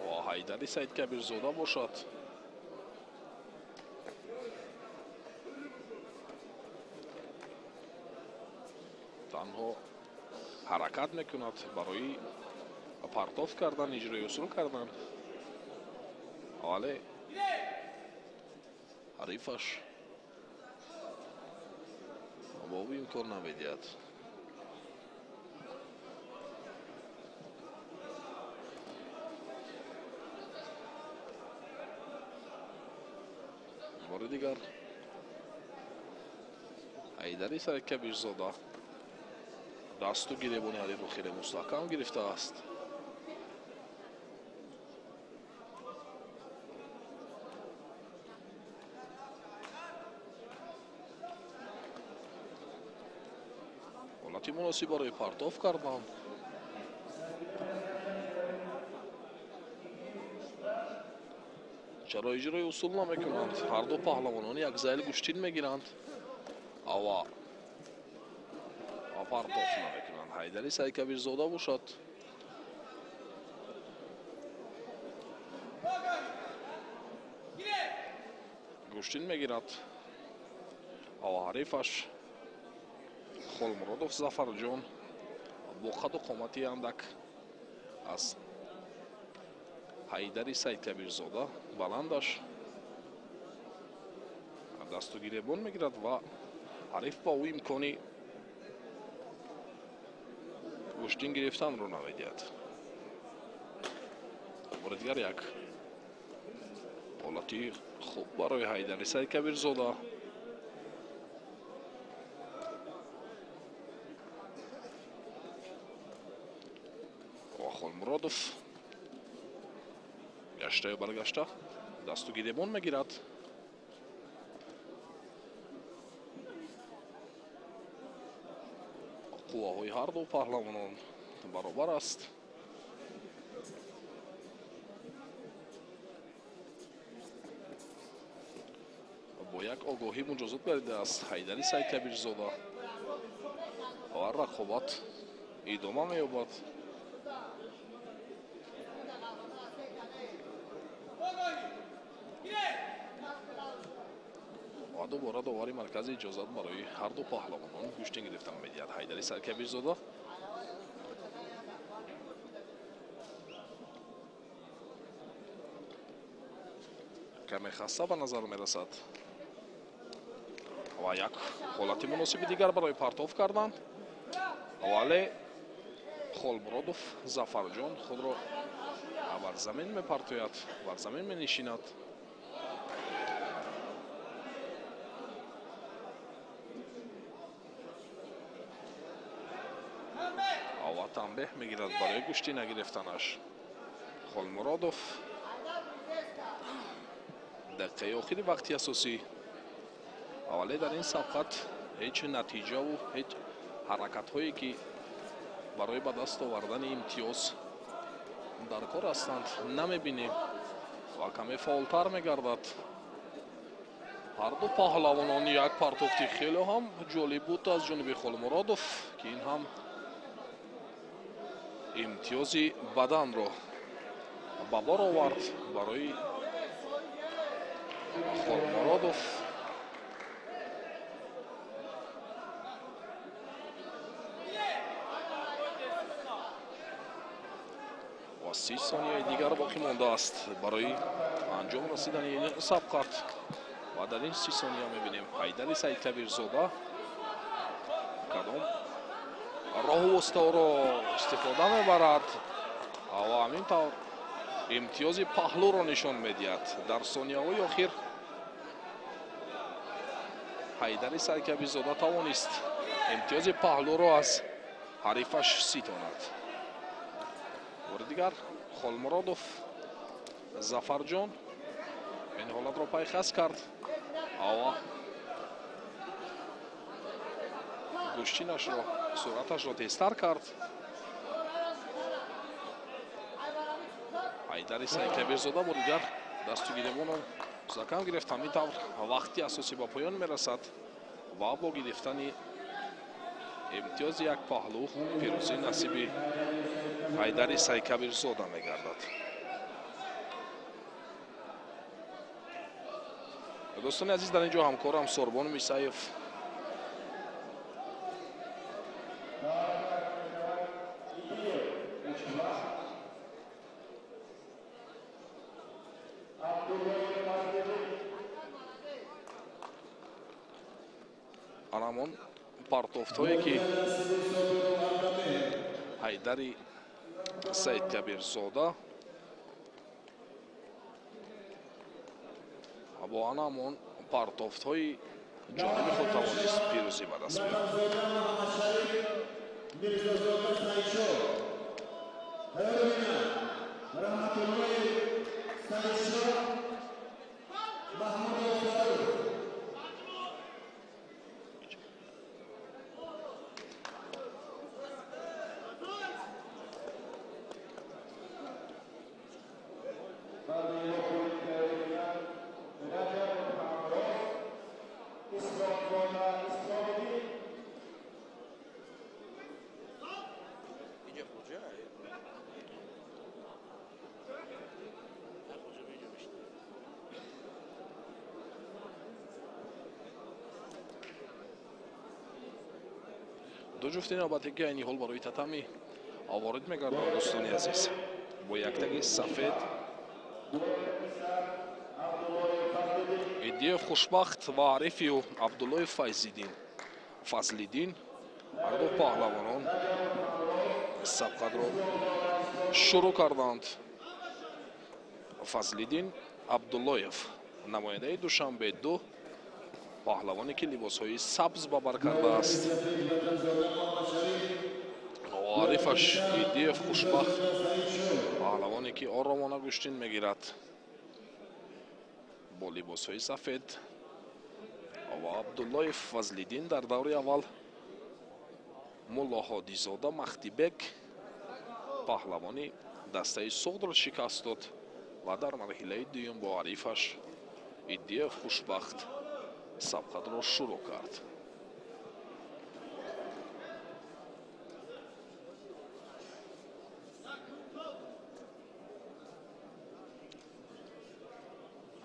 Ва Ҳайдари Саидкабирзода бошад. Танҳо ҳаракат мекунад барои партоф кардан, иҷрои усул кардан, вале ҳарифаш бо ӯ имкон намедиҳад. Бори дигар Ҳайдари Саидкабирзода дасту гиребони ҳарифро хеле мустаҳкам гирифтааст. Ҳолати муносиб барои партоф кардан. Чаро иҷрои усул намекунанд? Ҳарду паҳлавонон як зайл гӯштин мегиранд, ава партоф намекунанд. Ҳайдари Саидкабирзода бошад гӯштин мегирад, ава ҳарифаш Холмуродов Зафарҷон бо қаду қомати андак аз Ҳайдари Саидкабирзода баландаш дасту гиребон мегирад ва Ҳариф ба ӯ имкони гӯштин гирифтанро намедиҳад. Бори дигар як ҳолати хуб барои Ҳайдари Сайдкабирзода. Ва Холмуродов гаштаю баргашта дасту гиребон мегирад. Қувваҳои ҳарду паҳлавонон баробар аст. Бо як огоҳӣ муҷозот гардидааст Ҳайдари Сайдкабирзода ва рақобат идома меёбад. Ва дубора довари маркази иҷозат барои ҳарду паҳлавонон гӯштин гирифтан медиҳад. Ҳайдари Сайдкабирзода каме хаста ба назар мерасад ва як ҳолати муносиби дигар барои партоф кардан, вале Холмуродов Зафарҷон худро бар замин мепартояд, бар замин менишинад. Ва танбеҳ мегирад барои гӯштӣ нагирифтанаш. Холмуродов дақиқаи охири вақти асосӣ, вале дар ин сабқат ҳеҷ натиҷаву ҳеҷ ҳаракатҳое ки барои ба даст овардани имтиёз дар кор ҳастанд намебинем ва каме фаъолтар мегардад. Ҳарду паҳлавонон як партофти хеле ҳам ҷолиб буд аз ҷониби Холмуродов, ки ин ҳам имтиёзи баданро ба бор овард барои Холмуродов. Ва 30 сонияи дигар боқӣ мондааст барои анҷом расидани ин сабқат. Ва дар ин 30 сония мебинем Ҳайдари Сайдкабирзода кадом роҳу воситаҳоро истифода мебарад ва ҳамин тавр имтиёзи паҳлӯро нишон медиҳад. Дар сонияҳои охир Ҳайдари Сайдкабирзода тавонист имтиёзи паҳлӯро аз ҳарифаш ситонад. Бори дигар Холмуродов Зафарҷон ин ҳолатро пайхас кард ва гӯштинашро, суръаташро тезтар кард. Ҳайдари Сайдкабирзода бо дигар дасту гиребонро закам гирифт. Ҳамин тавр вақти асосӣ ба поён мерасад ва бо гирифтани имтиёзи як паҳлӯ пирӯзӣ насиби Ҳайдари Сайдкабирзода мегардад. Дӯстони азиз, дар ин ҷо ҳамкорам Сорбон Мисаев анамон партофтҳое ки Ҳайдари Сайдкабирзода бо анамон партофтҳои ҷониби худ тавонист пирӯзӣ ба даст биёрад. Ду ҷуфти навбатӣ ки айни ҳол барои татами ворид мегарданд, дӯстони азиз, бо яктаги сафед Идиев Хушбахт ва ҳарифи ӯ Абдуллоев Файзиддин. Фазлиддин. Ҳарду паҳлавонон сабқатро шурӯъ карданд. Фазлиддин Абдуллоев, намояндаи Душанбе 2, паҳлавоне ки либосҳои сабз ба бар кардааст. Ҳарифаш Идиев Хушбахт, паҳлавоне ки оромона гӯштин мегирад бо либосҳои сафед. Ва Абдуллоев Фазлиддин дар даври аввал Муллоҳодизода Махдибек, паҳлавони дастаи Суғдро шикаст дод ва дар марҳилаи дуюм бо ҳарифаш Идиев Хушбахт сабқатро шурӯъ кард.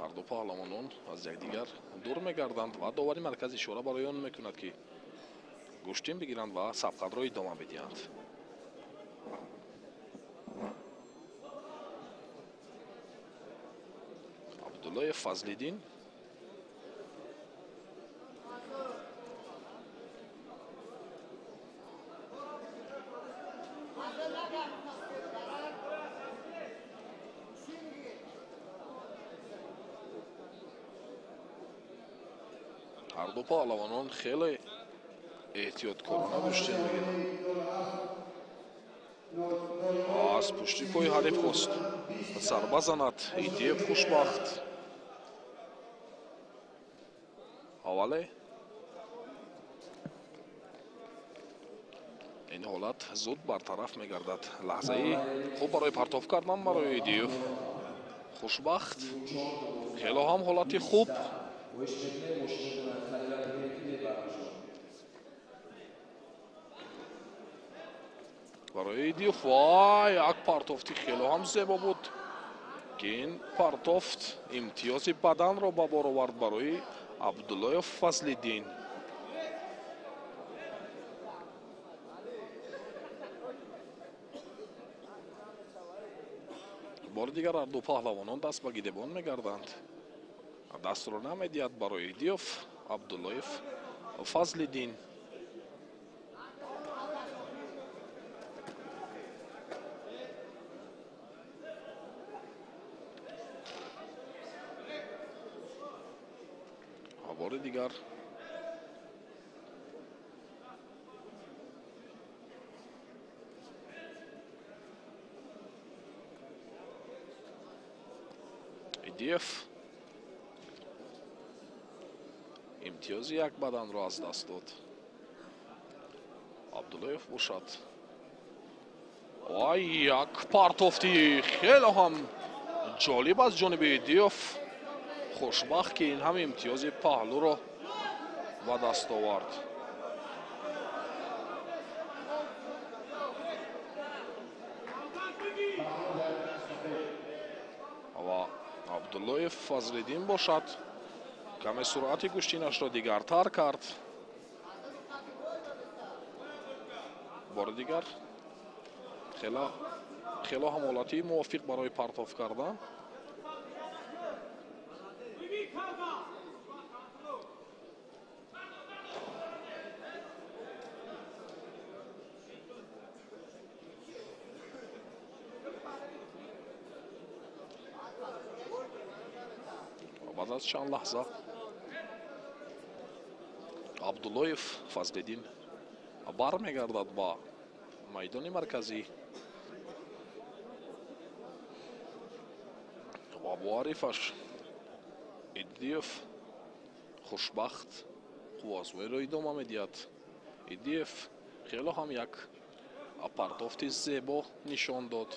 Ҳарду паҳлавонон аз якдигар дур мегарданд ва довари марказ ишора барои он мекунад, ки гӯштин бигиранд ва сабқатро идома бидиҳанд. Абдуллоев Фазлиддин ҳарду паҳлавонон хеле эҳтиёткорона гӯштин мегиранд. Аз пушти пои ҳариф хост зарба занад Идиев Хушбахт. Аввале ин ҳолат зуд бартараф мегардад. Лаҳзаи хуб барои партоф кардан барои Идиев Хушбахт. Хело ҳам ҳолати хуб. Барои Идиев вай, як партофти хело ҳам зебо буд, ки ин партофт имтиёзи баданро ба бор овард барои Абдуллоев Фазлиддин. Бори дигар ҳарду паҳлавонон даст ба гидебон мегарданд. Дастро намедиҳад барои Идиев Абдуллоев Фазлиддин. Бори дигар Идиев имтиёзи як баданро аз даст дод. Абдуллоев бошад. Вай, як партофти хеле ҳам ҷолиб аз ҷониби Идиев Хушбахт, ки ин ҳам имтиёзи паҳлӯро ба даст овард. Ва Абдуллоев Фазлиддин бошад каме суръати гӯштинашро дигартар кард. Бори дигар хело ҳам ҳолати мувофиқ барои партоф кардан. Баъд аз чанд лаҳза Абдуллоев Фазлиддин бармегардад ба майдони марказӣ ва бо ҳарифаш Идиев Хушбахт қувваозмоиро идома медиҳад. Идиев хело ҳам як партофти зебо нишон дод.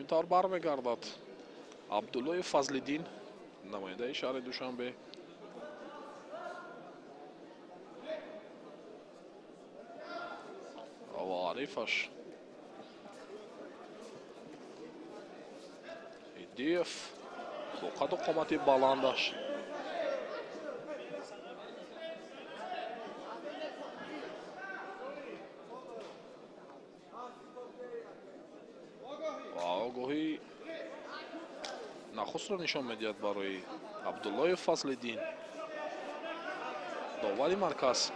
Ин тавр бармегардад Абдуллоев Фазлиддин, намояндаи шаҳри Душанбе. Ва ҳарифаш Идиев бо қаду қомати баландаш. Нахустро нишон медиҳад барои Абдуллоев Фазлиддин. Довари марказ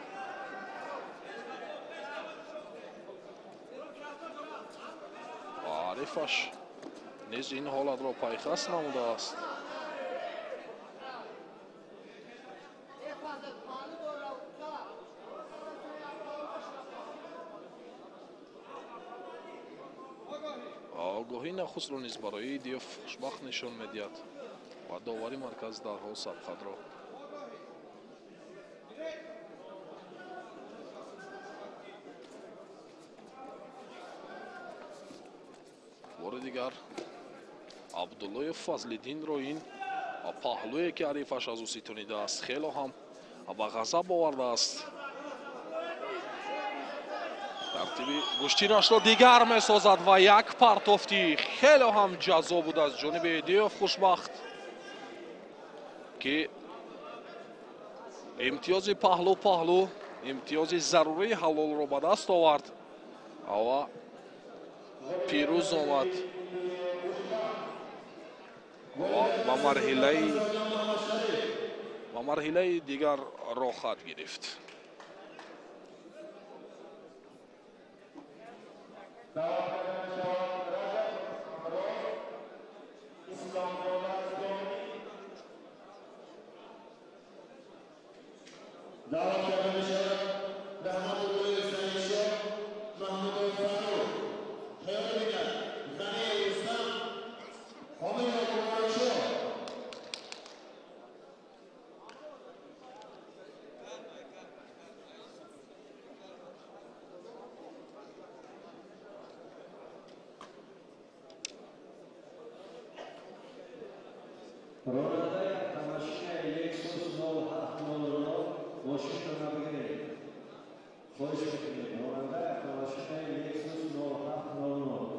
ва ҳарифаш низ ин ҳолатро пайхас намудааст. Огоҳии нахустро низ барои Идиёв хушбахт нишон медиҳад ва довари марказ дарҳол сабқатро бори дигар Абдуллоев Фазлиддинро ин паҳлӯе ки ҳарифаш аз ӯ ситонидааст хело ҳам ба ғазаб овардааст. Тартиби гӯштинашро дигар месозад ва як партофти хело ҳам ҷаззоб буд аз ҷониби Идиёв хушбахт, ки имтиёзи паҳлӯ паҳлӯ, имтиёзи зарурии ҳалолро ба даст овард ва пирӯз омад ва ба марҳилаи дигар роҳхат гирифт. Даъват карда мешавад Раҳматуллои Саидшоҳ Маҳмудов Фаррух, хаёл бинад Ғании Рустам Ҳомиев Гумоншоҳ. Ронандаи автомошинаи Lexus 0700 мошинро набигиред. Хоҳиш мекунем, ронандаи автомошинаи Lexus 0700.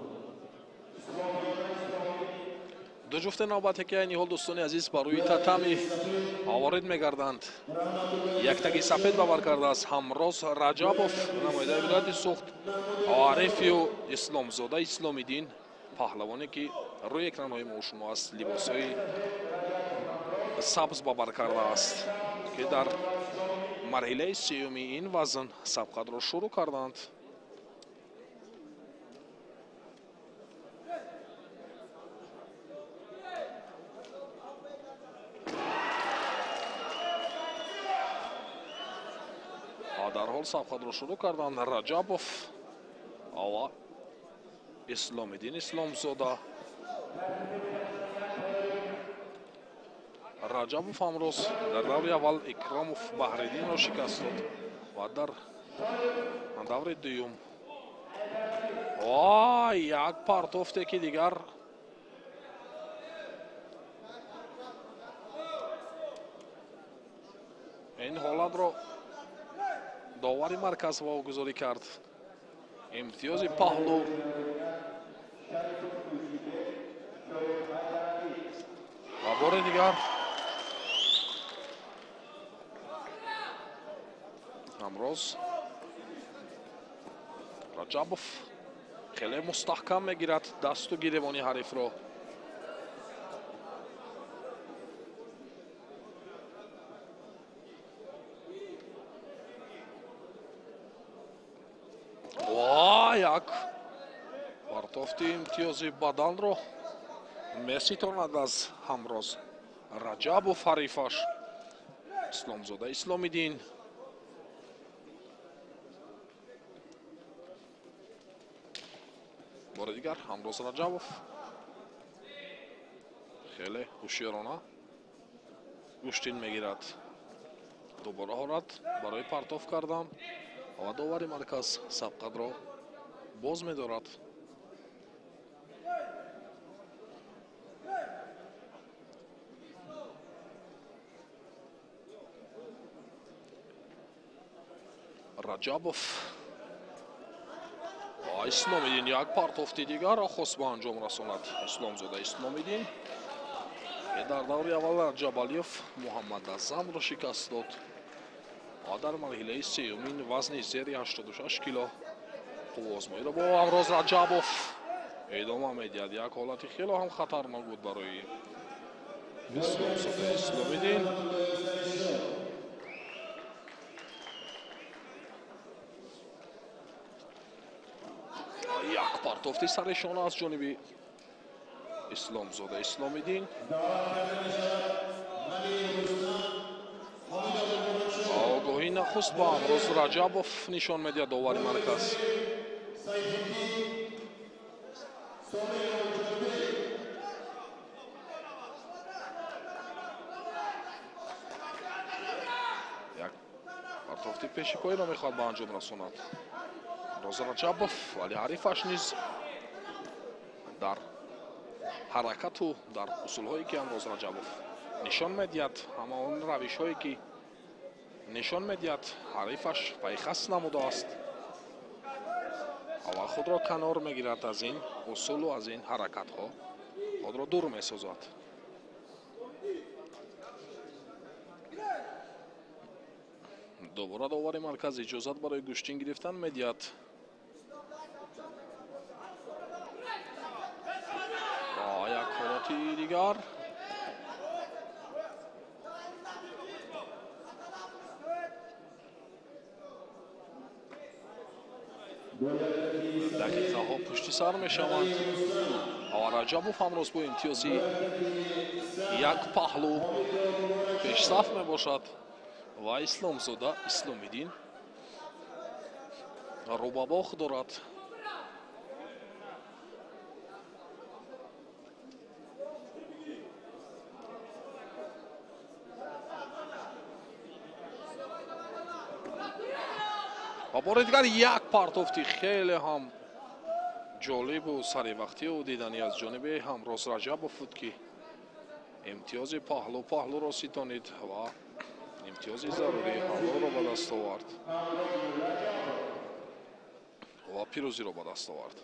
Ду ҷуфти навбате ки айни ҳол дӯстони азиз ба рӯи татами ворид мегарданд. Яктаги сафед бавар кардааст Ҳамроз Раҷабов, намояндаи вилояти Суғд, Арифию Исломзода Исломиддин, паҳлавоне ки рӯи экранҳои мо шумо аст, либосҳои сабз бабар кардааст, ки дар марҳилаи сеюми ин вазн сабқатро шурӯъ карданд. Дарҳол сабқатро шурӯъ карданд Раҷабов ва Исломиддин Исломзода. Раҷабов ҳамроз дар даври аввал Икромов Баҳриддинро шикаст дод ва дар даври дуюм ва як партофте ки дигар ин ҳолатро довари марказ вогузорӣ кард. Имтиёзи паҳлӯ ва бори дигар Ҳамроз Раҷабов хеле мустаҳкам мегирад дасту гиребони ҳарифро. Ва як партофти имтиёзи баданро меситонад аз Ҳамроз Раҷабов ҳарифаш Исломзода Исломиддин. Бори дигар Ҳамроз Раҷабов хеле ҳушёрона гӯштин мегирад. Дубора ҳолат барои партоф кардан ва довари марказ сабқатро боз медорад. Раҷабов ва Исломиддин як партофти дигарро хост ба анҷом расонад. Исломзода Исломиддин дар даври аввал Раҷабалиев Муҳаммад Азамро шикаст дод ва дар марҳилаи сеюмин вазни зери 86 кило қувваозмоиро бо Ҳамроз Раҷабов идома медиҳад. Як ҳолати хело ҳам хатарнок буд барои Исломзода Исломиддин. Як партофти сари шона аз ҷониби Исломзода Исломиддин. Огоҳӣ нахуст ба Ҳамроз Раҷабов нишон медиҳад довари марказ. Як партофти пеши поиро мехоҳад ба анҷом расонад Ҳамроз Раҷабов, вале ҳарифаш низ дар ҳаракату дар усулҳое ки Ҳамроз Раҷабов нишон медиҳад, ҳама он равишҳое ки нишон медиҳад, ҳарифаш пайхас намудааст ва худро канор мегирад аз ин усулу аз ин ҳаракатҳо худро дур месозад. Дубора довари марказ иҷозат барои гӯштин гирифтан медиҳад. Ва як ҳолати дигар. Дақиқаҳо пушти сар мешаванд ва Раҷабов ҳамроз бо имтиёзи як паҳлу пешсаф мебошад ва Исломзода Исломиддин рӯбабох дорад. Ва бори дигар як партофти хеле ҳам ҷолибу саривақтию диданӣ аз ҷониби Ҳамроз Раҷабов буд, ки имтиёзи паҳлу паҳлуро ситонид ва имтиёзи зарурии ҳамроҳро ба даст овард ва пирӯзиро ба даст овард.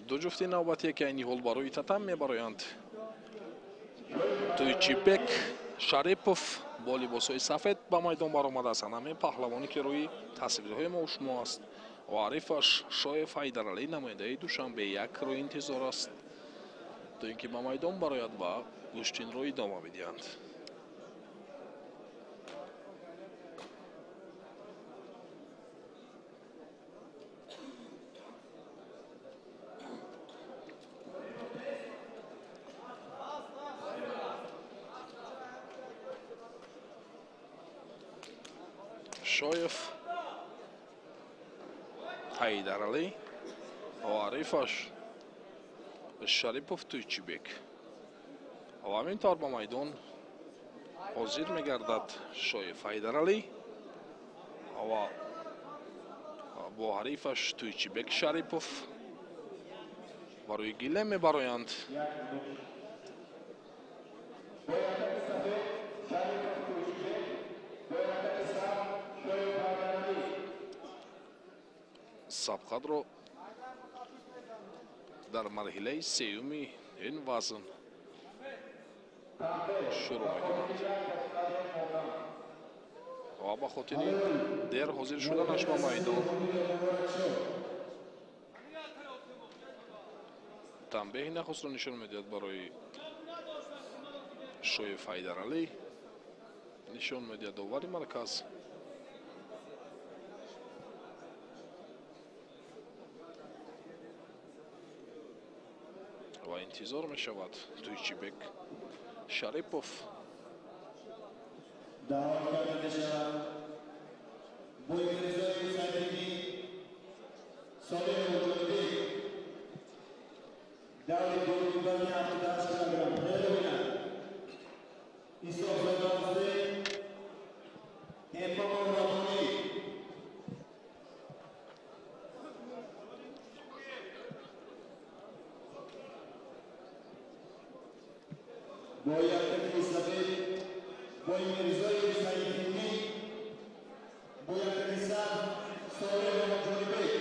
Ду ҷуфти навбатие ки айни ҳол барои татам мебароянд. Туйчибек Шарипов бо либосҳои сафед ба майдон баромадааст. Ҳамин паҳлавоне ки рӯи тасвирҳои мо шумо аст ва ҳарифаш Шоев Ҳайдаралӣ, намояндаи Душанбе, як рӯи интизор аст то ин ки ба майдон барояд ва гӯштинро идома бидиҳанд. Шоев Ҳайдаралӣ ва ҳарифаш Шарипов Туйчибек. Ва ҳамин тавр ба майдон ҳозир мегардад Шоев Ҳайдаралӣ ва бо ҳарифаш Туйчибек Шарипов барои гилем мебароянд. Сабқатро дар марҳилаи сеюми ин вазн шурӯъ мекунанд ва ба хотири дер ҳозир шуданаш ба майдон танбеҳи нахустро нишон медиҳад барои Шоев Ҳайдаралӣ, нишон медиҳад довари марказ. Ва Интизор мешавад Туйчибек Шарипов. Даъват карда мешавад Боймирзои Сайфиддин, Солеҳ Ҷонибек, даври дуюми вазни 78 килограмм. Ҳайрона Исоқзода Ҳусейн, Эмомов Раббонӣ. Бо яктаги сафед Боймирзои Сайфиддин, бо яктаги сабз Солеҳ Ҷонибек.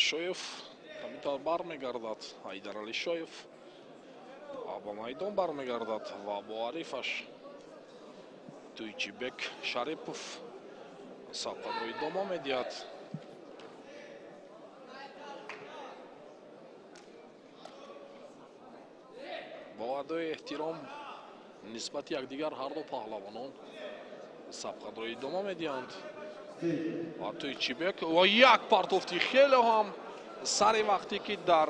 Шоев ҳаминтавр бармегардад. Ҳайдарали Шоев ба майдон бармегардад ва бо ҳарифаш Туйчибек Шарипов сабқатро идома медиҳад. Бо адои эҳтиром нисбати якдигар ҳарду паҳлавонон сабқатро идома медиҳанд. Ва Туйчибек ва як партофти хеле ҳам сари вақте ки дар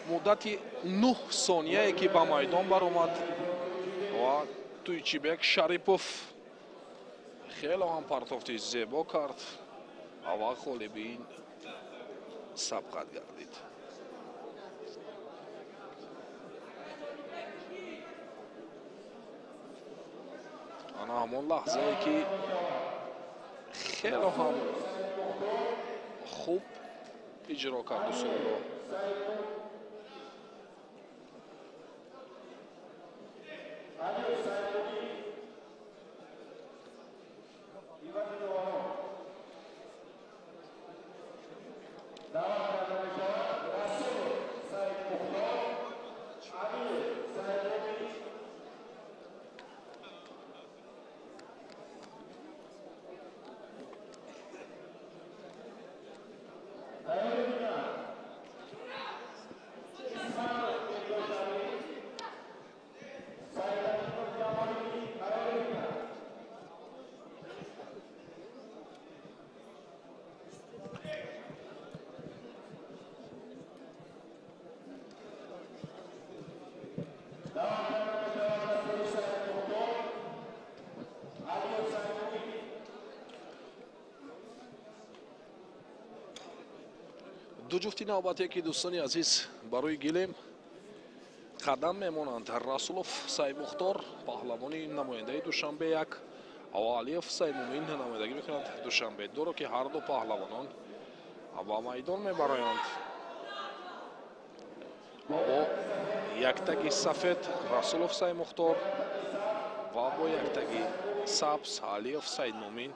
муддати 9 сонияе ки ба майдон баромад ва Туйчибек Шарипов хеле ҳам партофти зебо кард ва ғолиби ин сабқат гардид. Ана ҳамон лаҳзае ки хеле ҳам хуб иҷро кард усулро. Ду ҷуфти навбатие ки дӯстони азиз барои гилем қадам мемонанд. Расулов Саймухтор, паҳлавони намояндаи Душанбе 1, ва Алиев Саймумин намояндагӣ мекунанд Душанбе 2-ро, ки ҳарду паҳлавонон ба майдон мебароянд. Бо яктаги сафед Расулов Саймухтор ва бо яктаги сабз Алиев Саймумин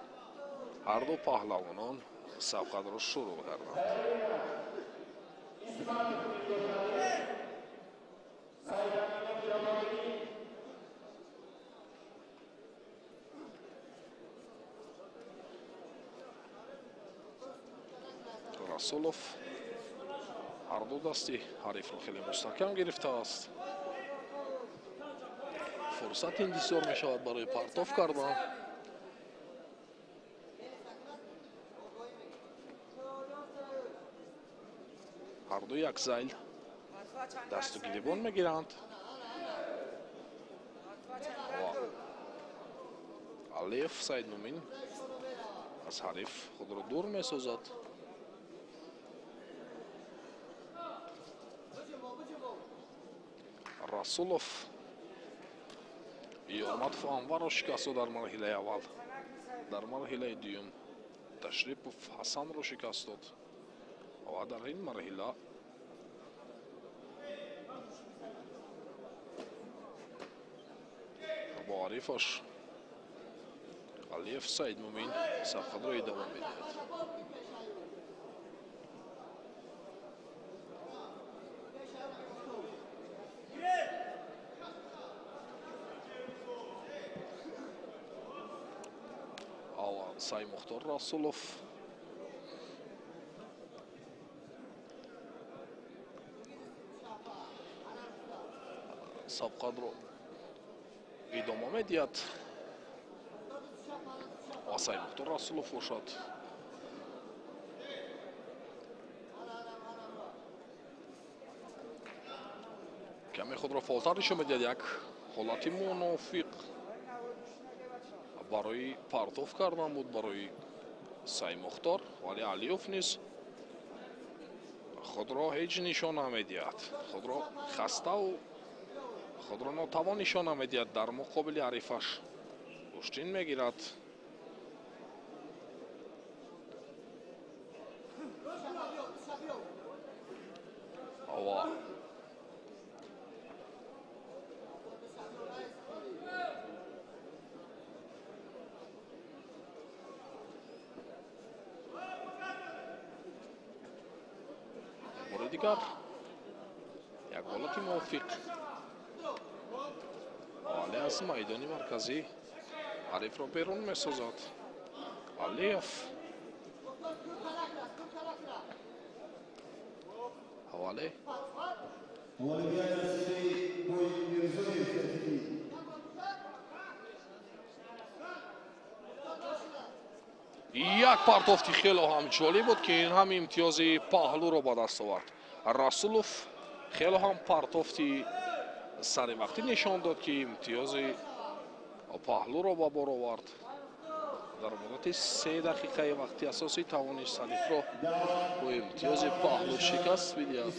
ҳарду паҳлавонон сабқатро шурӯъ карданд. Расулов ҳарду дасти ҳарифро хеле мустаҳкам гирифтааст. Фурсат интизор мешавад барои партоф кардан. Ҳарду як зайл дасту гиребон мегиранд. Ва Алиев Саидмумин аз ҳариф худро дур месозад. Расулов Ёрматов Анварро шикаст дод дар марҳилаи аввал. Дар марҳилаи дуюм Ташрипов Ҳасанро шикаст дод ва дар ин марҳила бо ҳарифаш Алиев Саидмумин сабқатро идома медиҳад. Саймухтор Расулов сабқатро идома медиҳад ва Саймухтор Расулов бошад каме худро фаъолтар нишон медиҳад. Як ҳолати мунофиқ барои партоф кардан буд барои Саймухтор, вале Алиев низ худро ҳеҷ нишон намедиҳад, худро хаставу худро нотавон нишон намедиҳад. Дар муқобили ҳарифаш гӯштин мегирад. Ва бори дигар як ҳолати мувофиқ, вале аз майдони марказӣ ҳарифро берун месозад. Алиев вале як партофти хело ҳам ҷолиб буд, ки ин ҳам имтиёзи паҳлӯро ба даст овард. Расулов хело ҳам партофти саривақтӣ нишон дод, ки имтиёзи паҳлӯро ба бор овард. Дар муддати 3 дақиқаи вақти асосӣ тавонист ҳарифро бо имтиёзи паҳлӯ шикаст бидиҳад.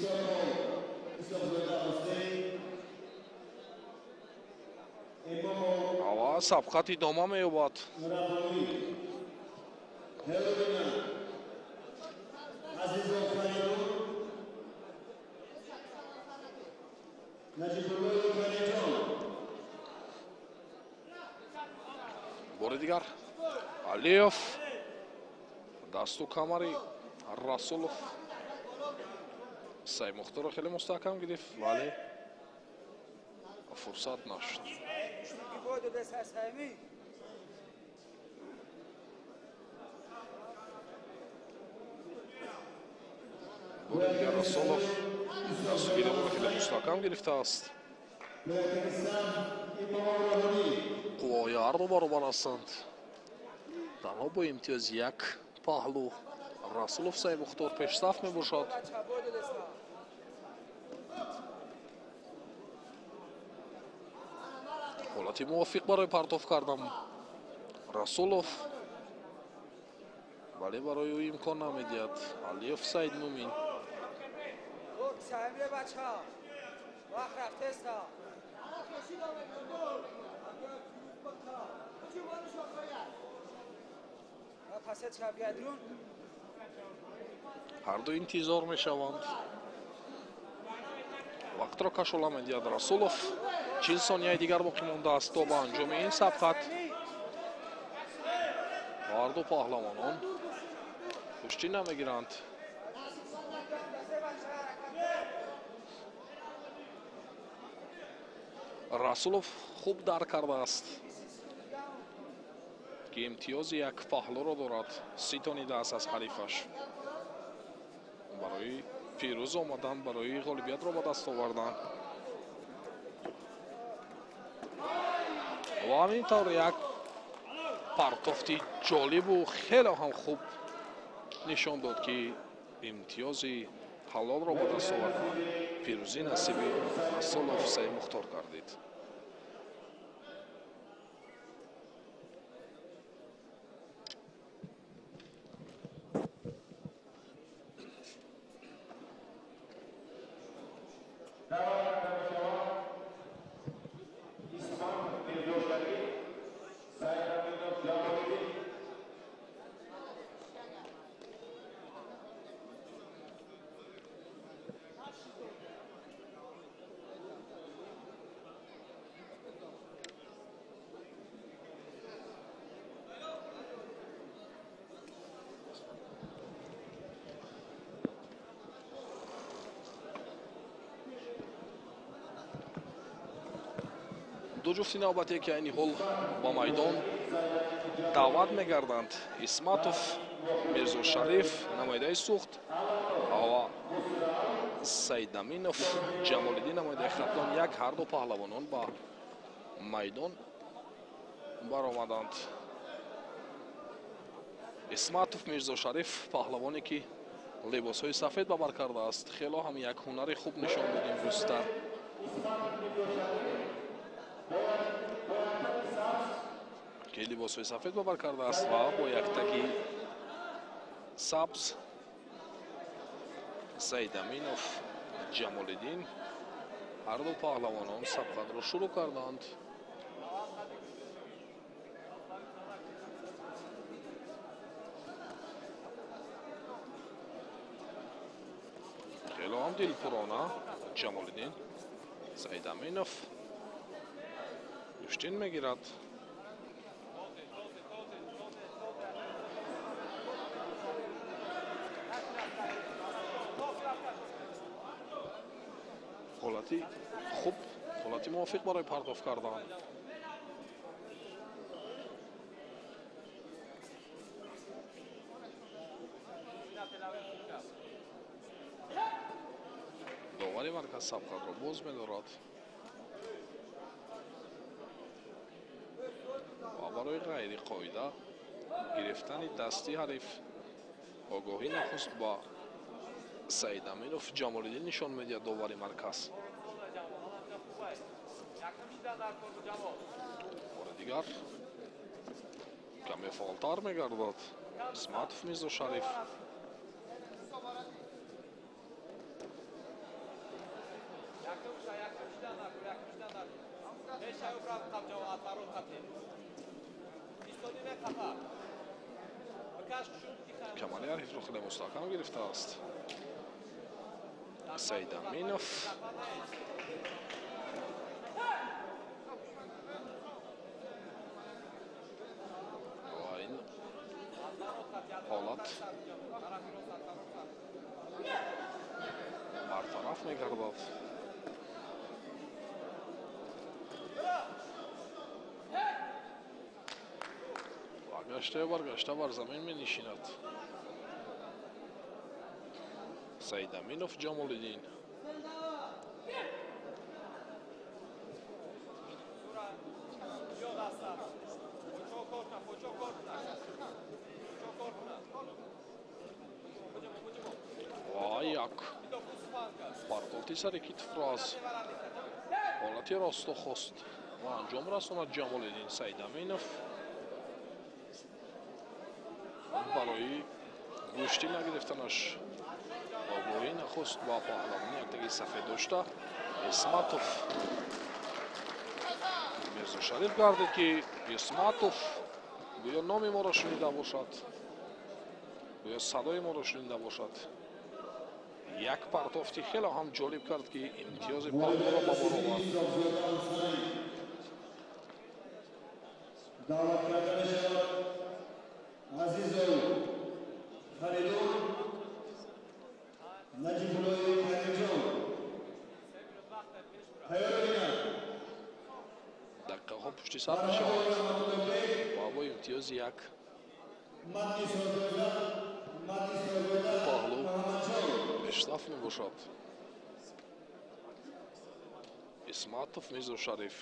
Ва сабқат идома меёбад. Бори дигар Алиев дасту камари Расулов Саймухторро хеле мустаҳкам гирифт, вале фурсат нашуд. Бори дигар Расулов дасту гиребонро хеле мустаҳкам гирифтааст. Қувваҳои ҳарду баробар ҳастанд. Танҳо бо имтиёзи як паҳлӯ Расулов Саймухтор пешсаф мебошад. Ҳолати мувофиқ барои партоф кардан Расулов, вале барои ӯ имкон намедиҳад Алиев Саидмумин. Ҳарду интизор мешаванд. Вақтро кашола медиҳад Расулов. 40 сонияи дигар боқӣ мондааст то ба анҷоми ин сабқат. Ҳарду паҳлавонон кӯштӣ намегиранд. Расулов хуб дарк кардааст, ки имтиёзи як паҳлӯро дорад. Ситонидааст аз ҳарифаш барои пирӯз омадан, барои ғолибиятро ба даст овардан. Ва ҳамин тавр як партофти ҷолибу хеле ҳам хуб нишон дод, ки имтиёзи ҳалолро ба даст овард. Пирӯзӣ насиби Расулов Саидмухтор гардид. Ду ҷуфти навбатие ки айни ҳол ба майдон даъват мегарданд: Исматов Мирзошариф, намояндаи Сухт, ва Саидаминов Ҷамолиддин, намояндаи Хатлон як. Ҳарду паҳлавонон ба майдон баромаданд. Исматов Мирзошариф, паҳлавоне ки либосҳои сафед ба бар кардааст, хело ҳам як ҳунари хуб нишон дод имрӯзтар. Ки либосҳои сафед ба бар кардааст ва бо яктаги сабз Саидаминов Ҷамолиддин. Ҳарду паҳлавонон сабқатро шурӯъ карданд. Хело ҳам дилпурона Ҷамолиддин Саидаминов гӯштин мегирад. Ҳолати хуб, ҳолати мувофиқ барои партоф кардан. Довари марказ сабқатро боз медорад ва барои ғайриқоида гирифтани дасти ҳариф огоҳӣ нахуст ба Саидаминов Ҷамолиддин нишон медиҳад довари марказ. Бори дигар каме фаъолтар мегардад Исматов Мирзошариф. Камари ҳарифро хеле мустаҳкам гирифтааст Саидаминов. Ва ин ҳолат бартараф мегардад. Ва гаштаю баргашта бар замин менишинад Саидаминов Ҷамолиддин. Ва як партофти сари китфро аз ҳолати росту хост ва анҷом расонад Ҷамолиддин Саидаминов. Барои гӯштӣ нагирифтанаш огоҳӣ нахуст ба паҳлавони яктаги сафед дошта Исматов Мирзошариф гардид, ки Исматов гӯё номи моро шунида бошад, гӯё садои моро шунида бошад. Як партофти хело ҳам ҷолиб кард, ки имтиёзи паҳлуро ба бор овард. Даъват карда мешавад Азизов Фаридун Наҷибуллои Каримҷон. Тайёр бинад. Дақиқаҳо пушти сар мешаванд ва бо имтиёзи як паҳлу пешсаф мебошад Исматов Мирзошариф.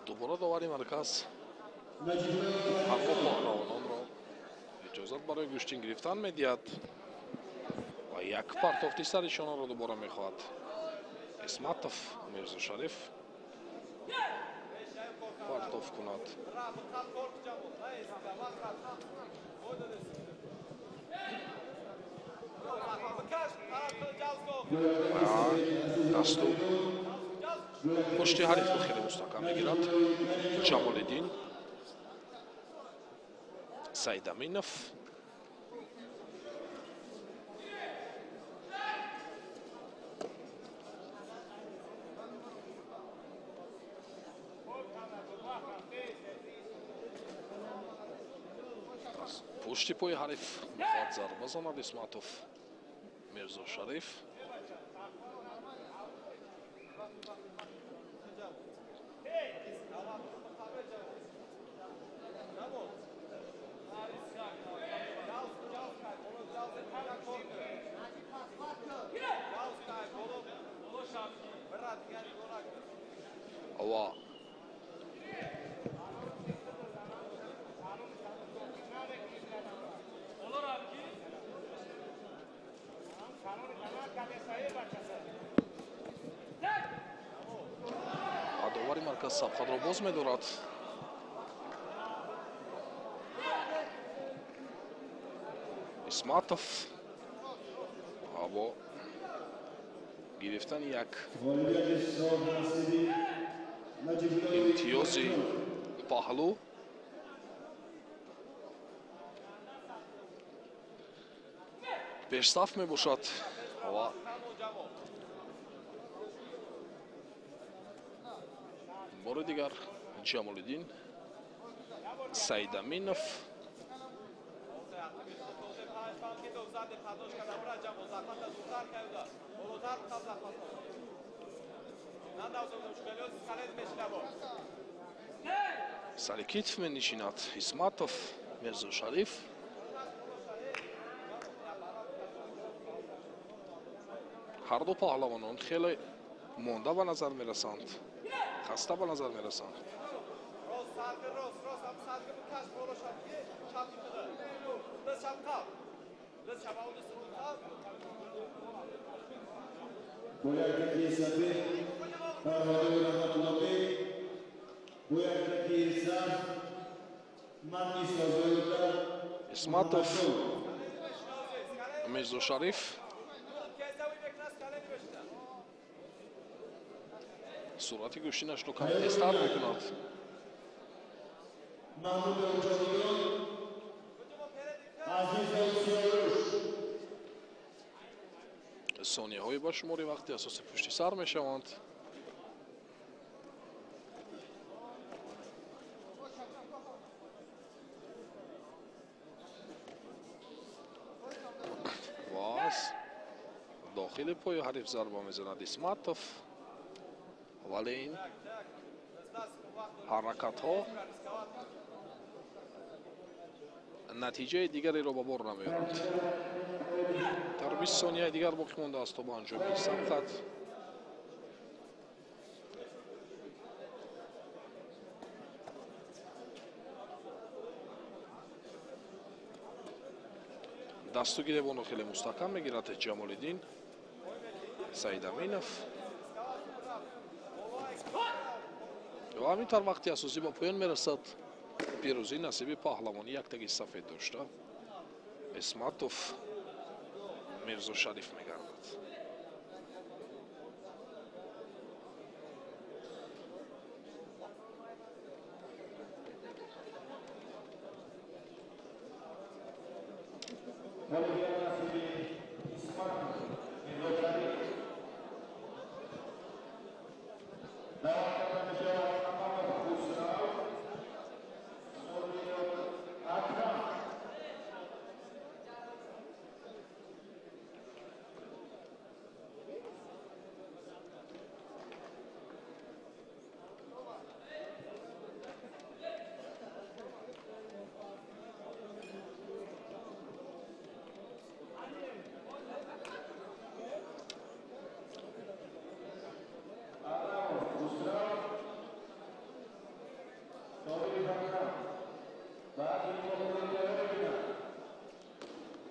Дубора довари марказ ҳарду паҳлавононро иҷозат барои гӯштин гирифтан медиҳад ва як партофти саришонаро дубора мехоҳад Исматов Мирзошариф партоф кунад. Дасту пушти ҳарифро хеле мустаҳкам мегирад Ҷамолиддин. Саидаминов. Пушти пои ҳариф мехоҳад зарба занад Исматов Мирзо Шариф. Ва довари марказ сабқатро боз медорад. Исматов бо гирифтани як имтиёзи паҳлӯ пешсаф мебошад ва бори дигар Ҷамолиддин Саидаминов сари китф менишинад Исматов Мирзо Шариф. Ҳарду паҳлавонон хеле монда ба назар мерасанд, хаста ба назар мерасанд. Бо яктаки сафед Фарҳодови Раҳматуллобек, бо яктаки сабз Манни Созоюда. Исматов Мирзо Шариф суръати гӯштинашро каме тезтар мекунад. Маҳмуд Оҷониён, Азизов Сиёруш. Сонияҳои ба шумори вақти асоси пушти сар мешаванд. Ва аз дохили пои ҳариф зарба мезанад Исматов, вале ин ҳаракатҳо натиҷаи дигареро ба бор намеоранд. Дар 20 сонияи дигар боқӣ мондааст то ба анҷоми сабқат. Дасту гиребонро хеле мустаҳкам мегирад Ҷамолиддин Саидаминов. Ва ҳамин тавр вақти асосӣ ба поён мерасад. Пирӯзӣ насиби паҳлавони яктаги сафед дошта Исматов Мирзо Шариф мегардад.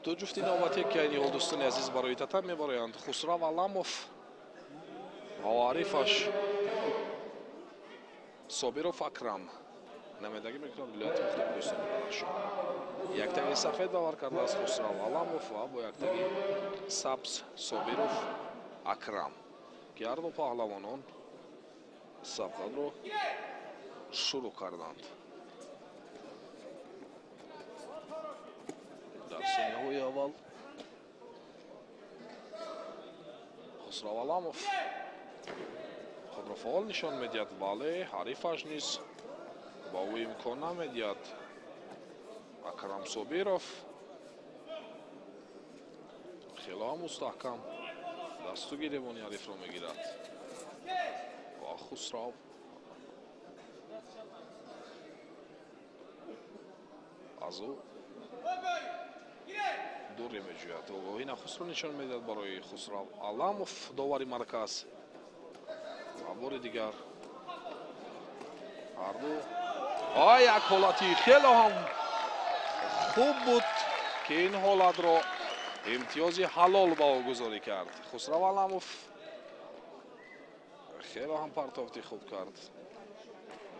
Ду ҷуфти навбатие ки айни ҳол дӯстони азиз барои татам мебароянд Хусрав Аламов ва ҳарифаш Собиров Акрам. Намояндагӣ мекунанд вилояти мухтори Кӯҳистони Бадахшон. Яктаги сафед бовар кардааст Хусрав Аламов ва бо яктаги сабз Собиров Акрам, ки ҳарду паҳлавонон сабқатро шурӯъ карданд. Сонияҳои аввал Хусрав Аламов худро фаъол нишон медиҳад, вале ҳарифаш низ ба ӯ имкон намедиҳад. Акрам Собиров хело мустаҳкам дасту гиребони ҳарифро мегирад ва Хусрав аз ӯ дурӣ меҷӯяд. Огоҳӣ нахустро нишон медиҳад барои Хусрав Аламов довари марказ. Ва бори дигар ҳарду як ҳолати хело ҳам хуб буд, ки ин ҳолатро имтиёзи ҳалол ба ӯ гузорӣ кард. Хусрав Аламов хело ҳам партофти хуб кард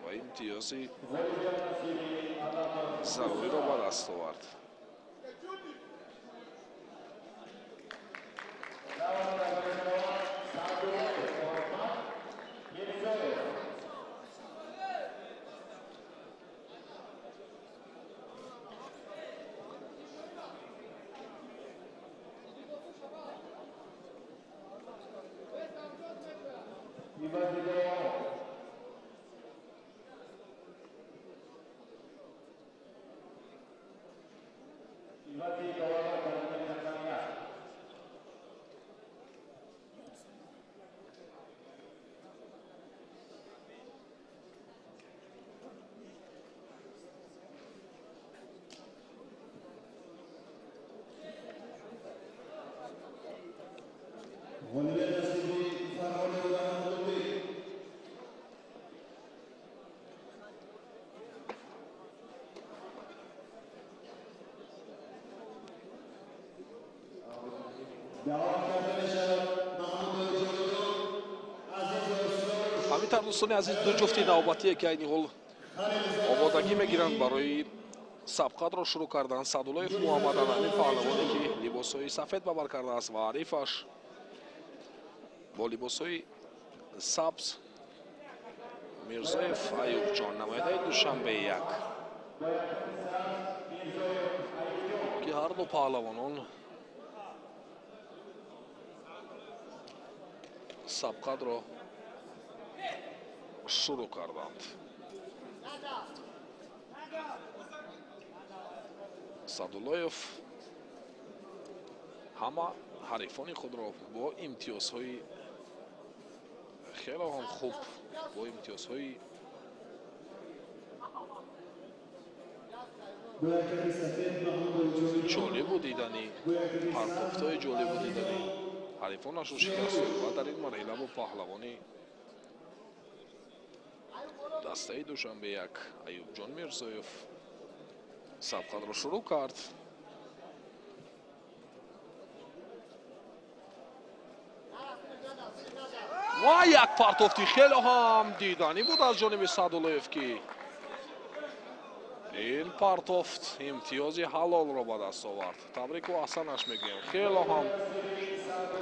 ва имтиёзи заруриро ба даст овард. Ҳамин дӯстони азиз, ду ҷуфти навбатие ки айни ҳол омодагӣ мегиранд барои сабқатро шурӯъ кардан. Саъдуллоев Муҳаммад Анами паҳлавоне ки либосҳои сафед ба бар кардааст ва ҳарифаш бо либосҳои сабз Мирзоев Аюбҷон, намояндаи Душанбе 1, ки ҳарду паҳлавонон сабқатро шурӯъ карданд. Саъдуллоев ҳама ҳарифони худро бо имтиёзҳои хело ҳам хуб, бо имтиёзҳои ҷолибу диданӣ, партофтҳои ҷолибу диданӣ ҳарифонашро шикаст ва дар ин марҳила бо паҳлавони дастаи Душанбе 1 Аюбҷон Мирзоев сабқатро шурӯъ кард. Ва як партофти хело ҳам диданӣ буд аз ҷониби Саъдуллоев, ки ин партофт имтиёзи ҳалолро ба даст овард. Табрику аҳсанаш мегӯем. Хело ҳам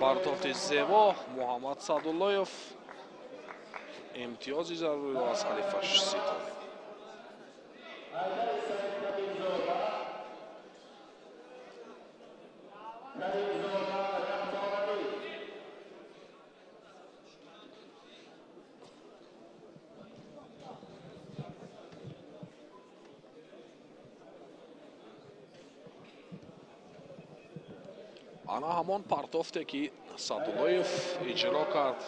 партофти зебо Муҳаммад Саъдуллоев имтиёзи заруриро аз ҳарифаш ситонид. Ана ҳамон партофте ки Саъдуллоев иҷро кард.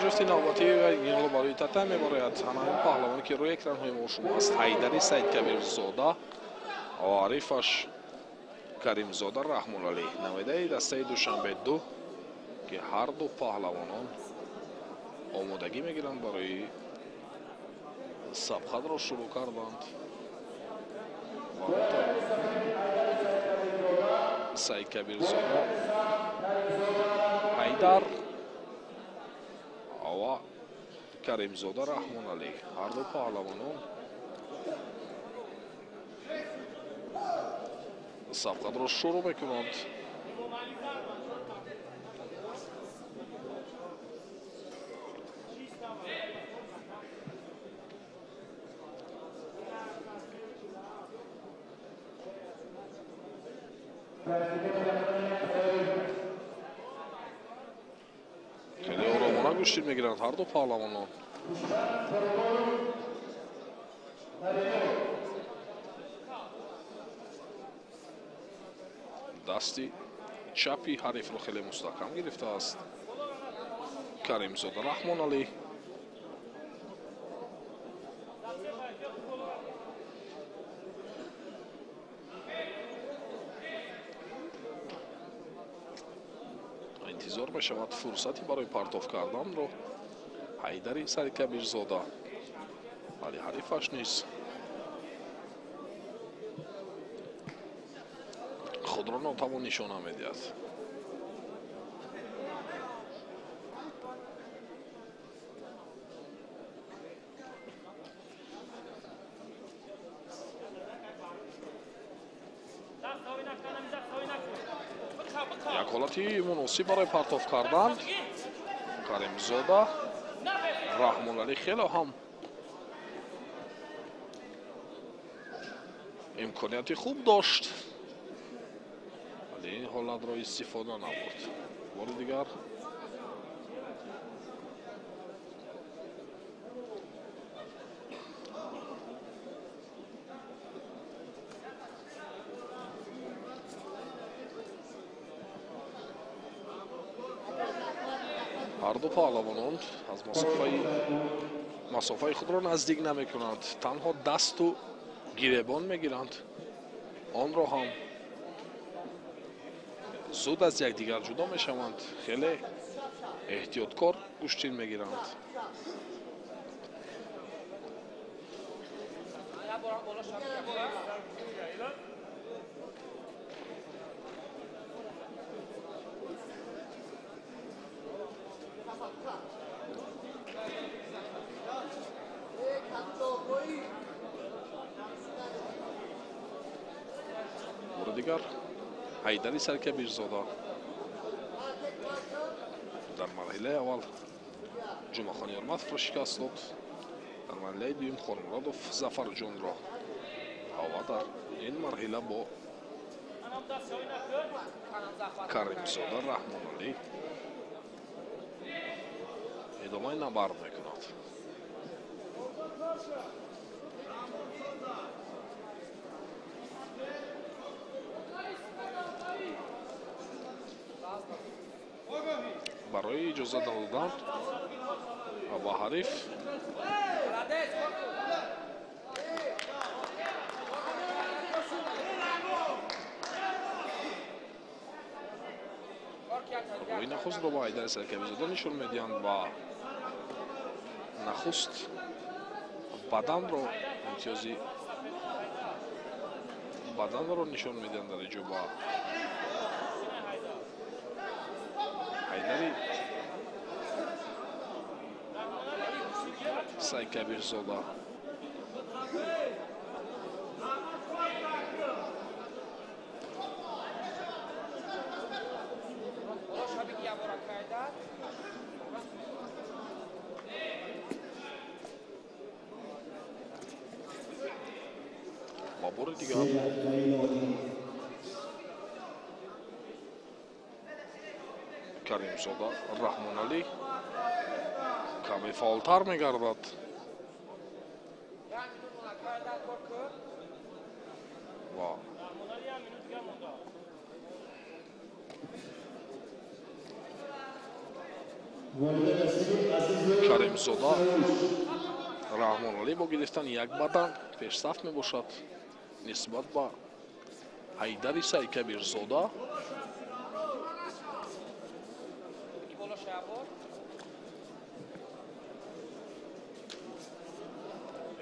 Ҷуфти навбатӣ инро барои татам мебарояд. Ана ҳамин паҳлавоне ки рӯи экранҳои мо шумо аст, Ҳайдари Саидкабирзода ва ҳарифаш Каримзода Раҳмоналӣ, намояндаи дастаи Душанбе 2, ки ҳарду паҳлавонон омодагӣ мегиранд барои сабқатро шурӯъ карданд. Саидкабирзода Ҳайдар ва Каримзода Раҳмоналӣ, ҳарду паҳлавонон сабқатро шурӯъ мекунанд. Хеле оромона гӯштин мегиранд ҳар ду паҳлавонон. Дасти чапи ҳарифро хеле мустаҳкам гирифтааст Каримзода Раҳмоналӣ. Интизор мешавад фурсате барои партоф карданро Ҳайдари Сарикабирзода, вале ҳарифаш низ худро нотавон нишона медиҳад. Як ҳолати муносиб барои партоф кардан Каримзода Раҳмоналӣ хеле ҳам имконияти хуб дошт, вале ин ҳолатро истифода набурд. Бори дигар ҳар ду паҳлавонон аз масофаи худро наздик намекунанд, танҳо дасту гиребон мегиранд, онро ҳам зуд аз якдигар ҷудо мешаванд, хеле эҳтиёткор гӯштин мегиранд. Бори дигар Ҳайдари Саркабирзода дар марҳилаи аввал Ҷумъахон Ёрматовро шикаст дод, дар марҳилаи дуюм Хормурадов Зафарҷонро ва дар ин марҳила бо Каримзода Раҳмоналӣ идомаи набард мекунад. Барои иҷоза додан ба ҳариф рӯи нахустро ба Ҳайдари Саркабирзода нишон медиҳанд ва нахуст баданро имтиёзи баданро нишон медиҳанд дар иҷо ба Ҳайдари Сайкабирзода. Ва бори дигар Каримзода Раҳмоналӣ каме фаъолтар мегардад. Ва Каримзода Раҳмоналӣ бо гирифтани як бадан пешсаф мебошад нисбат ба Ҳайдари Сайкабирзода.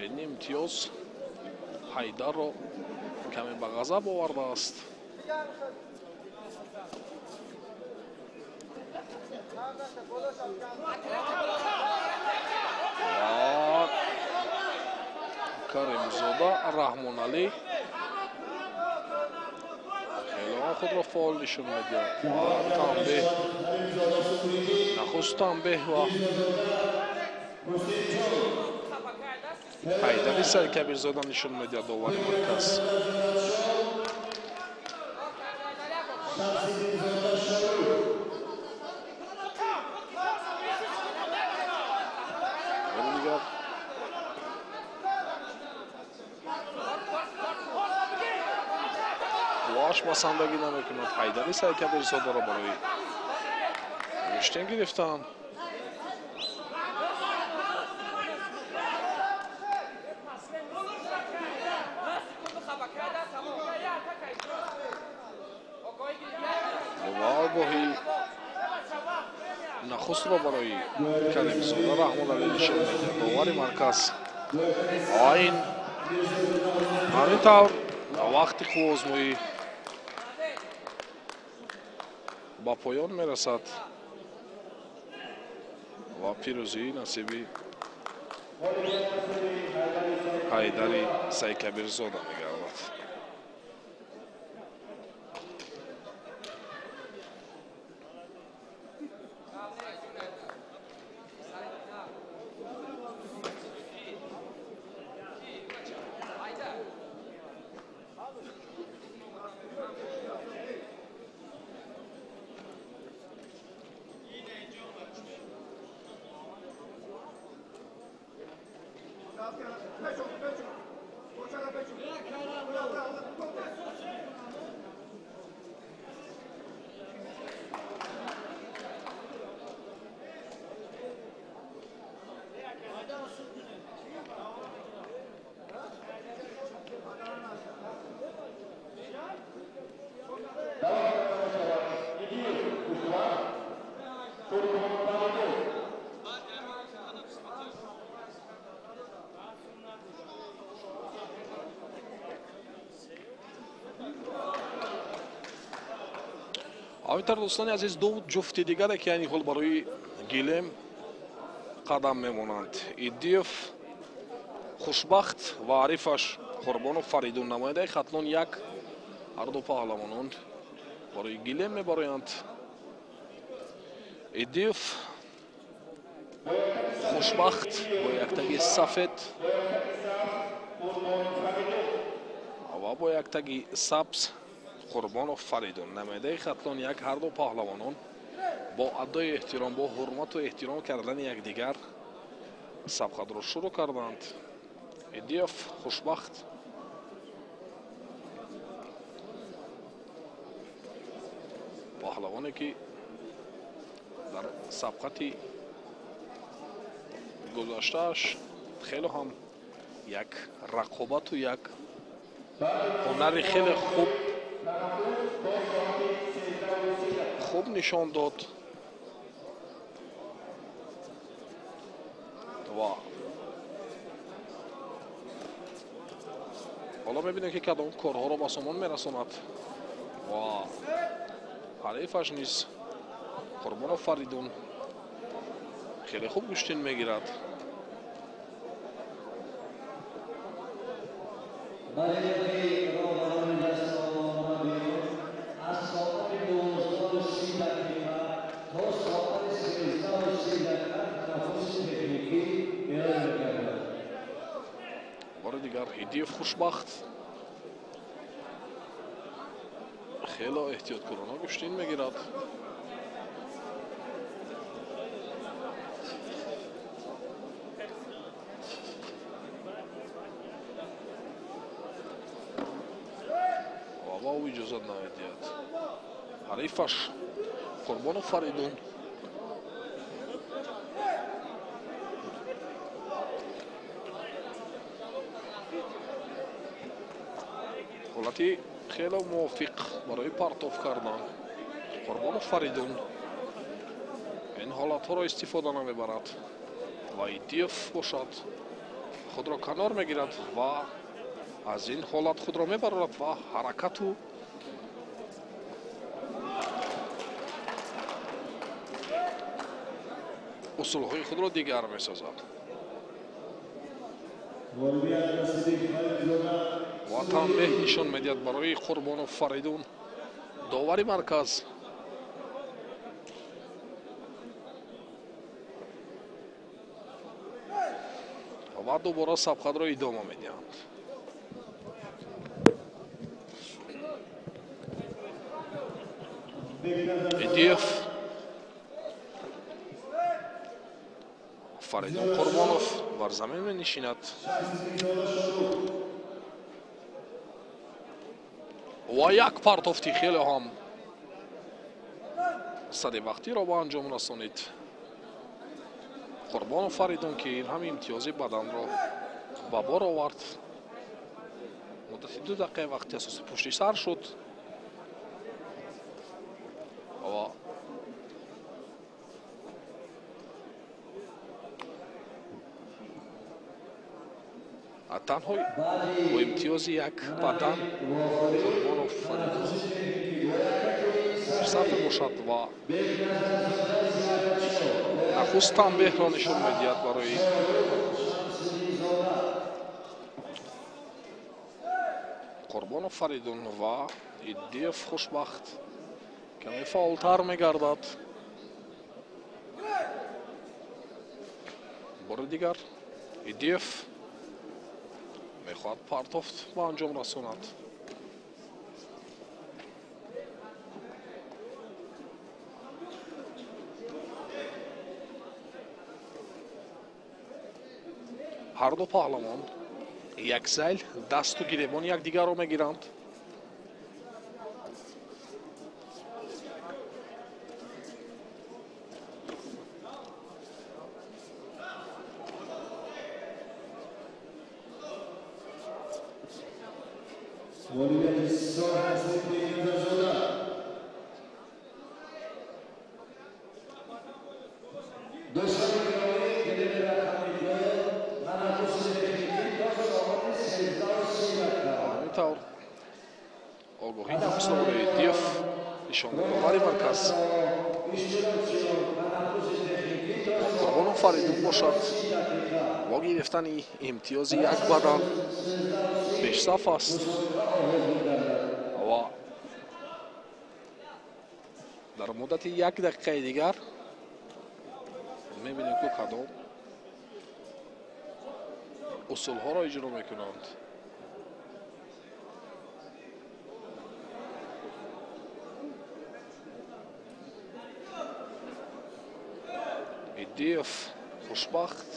Ин имтиёз Ҳайдарро каме ба ғазаб овардааст. Ва Каримзода Раҳмоналӣ хеле худро фаъол нишон медиҳад. Танбеҳ, нахуст танбеҳ ва Ҳайдари Саркабирзода нишон медиҳад довари марказ. Шамсиддинзода Шорух. Дигар қуввааш басандагӣ намекунад. Ҳайдари Сайкабирзодаро барои гӯштин гирифтан. Ва огоҳи нахустро барои Каримзода Раҳмоналӣ нишон медиҳад довари марказ. Ин ҳамин тавр вақти қувваозмоӣ ба поён мерасад ва пирӯзии насиби Ҳайдари Сайкабирзода мегардад. Ҳаминтавр, дӯстони азиз, ду ҷуфти дигаре ки айни ҳол барои гилем қадам мемонанд. Иддиев Хушбахт ва ҳарифаш Қурбонов Фаридун, намояндаи Хатлон як, ҳарду паҳлавонон барои гилем мебароянд. Иддиев Хушбахт бо яктаги сафед ва бо яктаги сабз Қурбонов Фаридун, намояндаи Хатлон як, ҳарду паҳлавонон бо адои эҳтиром, бо ҳурмату эҳтиром кардани якдигар сабқатро шурӯъ карданд. Иддиев Хушбахт паҳлавоне ки дар сабқати гузаштааш хеле ҳам як рақобату як ҳунари хеле хуб нишон дод ва ҳоло мебинем ки кадом корҳоро ба сомон мерасонад ва ҳарифаш низ Қурбонов Фаридун хеле хуб гӯштин мегирад. Бори дигар Ҳидиев Хушбахт хело эҳтиёткорона гӯштин мегирад. Ва ба ӯ иҷозат намедиҳад. Ҳарифаш Қурбонов Фаридун ҳолати хеле мувофиқ барои партоф кардан. Қурбонов Фаридун ин ҳолатҳоро истифода намебарад ва Иддиев бошад худро канор мегирад ва аз ин ҳолат худро мебарорад ва ҳаракату усулҳои худро дигар месозад. Ва танбеҳ нишон медиҳад барои Қурбонов Фаридун довари марказ. Ва дубора сабқатро идома медиҳанд. Идиев. Фаридун Қурбонов бар замин менишинад ва як партофти хеле ҳам сади вақтиро ба анҷом расонид Қурбонов Фаридун, ки ин ҳам имтиёзи баданро ба бор овард. Муддати 2 дақиқаи вақти асосӣ пушти сар шуд ва танҳо бо имтиёзи як бадан Қурбонов Фаридун саф мебошад ва нахуст танбеҳро нишон медиҳад барои Қурбонов Фаридун ва Иддиев хушбахт каме фаъолтар мегардад. Бори дигар Иддиев мехоҳад партофт ба анҷом расонад. Ҳарду паҳлавон як зайл дасту гиребони якдигарро мегиранд. Огоҳӣ нахустовари Иддиев нишон дод довари марказ. Қурбонов Фаридун бошад бо гирифтани имтиёзи як бадан пешсаф аст ва дар муддати 1 дақиқаи дигар мебинем, ки кадом усулҳоро иҷро мекунанд. Иддиев хушбахт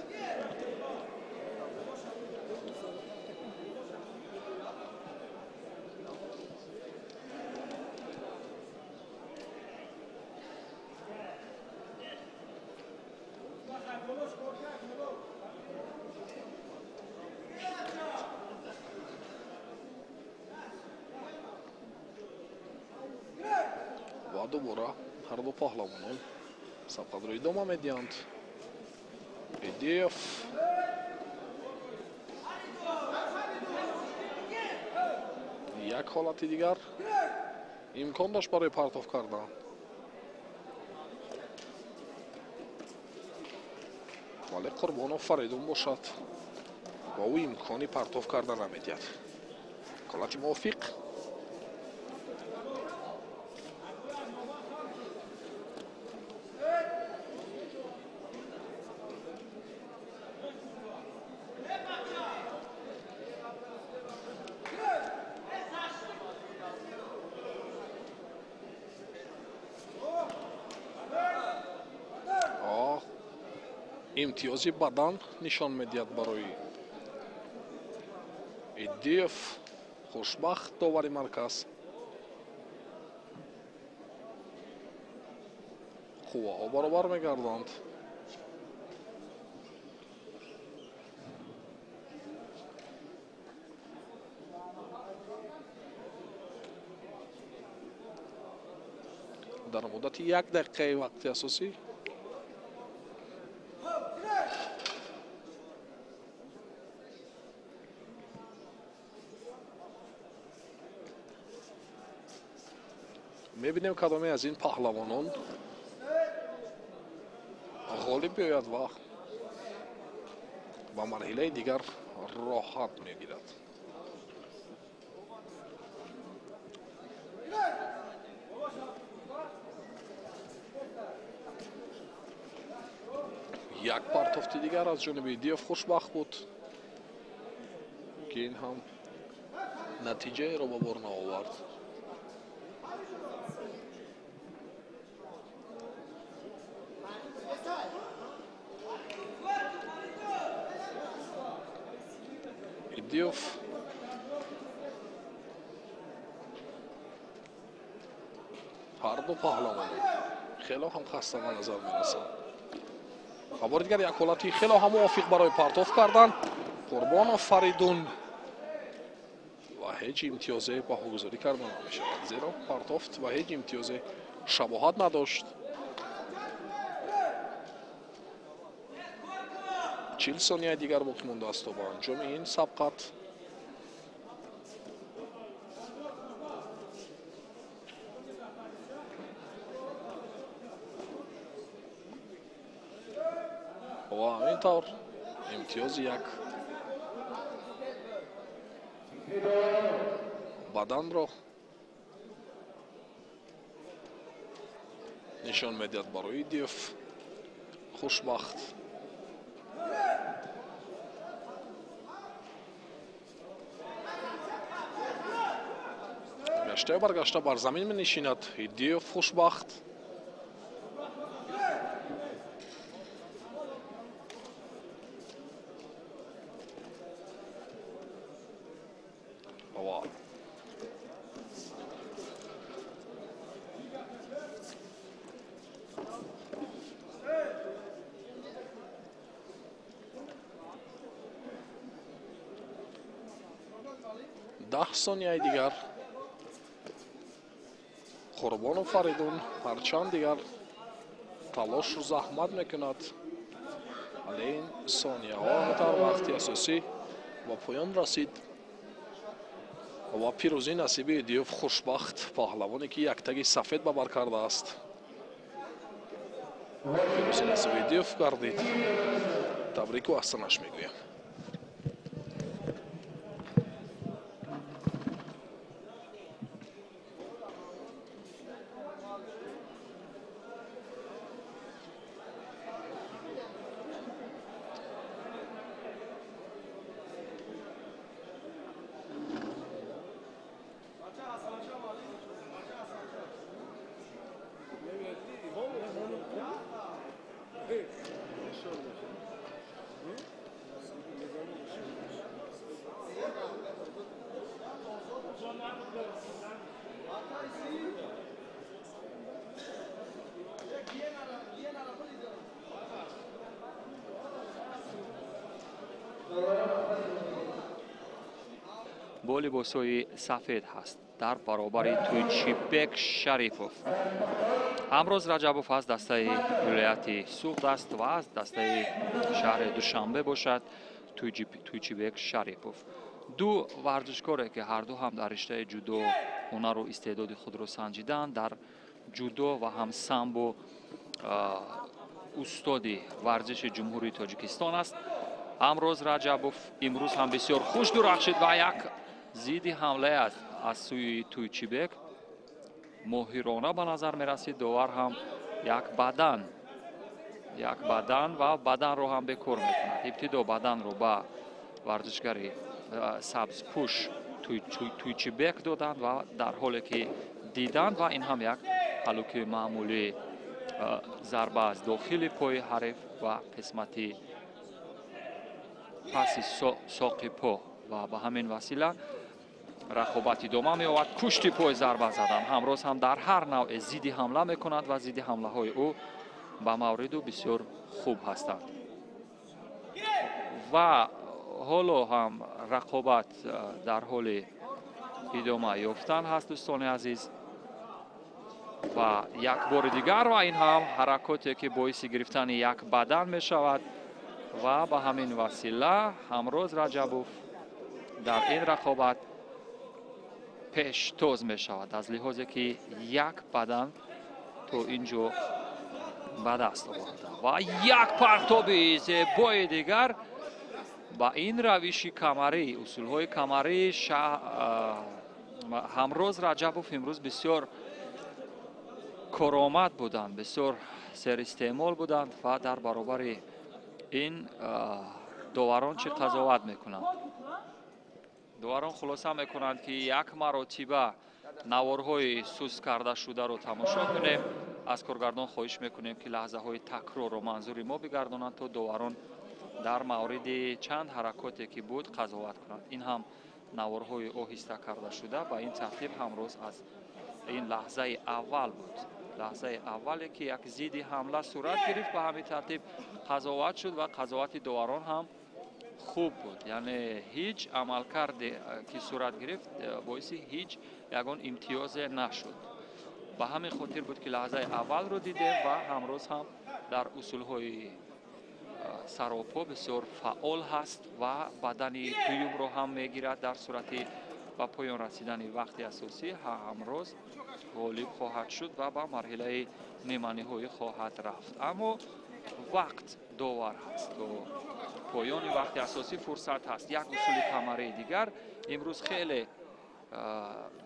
ва дубора ҳарду паҳлавонон сабқатро идома медиҳанд. Иддиев як ҳолати дигар имкон дошт барои партоф кардан, вале Қурбонов Фаридун бошад ва ӯ имкони партоф кардан намедиҳад. Ҳолати мувофиқ имтиёзи бадан нишон медиҳад барои Иддиев хушбахт довари марказ. Қувваҳо баробар мегарданд. Дар муддати 1 дақиқаи вақти асосӣ мебинем, кадоме аз ин паҳлавонон ғолиб биёяд ва ба марҳилаи дигар роҳат мегирад. Як партофти дигар аз ҷониби Иддиев хушбахт буд, ки ин ҳам натиҷаеро ба бор наовард. Идиев ҳарду паҳлавоно хело ҳам хаста ба назар мерасанд. Ва бори дигар як ҳолати хело ҳам мувофиқ барои партоф кардан. Қурбонов Фаридун ва ҳеҷ имтиёзе баҳогузорӣ карда намешавад, зеро партофт ва ҳеҷ имтиёзе шабоҳат надошт. 40 сонияи дигар боқӣ мондааст то ба анҷоми ин сабқат. Ва ҳамин тавр имтиёзи як баданро нишон медиҳад барои Идиев Хушбахт. Гаштаю баргашта бар замин менишинад Идиев Хушбахт. Ва 10 сонияи дигар Қурбонов Фаридун ҳарчанд дигар талошу заҳмат мекунад, вале ин сонияҳо дар вақти асосӣ ба поён расид ва пирӯзӣ насиби Идиев Хушбахт, паҳлавоне ки яктаги сафед ба бар кардааст. Пирӯзӣ насиби Идиев гардид. Табрику аҳсанаш мегӯям. Бо либосҳои сафед ҳаст дар баробари Тӯйчибек Шарипов. Ҳамроз Раҷабов аз дастаи вилояти Суғд аст ва аз дастаи шаҳри Душанбе бошад Тӯйчибек Шарипов. Ду варзишкоре ки ҳарду ҳам дар риштаи ҷудо ҳунару истеъдоди худро санҷиданд, дар ҷудо ва ҳам самбо устоди варзиши Ҷумҳурии Тоҷикистон аст. Ҳамроз Раҷабов имрӯз ҳам бисёр хуш дурахшид ва як зидди ҳамлае аз сӯи Тӯйчибек моҳирона ба назар мерасид. Довар ҳам як бадан ва баданро ҳам бекор мекунад. Ибтидо баданро ба варзишгари сабзпӯш Тӯйчибек доданд ва дар ҳоле ки диданд ва ин ҳам як ҳалуки маъмулӣ зарба аз дохили пои ҳариф ва қисмати паси соқи по ва ба ҳамин васила рақобат идома меёбад. Пушти пой зарба задан ҳамроз ҳам дар ҳар навъе зидди ҳамла мекунад ва зидди ҳамлаҳои ӯ ба мавриду бисёр хуб ҳастанд. Ва ҳоло ҳам рақобат дар ҳоли идома ёфтан ҳаст, дӯстони азиз. Ва як бори дигар ва ин ҳам ҳаракоте ки боиси гирифтани як бадан мешавад ва ба ҳамин васила Ҳамроз Раҷабов дар ин рақобат пештоз мешавад, аз лиҳозе ки як бадан то ин ҷо ба даст оварда ва як партоби зебои дигар ба ин равиши камарӣ, усулҳои камарӣ Ҳамроз Раҷабов имрӯз бисёр коромад буданд, бисёр серистеъмол буданд ва дар баробари ин доварон чӣ қазоват мекунанд? Доварон хулоса мекунанд, ки як маротиба наворҳои суст карда шударо тамошо кунем. Аз коргардон хоҳиш мекунем, ки лаҳзаҳои такрорро манзури мо бигардонанд, то доварон дар мавриди чанд ҳаракоте ки буд қазоват кунанд. Ин ҳам наворҳои оҳиста карда шуда ба ин тартиб ҳамроз аз ин лаҳзаи аввал буд. Лаҳзаи аввале ки як зидди ҳамла сурат гирифт, ба ҳамин тартиб қазоват шуд ва қазовати доварон ҳам хуб буд. Яъне ҳеҷ амалкарде ки сурат гирифт боиси ҳеҷ ягон имтиёзе нашуд. Ба ҳамин хотир буд ки лаҳзаи аввалро дидем ва ҳамроз ҳам дар усулҳои саропо бисёр фаъол ҳаст ва бадани дуюмро ҳам мегирад. Дар сурати ба поён расидани вақти асосӣ ҳамроз ғолиб хоҳад шуд ва ба марҳилаи ниманиҳоӣ хоҳад рафт. Аммо вақт довар ҳаст, то поёни вақти асосӣ фурсат ҳаст. Як усули камарии дигар имрӯз хеле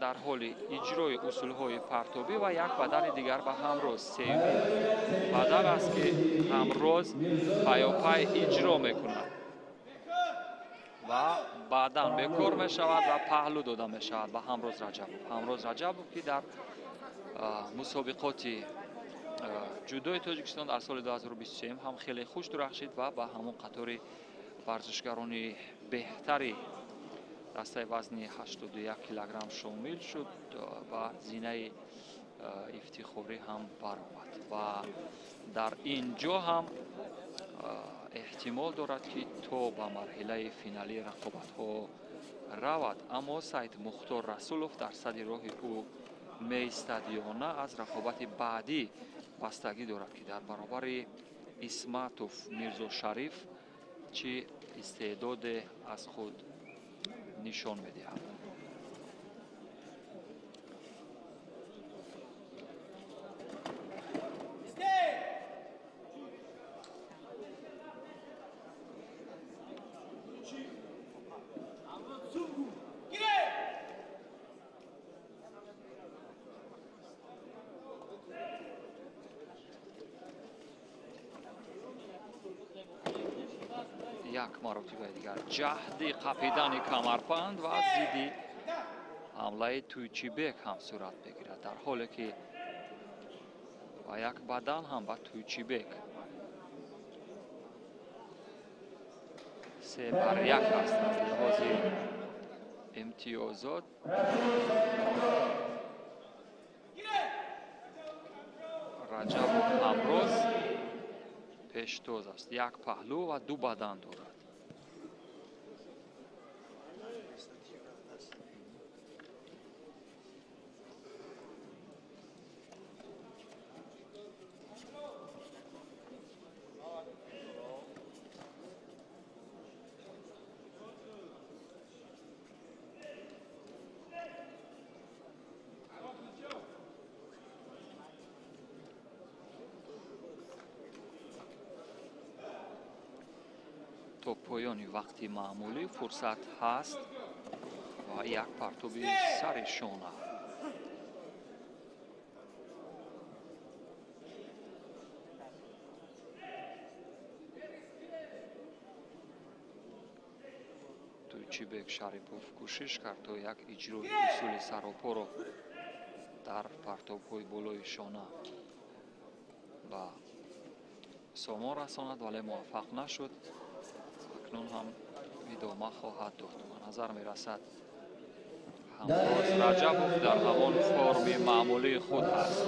дар ҳоли иҷрои усулҳои партобӣ ва як бадани дигар ба ҳамроз, сеюмин бадан аст ки ҳамроз пайопай иҷро мекунад ва баъдан бекор мешавад ва паҳлӯ дода мешавад ба Ҳамроз Раҷабов. Ҳамроз Раҷабов ки дар мусобиқоти ҷудои Тоҷикистон дар соли 2023 ҳам хеле хуш дурахшид ва ба ҳамон қатори варзишгарони беҳтари дастаи вазни 81 килограмм шомил шуд ва зинаи ифтихорӣ ҳам баромад. Ва дар ин ҷо ҳам эҳтимол дорад ки то ба марҳилаи финалии рақобатҳо равад, аммо Саид Мухтор Расулов дар сади роҳи ӯ меистад ё на аз рақобати баъдӣ бастагӣ дорад, ки дар баробари Исматов Мирзошариф чӣ истеъдоде аз худ нишон медиҳад. Як маротибаи дигар ҷаҳди қапидани камарбанд ва зидди ҳамлаи Туйчибек ҳам сурат мегирад, дар ҳоле ки ва як бадан ҳам ба Туйчибек 3-1 аст аз лиҳози имтиёзот. Раҷабов ҳамроз пештоз аст, як паҳлӯ ва ду бадан дорад. То поёни вақти маъмулӣ фурсат ҳаст ва як партоби сари шона. Туйчибек Шарипов кӯшиш кард то як иҷрои усули саропоро дар партобҳои болои шона ба сомон расонад, вале муваффақ нашуд. Акнун ҳам идома хоҳад дод. Ба назар мерасад Ҳамроз Раҷабов дар ҳамон форми маъмулии худ ҳаст.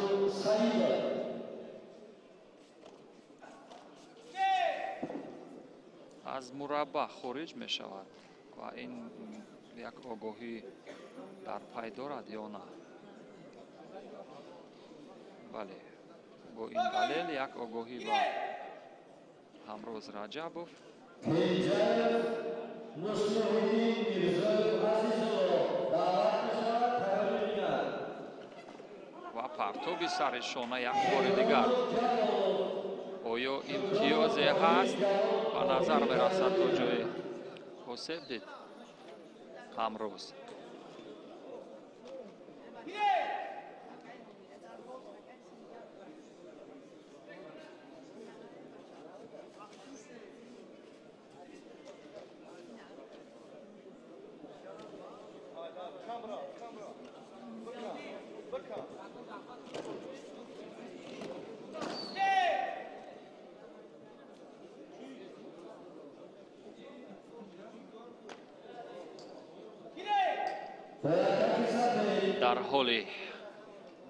Аз мураббаъ хориҷ мешавад ва ин як огоҳӣ дар пай дорад ё на? Бале, бо ин далел як огоҳӣ ба Ҳамроз Раҷабов. Ва партоби сари шона як бори дигар. Оё имтиёзе ҳаст? Ба назар мерасад то ҷое осеб дид ҳамроз. Дар ҳоли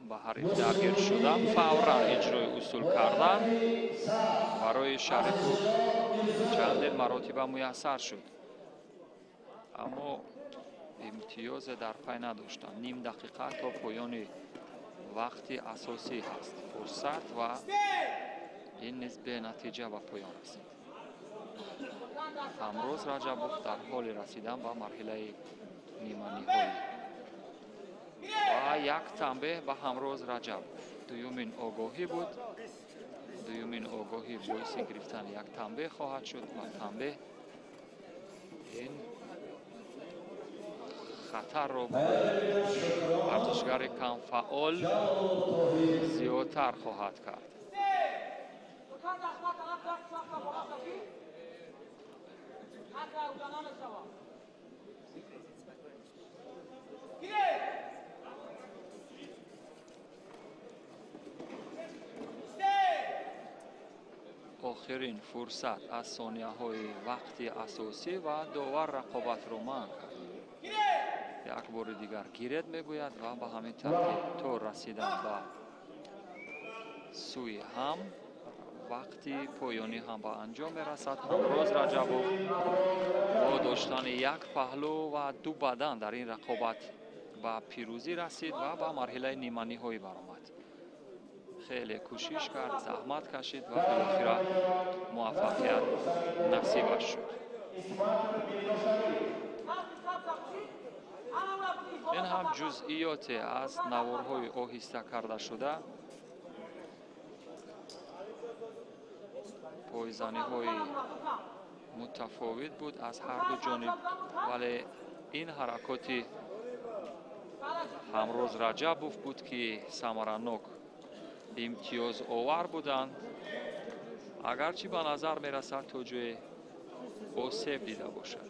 ба ҳариф даргир шудан фавран иҷрои усул кардан барои Шарипов чандин маротиба муяссар шуд, аммо имтиёзе дар пай надоштанд. Ним дақиқа то поёни вақти асосӣ ҳаст фурсат ва ин низ бенатиҷа ба поён расид. Ҳамроз Раҷабов дар ҳоли расидан ба марҳилаи ниманиҳоӣ ва як танбеҳ ба Ҳамроз Раҷабов. Дуюмин огоҳӣ буд. Дуюмин огоҳӣ боиси гирифтани як танбеҳ хоҳад шуд ва танбеҳ ин хатарро варзишгари камфаъол зиёдтар хоҳад кард. Охирин фурсат аз сонияҳои вақти асосӣ ва довар рақобатро манъ кард. Як бори дигар гиред мегӯяд ва ба ҳамин тартиб то расидан ба сӯи ҳам вақти поёнӣ ҳам ба анҷом мерасад. Ҳамроз Раҷабов бо доштани як паҳлӯ ва ду бадан дар ин рақобат ба пирӯзӣ расид ва ба марҳилаи ниманиҳоӣ баромад. Хеле кӯшиш кард, заҳмат кашид ва билохира муваффақият насибаш шуд. Ин ҳам ҷузъиёте аз наворҳои оҳиста карда шуда, пойзаниҳои мутафовит буд аз ҳар ду ҷониб, вале ин ҳаракоти Ҳамроз Раҷабов буд, ки самаранок имтиёзовар буданд, агарчи ба назар мерасад то ҷое осеб дида бошад.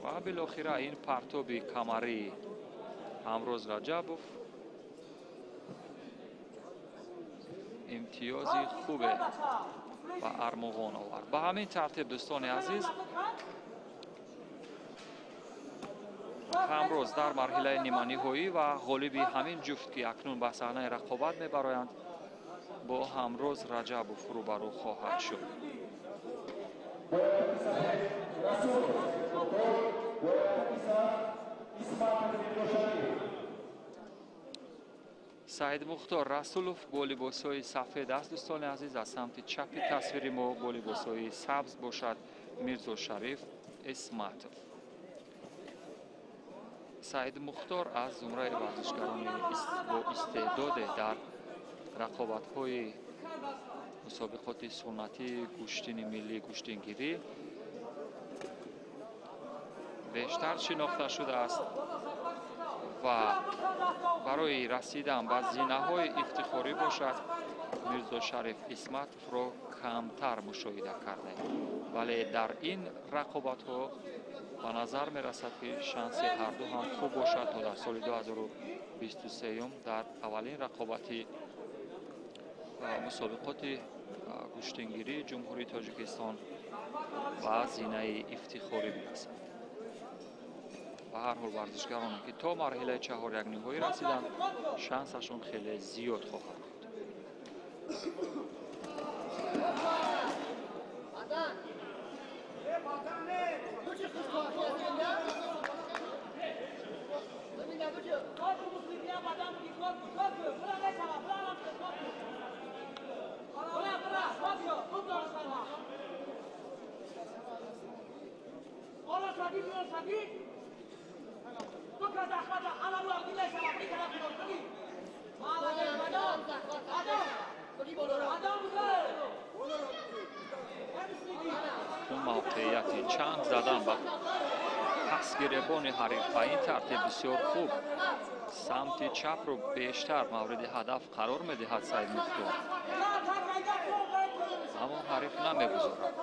Ва билохира ин партоби камарии Ҳамроз Раҷабов имтиёзи хубе ба армуғон овард. Ба ҳамин тартиб, дӯстони азиз, Ҳамроз дар марҳилаи ниманиҳоӣ ва ғолиби ҳамин ҷуфт, ки акнун ба саҳнаи рақобат мебароянд, бо Ҳамроз Раҷабов рӯбарӯ хоҳад шуд. Саидмухтор Расулов бо либосҳои сафед аст, дӯстони азиз. Аз самти чапи тасвири мо бо либосҳои сабз бошад Мирзо Шариф Исматов. Саидмухтор аз зумраи варзишгарони бо истеъдоде дар рақобатҳои мусобиқоти суннатии гӯштини миллии гӯштингирӣ бештар шинохта шудааст ва барои расидан ба зинаҳои ифтихорӣ бошад Мирзо Шариф Исматовро камтар мушоҳида кардаем. Вале дар ин рақобатҳо ба назар мерасад, ки шанси ҳарду ҳам хуб бошад то дар соли 2023 дар аввалин рақобати мусобиқоти гӯштингирии Ҷумҳурии Тоҷикистон ба зинаи ифтихорӣ бирасад. Ба ҳар ҳол варзишгароне, ки то марҳилаи чаҳорякниҳоӣ расиданд, шансашон хеле зиёд хоҳад буд. Мавқеияти чанг задан ба пасгиребони ҳариф ба ин тартиб бисёр хуб самти чапро бештар мавриди ҳадаф қарор медиҳад Саидмухтор, аммо ҳариф намегузорад.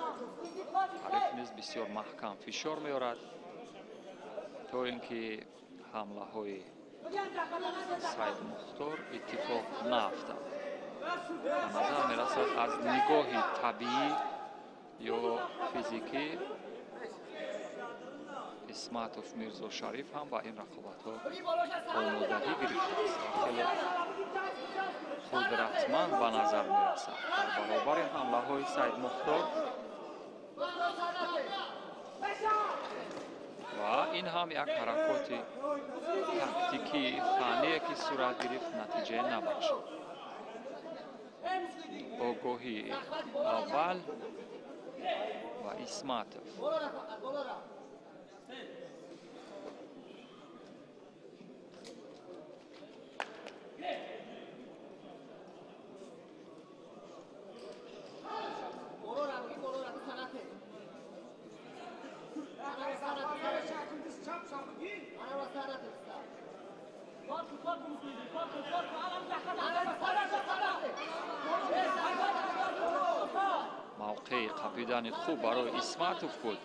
Ҳариф низ бисёр маҳкам фишор меорад то ин ки ҳамлаҳои Саидмухтор иттифоқ наафтад. Ба назар мерасад аз нигоҳи табиӣ ё физикӣ Исматов Мирзо Шариф ҳам ба ин рақобатҳо омодагӣ гирифтааст ва хеле қудратманд ба назар мерасад дар баробари ҳамлаҳои Саидмухтор. Ва ин ҳам як ҳаракоти тактикии фанние ки сурат гирифт, натиҷае набахшид. Огоҳии аввал ва Исматов. Мавқеи қапидани хуб барои Исматов буд,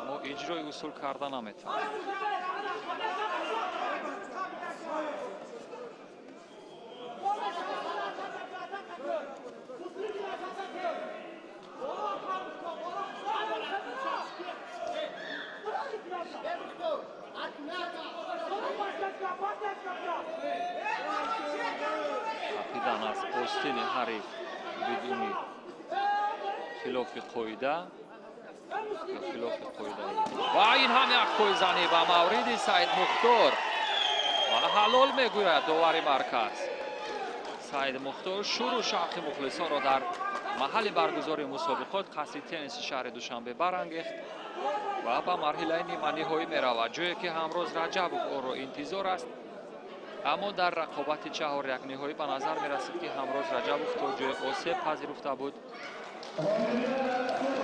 аммо иҷрои усул карда наметавонад. Қапидан аз остини ҳариф бидуни хилофи қоида ё хилофи қоидаи. Ва ин ҳам як пойзанӣ ба мавриди Саидмухтор ва ҳалол мегӯяд довари марказ. Саидмухтор шуру шавқи мухлисонро дар маҳалли баргузории мусобиқот қасри тенниси шаҳри Душанбе барангехт ва ба марҳилаи ниманиҳоӣ меравад, ҷое ки Ҳамроз Раҷабов ӯро интизор аст. Аммо дар рақобати чаҳорякниҳоӣ ба назар мерасид, ки Ҳамроз Раҷабов то ҷои осеб пазируфта буд.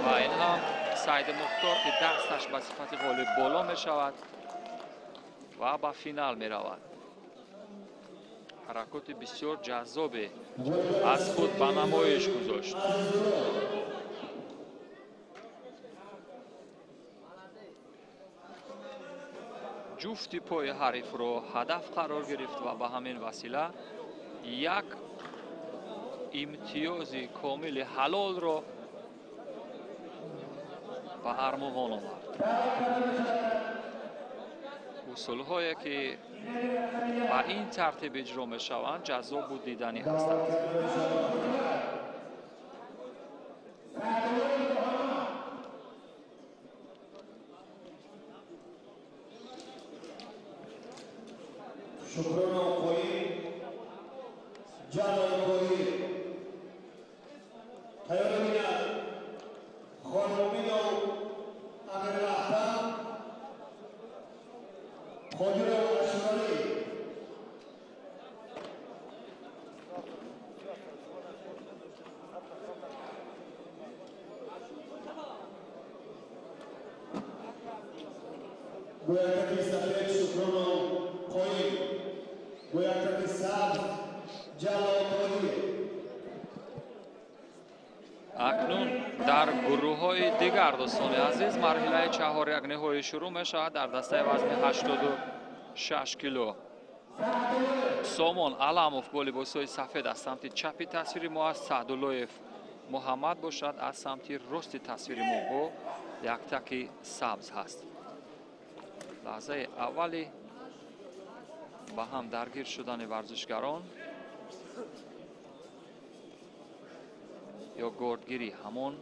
Ва ин ҳам Саидмухтор, ки дасташ ба сифати ғолиб боло мешавад ва ба финал меравад. Ҳаракоти бисёр ҷаззобе аз худ ба намоиш гузошт. Ҷуфти пои ҳарифро ҳадаф қарор гирифт ва ба ҳамин васила як имтиёзи комили ҳалолро ба армуғон овард. Усулҳое ки ба ин тартиб иҷро мешаванд, ҷаззобу диданӣ ҳастанд. Акнун дар гурӯҳҳои дигар, дӯстони азиз, марҳилаи чаҳорякниҳоӣ шурӯъ мешавад. Дар дастаи вазни 86 кило Сомон Аламов бо либосҳои сафед аз самти чапи тасвири мо аст. Саъдуллоев Муҳаммад бошад аз самти рости тасвири мо бо яктаки сабз ҳаст. Лаҳзаи аввали ба ҳам даргир шудани варзишгарон ё гордгирӣ, ҳамон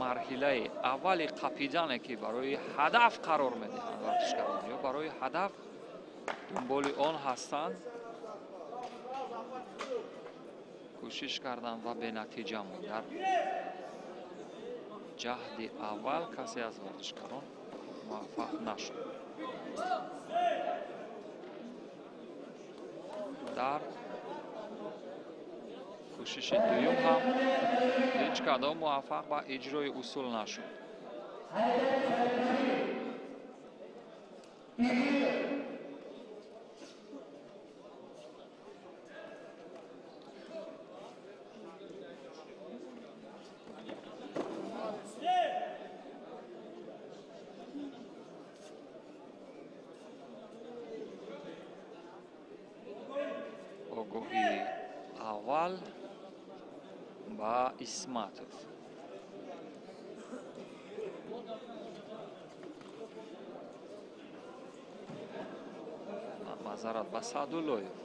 марҳилаи аввали қапидане ки барои ҳадаф қарор медиҳанд варзишгарон ё барои ҳадаф дунболи он ҳастанд, кӯшиш карданд ва бенатиҷа монд. Дар ҷаҳди аввал касе аз варзишгарон муваффақ нашуд. Дар кӯшиши дуюм ҳам ҳеҷ кадом муваффақ ба иҷрои усул нашуд. Огоҳии аввал ба Исматов. Маъзарат ба Саъдуллоев.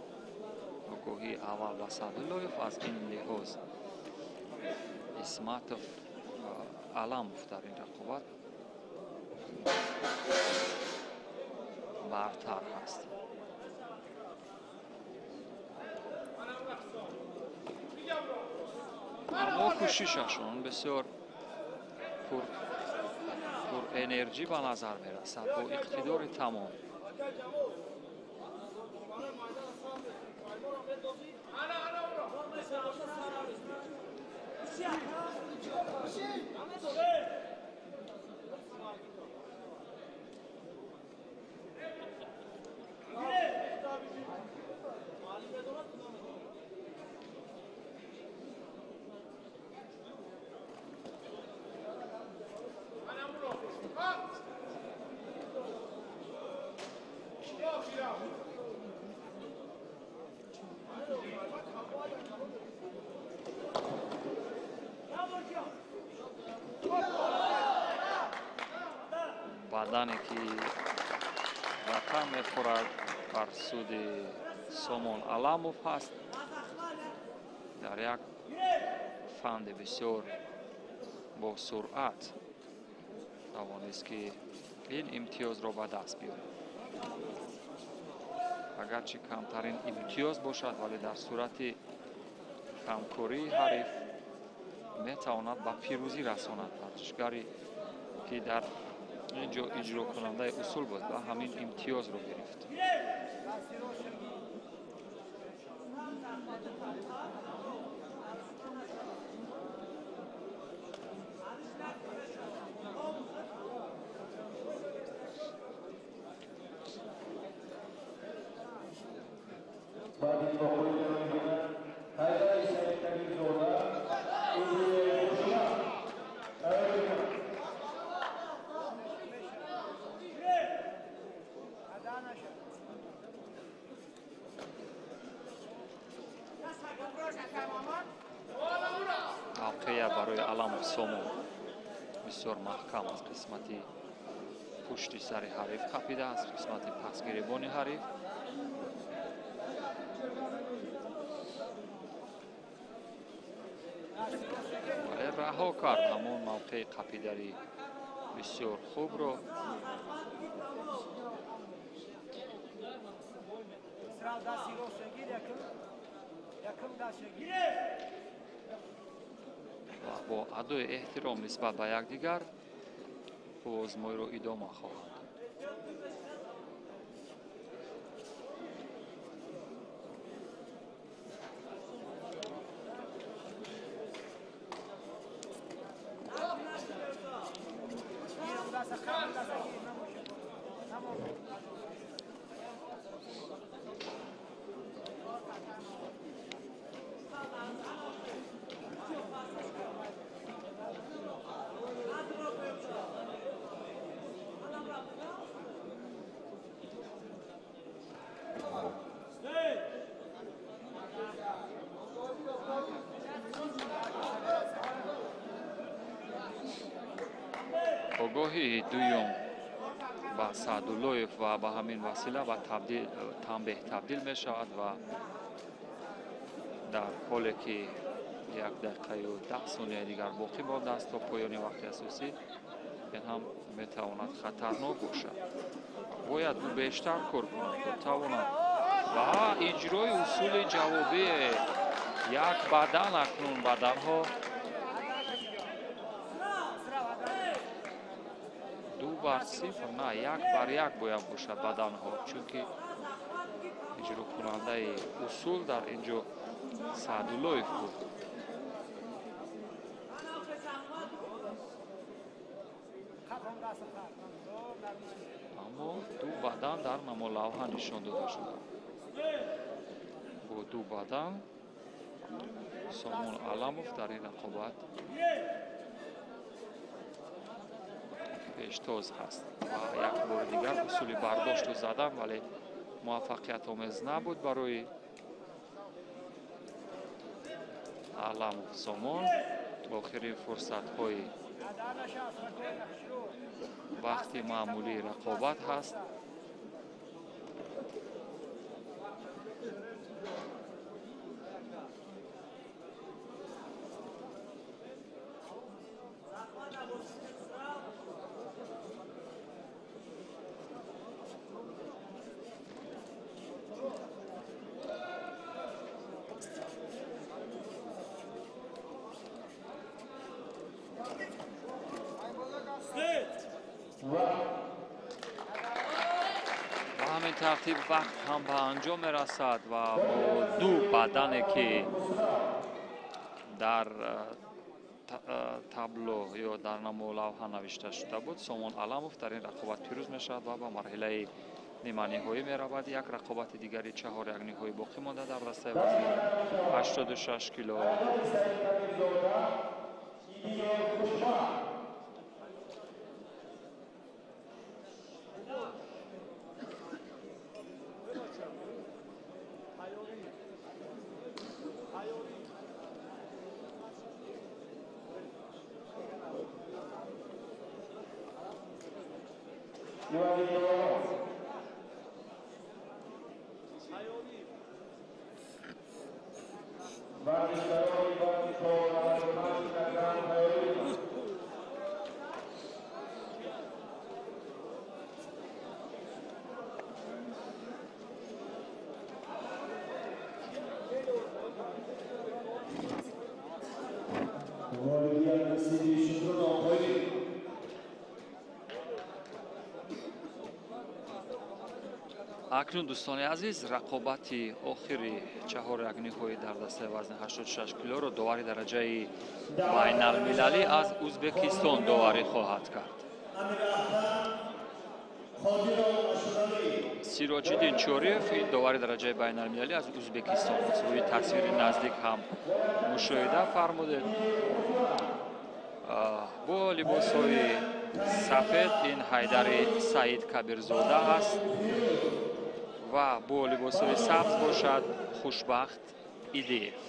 Огоҳии аввал ба Саъдуллоев. Аз ин лиҳоз Исматов Аламов дар ин рақобат бартар ҳаст. Аммо кӯшишашон бисёр пурэнерҷӣ ба назар мерасад бо иқтидори тамом. Бадане ки рақам мехӯрад бар суди Сомон Аламов ҳаст. Дар як фанди бисёр бо суръат тавонист ки ин имтиёзро ба даст биёрад. Агарчи камтарин имтиёз бошад, вале дар сурати камкории ҳариф метавонад ба пирӯзӣ расонад. Варзишгаре ки дар ин ҷо иҷрокунандаи усул буд ва ҳамин имтиёзро гирифт. Мавқея барои Аламов Сомон бисёр маҳкам аз қисмати пушти сари ҳариф қапида, аз қисмати пасгиребони ҳариф. Вале раҳо кард ҳамон мавқеи қапидари бисёр хубро. Ва бо адои эҳтиром нисбат ба якдигар озмоиро идома хоҳанд. Огоҳии дуюм ба Саъдуллоев ва ба ҳамин васила ба танбеҳ табдил мешавад ва дар ҳоле ки 1 дақиқаю 10 сонияи дигар боқӣ мондааст то поёни вақти асосӣ, ин ҳам метавонад хатарнок бошад. Бояд ӯ бештар кор кунад то тавонад ва иҷрои усули ҷавобӣ як бадан акнун баданҳо 2-0 на 1-1 бояд бошад баданҳо, чунки иҷрокунандаи усул дар ин ҷо Саъдуллоев буд. Аммо ду бадан дар намолавҳа нишон дода шуданд. Бо ду бадан Сомон Аламов дар ин рақобат пештоз ҳаст ва як бори дигар усули бардошту задан, вале муваффақиятомез набуд барои Аламов Сомон. Охирин фурсатҳои вақти маъмулии рақобат ҳаст. Тартиб вақт ҳам ба анҷом мерасад ва бо ду бадане ки дар табло ё дар намолавҳа навишта шуда буд, Сомон Аламов дар ин рақобат пирӯз мешавад ва ба марҳилаи ниманиҳоӣ меравад. Як рақобати дигари чаҳорякниҳоӣ боқӣ монда дар дастаи вазни 86 кило. Акнун дӯстони азиз, рақобати охири чаҳорякниҳоӣ дар дастаи вазни 86 килоро довари дараҷаи байналмилалӣ аз Ӯзбекистон доварӣ хоҳад кард. Сироҷиддин Чориев, ин довари дараҷаи байналмилалӣ аз Ӯзбекистон аст. Рӯи тасвири наздик ҳам мушоҳида фармудед. Бо либосҳои сафед ин Ҳайдари Саид Кабирзода аст ва бо либосҳои сабз бошад Хушбахт Идеев.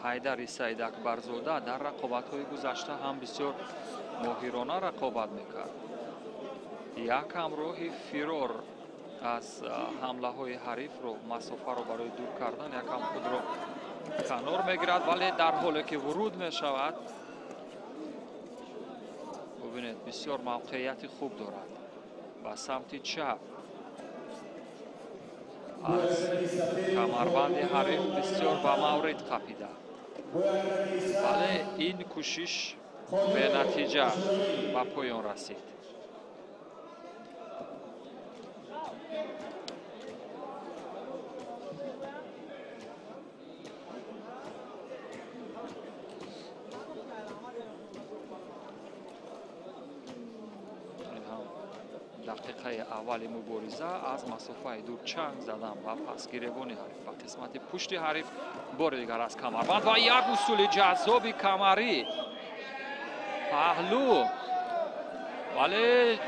Ҳайдари Саид Акбарзода дар рақобатҳои гузашта ҳам бисёр моҳирона рақобат мекард. Як ҳамроҳи фирор аз ҳамлаҳои ҳарифро, масофаро барои дур кардан якам худро канор мегирад, вале дар ҳоле ки вуруд мешавад, бубинед, бисёр мавқеияти хуб дорад ба самти чап аз камарбанди ҳариф бисёр ба маврид қапида, вале ин кӯшиш бенатиҷа ба поён расид. Дақиқаи аввали мубориза аз масофаи дур чанг задан ба пасгиребони ҳариф, ба қисмати пушти ҳариф, бори дигар аз камарбанд ва як усули ҷаззоби камарӣ паҳлӯ, вале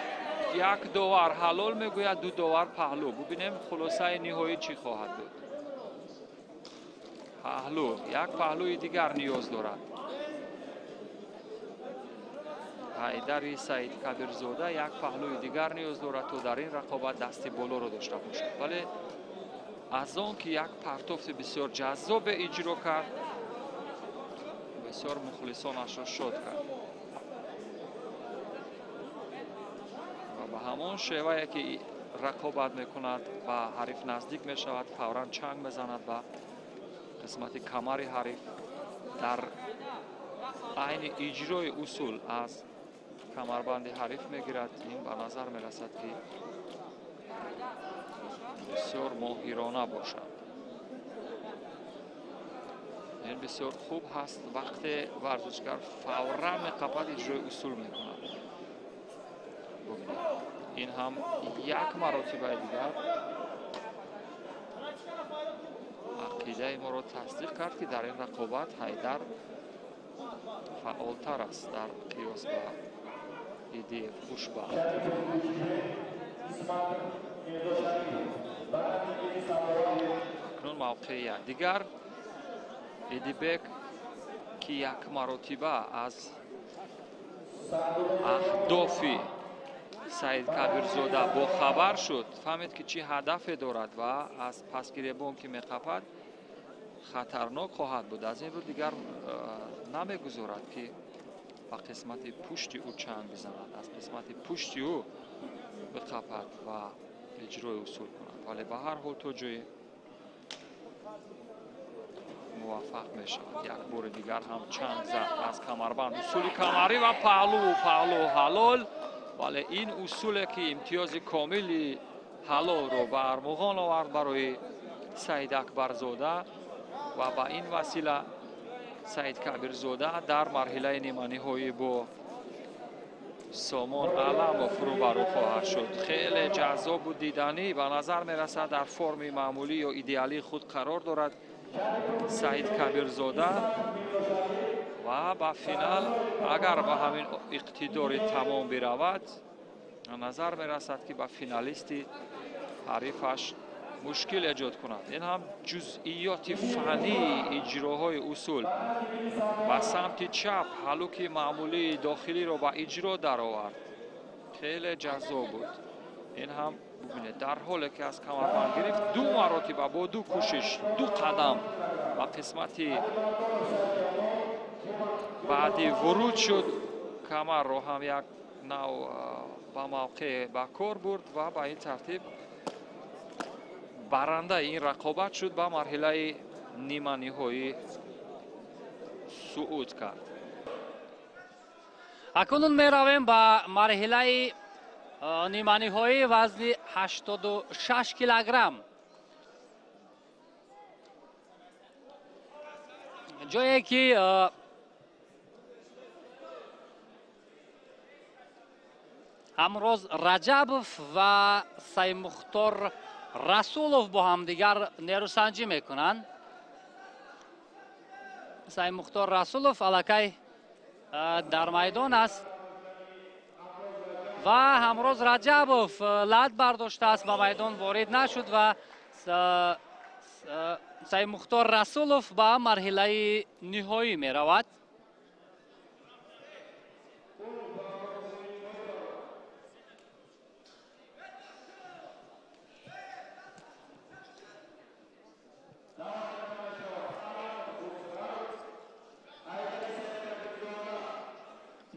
як довар ҳалол мегӯяд, ду довар паҳлӯ. Бубинем хулосаи ниҳоӣ чӣ хоҳад буд. Паҳлӯ, як паҳлӯи дигар ниёз дорад. Ҳайдари Саид Кабирзода як паҳлӯи дигар ниёз дорад, то дар ин рақобат дасти болоро дошта бошад. Вале аз он ки як партофти бисёр ҷаззобе иҷро кард, бисёр мухлисонашро шод кард ва ба ҳамон шевае ки рақобат мекунад, ба ҳариф наздик мешавад, фавран чанг мезанад ба қисмати камари ҳариф. Дар айни иҷрои усул аз камарбанди ҳариф мегирад. Ин ба назар мерасад ки бисёр моҳирона бошад. Ин бисёр хуб ҳаст вақте варзишгар фавран меқапад, иҷрои усул мекунад. Бубинед, ин ҳам як маротибаи дигар ақидаи моро тасдиқ кард, ки дар ин рақобат Ҳайдар фаъолтар аст дар қиёс ба Идеев Хушбахт. Акнун мавқеият дигар. Идибек ки як маротиба аз аҳдофи Саид Кабирзода бохабар шуд, фаҳмид ки чӣ ҳадафе дорад ва аз пасгиребон ки меқапад хатарнок хоҳад буд. Аз ин рӯ дигар намегузорад ки ба қисмати пушти ӯ чанг бизанад, аз қисмати пушти ӯ биқапад ва иҷрои усул кунад, вале ба ҳар ҳол то ҷое муваффақ мешавад. Як бори дигар ҳам чанг зад аз камарбанд, усули камарӣ ва паҳлу, паҳлу ҳалол, вале ин усуле ки имтиёзи комили ҳалолро ба армуғон овард барои Саид Акбарзода ва ба ин васила Саид Кабирзода дар марҳилаи ниманиҳоӣ бо Сомон Аламов рӯбарӯ хоҳад шуд. Хеле ҷаззобу диданӣ ба назар мерасад, дар форми маъмулӣ ё идеалии худ қарор дорад Саид Кабирзода ва ба финал агар ба ҳамин иқтидори тамом биравад, назар мерасад ки ба финалисти ҳарифаш мушкил эҷод кунад. Ин ҳам ҷузъиёти фаннии иҷроҳои усул. Ба самти чап ҳалуки маъмулии дохилиро ба иҷро даровард. Хеле ҷаззоб буд. Ин ҳам бубинед, дар ҳоле ки аз камарбанд гирифт, ду маротиба бо ду кӯшиш, ду қадам ба қисмати баъди вуруд шуд, камарро ҳам як нав ба мавқеъ ба кор бурд ва ба ин тартиб барандаи ин рақобат шуд, ба марҳилаи ниманиҳоӣ суъуд кард. Акнун меравем ба марҳилаи ниманиҳоӣ вазни 86 килограмм, ҷое ки Ҳамроз Раҷабов ва Саймухтор Расулов бо ҳамдигар нерӯсанҷӣ мекунанд. Саймухтор Расулов аллакай дар майдон аст ва Ҳамроз Раҷабов лат бардоштааст, ба майдон ворид нашуд ва Саймухтор Расулов ба марҳилаи ниҳоӣ меравад.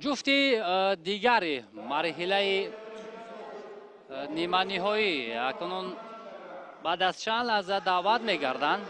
Ҷуфти дигари марҳилаи ниманиҳоӣ акнун баъд аз чанд лаҳза даъват мегарданд.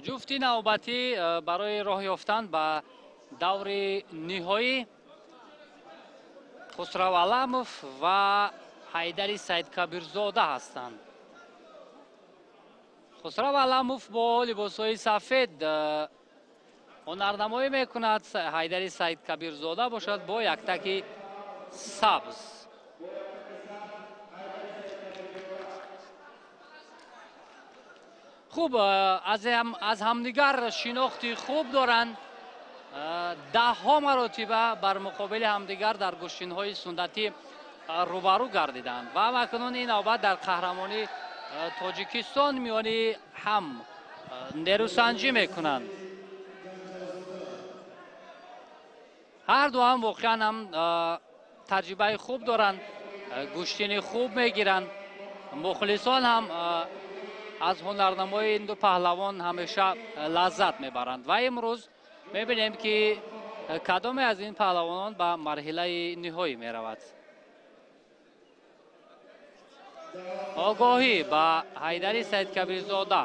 Ҷуфти навбатӣ барои роҳ ёфтан ба даври ниҳоӣ Хусрав Аламов ва Ҳайдари Саидкабирзода ҳастанд. Хусрав Аламов бо либосҳои сафед ҳунарнамоӣ мекунад, Ҳайдари Саидкабирзода бошад бо яктаки сабз. Хуб, аз ҳамдигар шинохти хуб доранд. Даҳҳо маротиба бар муқобили ҳамдигар дар гӯштинҳои суннатӣ рӯбарӯ гардиданд ва акнун ин навбат дар қаҳрамонии Тоҷикистон миёни ҳам нерӯсанҷӣ мекунанд. Ҳар ду ҳам воқеан ҳам таҷрибаи хуб доранд, гӯштини хуб мегиранд. Мухлисон ҳам аз ҳунарнамои ин ду паҳлавон ҳамеша лаззат мебаранд ва имрӯз мебинем ки кадоме аз ин паҳлавонон ба марҳилаи ниҳоӣ меравад. Огоҳӣ ба Ҳайдари Саидкабирзода.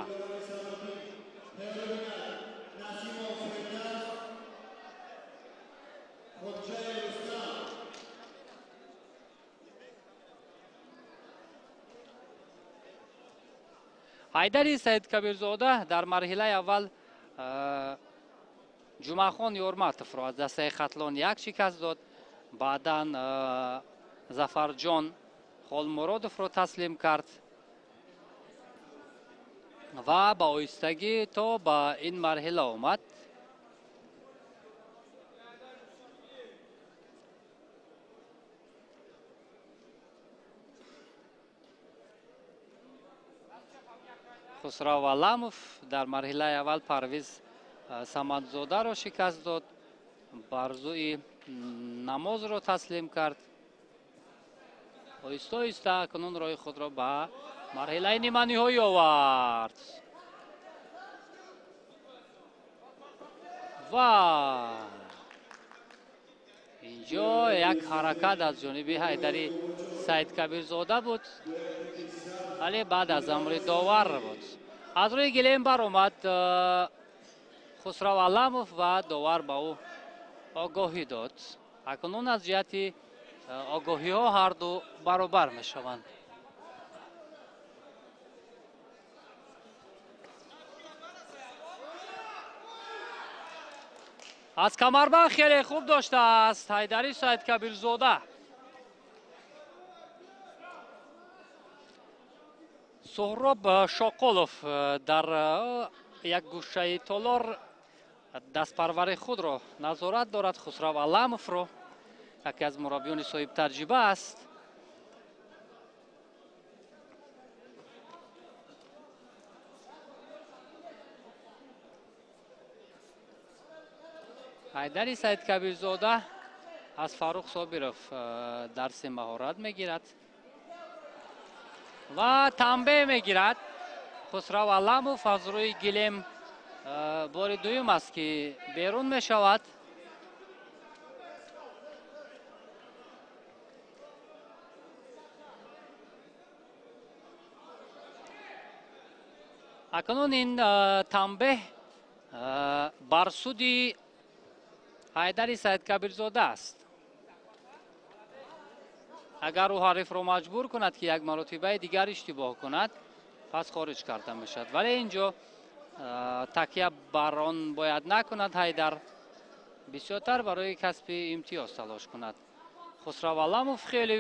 Ҳайдари Саидкабирзода дар марҳилаи аввал Ҷумъахон Ёрматовро аз дастаи Хатлон як шикаст дод, баъдан Зафарҷон Холмуродовро таслим кард ва ба оҳистагӣ то ба ин марҳила омад. Хусрав Аламов дар марҳилаи аввал Парвиз Самадзодаро шикаст дод, Барзуи Намозро таслим кард. Оҳиста оҳиста акнун роҳи худро ба марҳилаи ниманиҳоӣ овард. Ва инҷо як ҳаракат аз ҷониби Ҳайдари Саидкабирзода буд, вале баъд аз амри довар буд. Аз рӯи гилем баромад Хусрав Аламов ва довар ба ӯ огоҳӣ дод. Акнун аз ҷиҳати огоҳиҳо ҳарду баробар мешаванд. Аз камарбанд хеле хуб доштааст Ҳайдари Саидкабирзода. Суҳроб Шоқолов дар як гӯшаи толор дастпарвари худро назорат дорад. Хусрав Аламовро, яке аз мураббиёни соҳибтаҷриба аст. Ҳайдари Саидкабирзода аз Фаррух Собиров дарси маҳорат мегирад ва танбеҳ мегирад. Хусрав Аламов аз рӯи гилем бори дуюм аст, ки берун мешавад. Акнун ин танбеҳ бар суди Ҳайдари Саидкабирзода аст. Агар ӯ ҳарифро маҷбур кунад, ки як маротибаи дигар иштибоҳ кунад, пас хориҷ карда мешавад. Вале инҷо такя бар он бояд накунад. Ҳайдар бисёртар барои касби имтиёз талош кунад. Хусрав Аламов хеле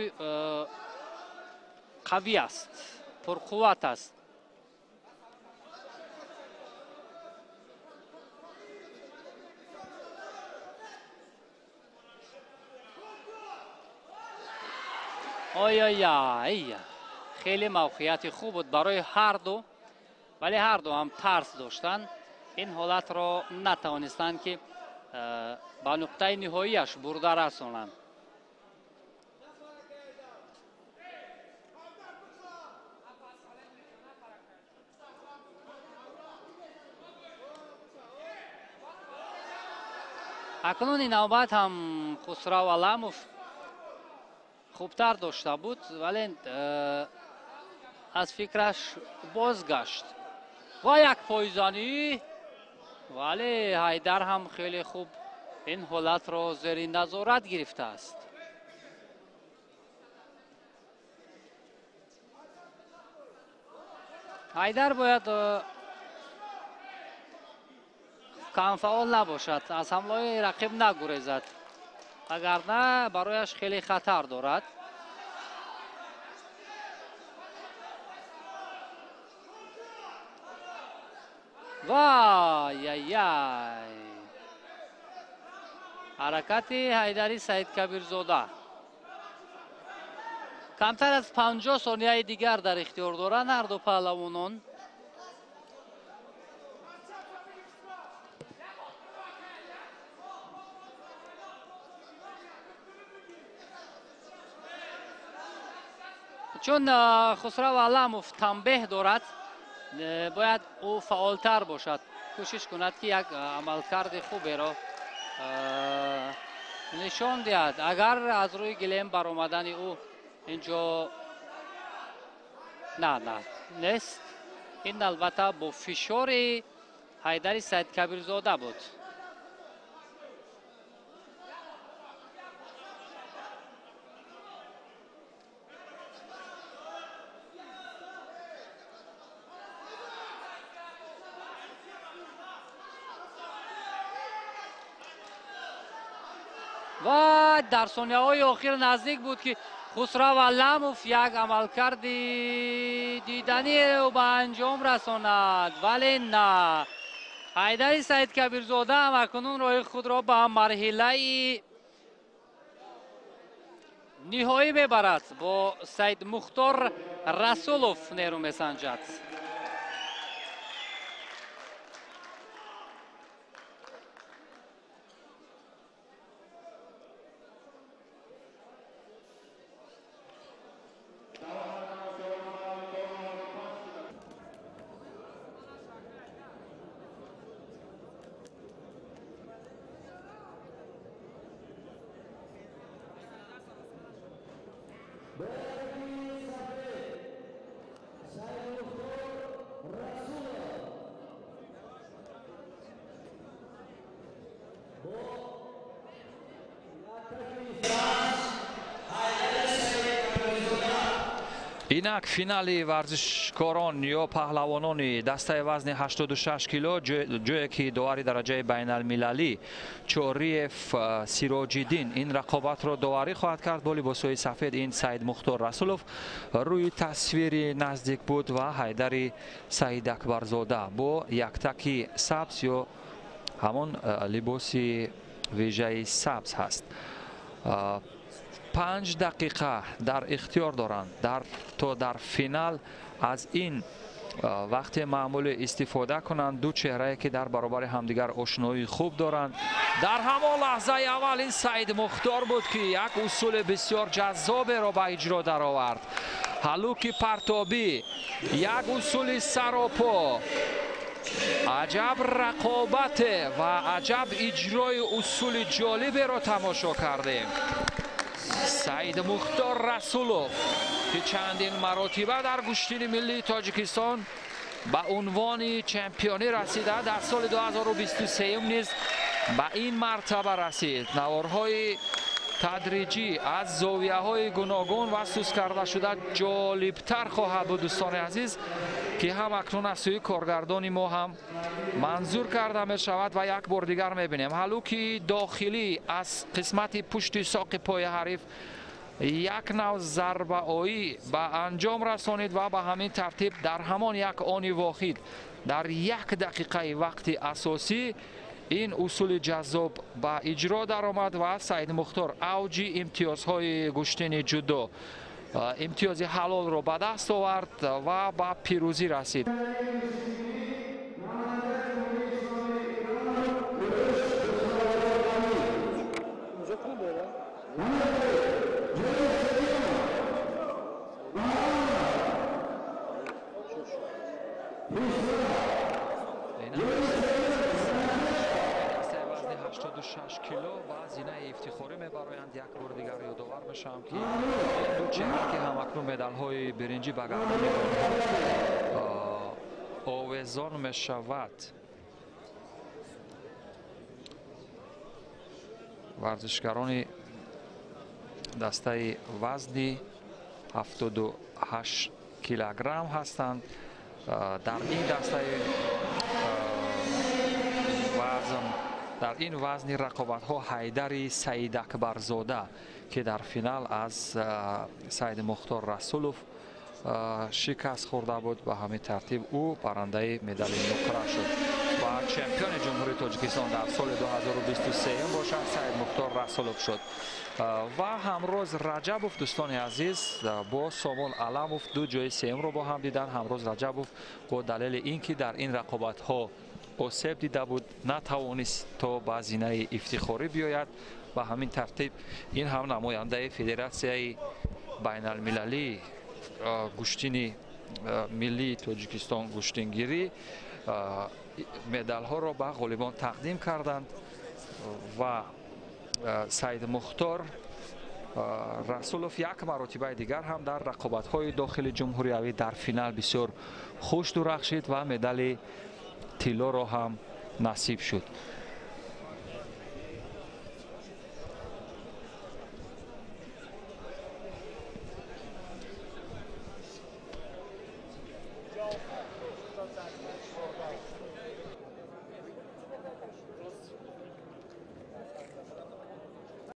қавӣ аст, пурқувват аст. Ой-ой-ой, хеле мавқеияти хуб буд барои ҳарду, вале ҳарду ҳам тарс доштанд. Ин ҳолатро натавонистанд, ки ба нуқтаи ниҳоияш бурда расонанд. Акнун ин навбат ҳам Хусрав Аламов хубтар дошта буд, вале аз фикраш бозгашт ва як пойзанӣ, вале Ҳайдар ҳам хеле хуб ин ҳолатро зери назорат гирифтааст. Ҳайдар бояд камфаъол набошад, аз ҳамлаҳои рақиб нагурезад, вагарна барояш хеле хатар дорад. Вай-яй-яй! Ҳаракати Ҳайдари Саидкабирзода. Камтар аз 50 сонияи дигар дар ихтиёр доранд ҳарду паҳлавонон. Чун Хусрав Аламов танбеҳ дорад, бояд ӯ фаъолтар бошад, кӯшиш кунад, ки як амалкарди хуберо нишон диҳад. Агар аз рӯи гилем баромадани ӯ инҷо на нест, ин албатта бо фишори Ҳайдари Саидкабирзода буд. Ва дар сонияҳои охир наздик буд, ки Хусрав Аламов як амалкарди диданиро ба анҷом расонад, вале на. Ҳайдари Саидкабирзода ҳам акнун роҳи худро ба марҳилаи ниҳоӣ мебарад. Бо Саидмухтор Расулов нерӯ месанҷад. Инак финали варзишкорон ё паҳлавонони дастаи вазни 86 кило, ҷое ки довари дараҷаи байналмилалӣ Чориев Сироҷиддин ин рақобатро доварӣ хоҳад кард. Бо либосҳои сафед ин Саидмухтор Расулов рӯи тасвири наздик буд ва Ҳайдари Саидакбарзода бо яктаки сабз ё ҳамон либоси вежаи сабз ҳаст. 5 дақиқа дар ихтиёр доранд то дар финал аз ин вақти маъмулӣ истифода кунанд. Ду чеҳрае ки дар баробари ҳамдигар ошноии хуб доранд. Дар ҳамон лаҳзаи аввал ин Саидмухтор буд, ки як усули бисёр ҷаззоберо ба иҷро даровард. Ҳалуки партобӣ, як усули саропо. Аҷаб рақобате ва аҷаб иҷрои усули ҷолиберо тамошо кардем. Саидмухтор Расулов, ки чандин маротиба дар гӯштини миллии Тоҷикистон ба унвони чемпионӣ расида, дар соли 2023 низ ба ин мартаба расид. Наворҳои тадриҷӣ аз зовияҳои гуногун ва сус карда шуда ҷолибтар хоҳад буд, дӯстони азиз, ки ҳам акнун аз сӯи коргардони мо ҳам манзур карда мешавад ва як бор дигар мебинем. Ҳалуки дохилӣ аз қисмати пушти соқи пои ҳариф як нав зарбаоӣ ба анҷом расонид ва ба ҳамин тартиб дар ҳамон як они воҳид дар як дақиқаи вақти асосӣ ин усули ҷаззоб ба иҷро даромад ва Саидмухтор авҷи имтиёзҳои гӯштини ҷудо, имтиёзи ҳалолро ба даст овард ва ба пирӯзӣ расид. Вазни 86 кило ба зинаи ифтихорӣ мебароянд. Як бор дигар ёдовар мешавам, ки ду чеҳра, ки ҳамакнун медалҳои биринҷӣ ба гардани овезон мешавад, варзишгарони дастаи вазни 78 килограмм ҳастанд. Дар ин дастаи вазн, дар ин вазни рақобатҳо Ҳайдари Саидакбарзода, ки дар финал аз Саидмухтор Расулов шикаст хӯрда буд, ба ҳамин тартиб ӯ барандаи медали нуқра шуд ва чемпиони Ҷумҳурии Тоҷикистон дар соли 2023 бошад Саидмухтор Расулов шуд. Ва Ҳамроз Раҷабов, дӯстони азиз, бо Сомон Аламов ду ҷои сеюмро бо ҳам диданд. Ҳамроз Раҷабов бо далели ин ки дар ин рақобатҳо осеб дида буд, натавонист то ба зинаи ифтихорӣ биёяд. Ба ҳамин тартиб ин ҳам намояндаи федератсияи байналмилалии гӯштини миллии Тоҷикистон гӯштингирӣ медалҳоро ба ғолибон тақдим карданд ва Саидмухтор Расулов як маротибаи дигар ҳам дар рақобатҳои дохили ҷумҳуриявӣ дар финал бисёр хуш дурахшид ва медали тиллоро ҳам насиб шуд.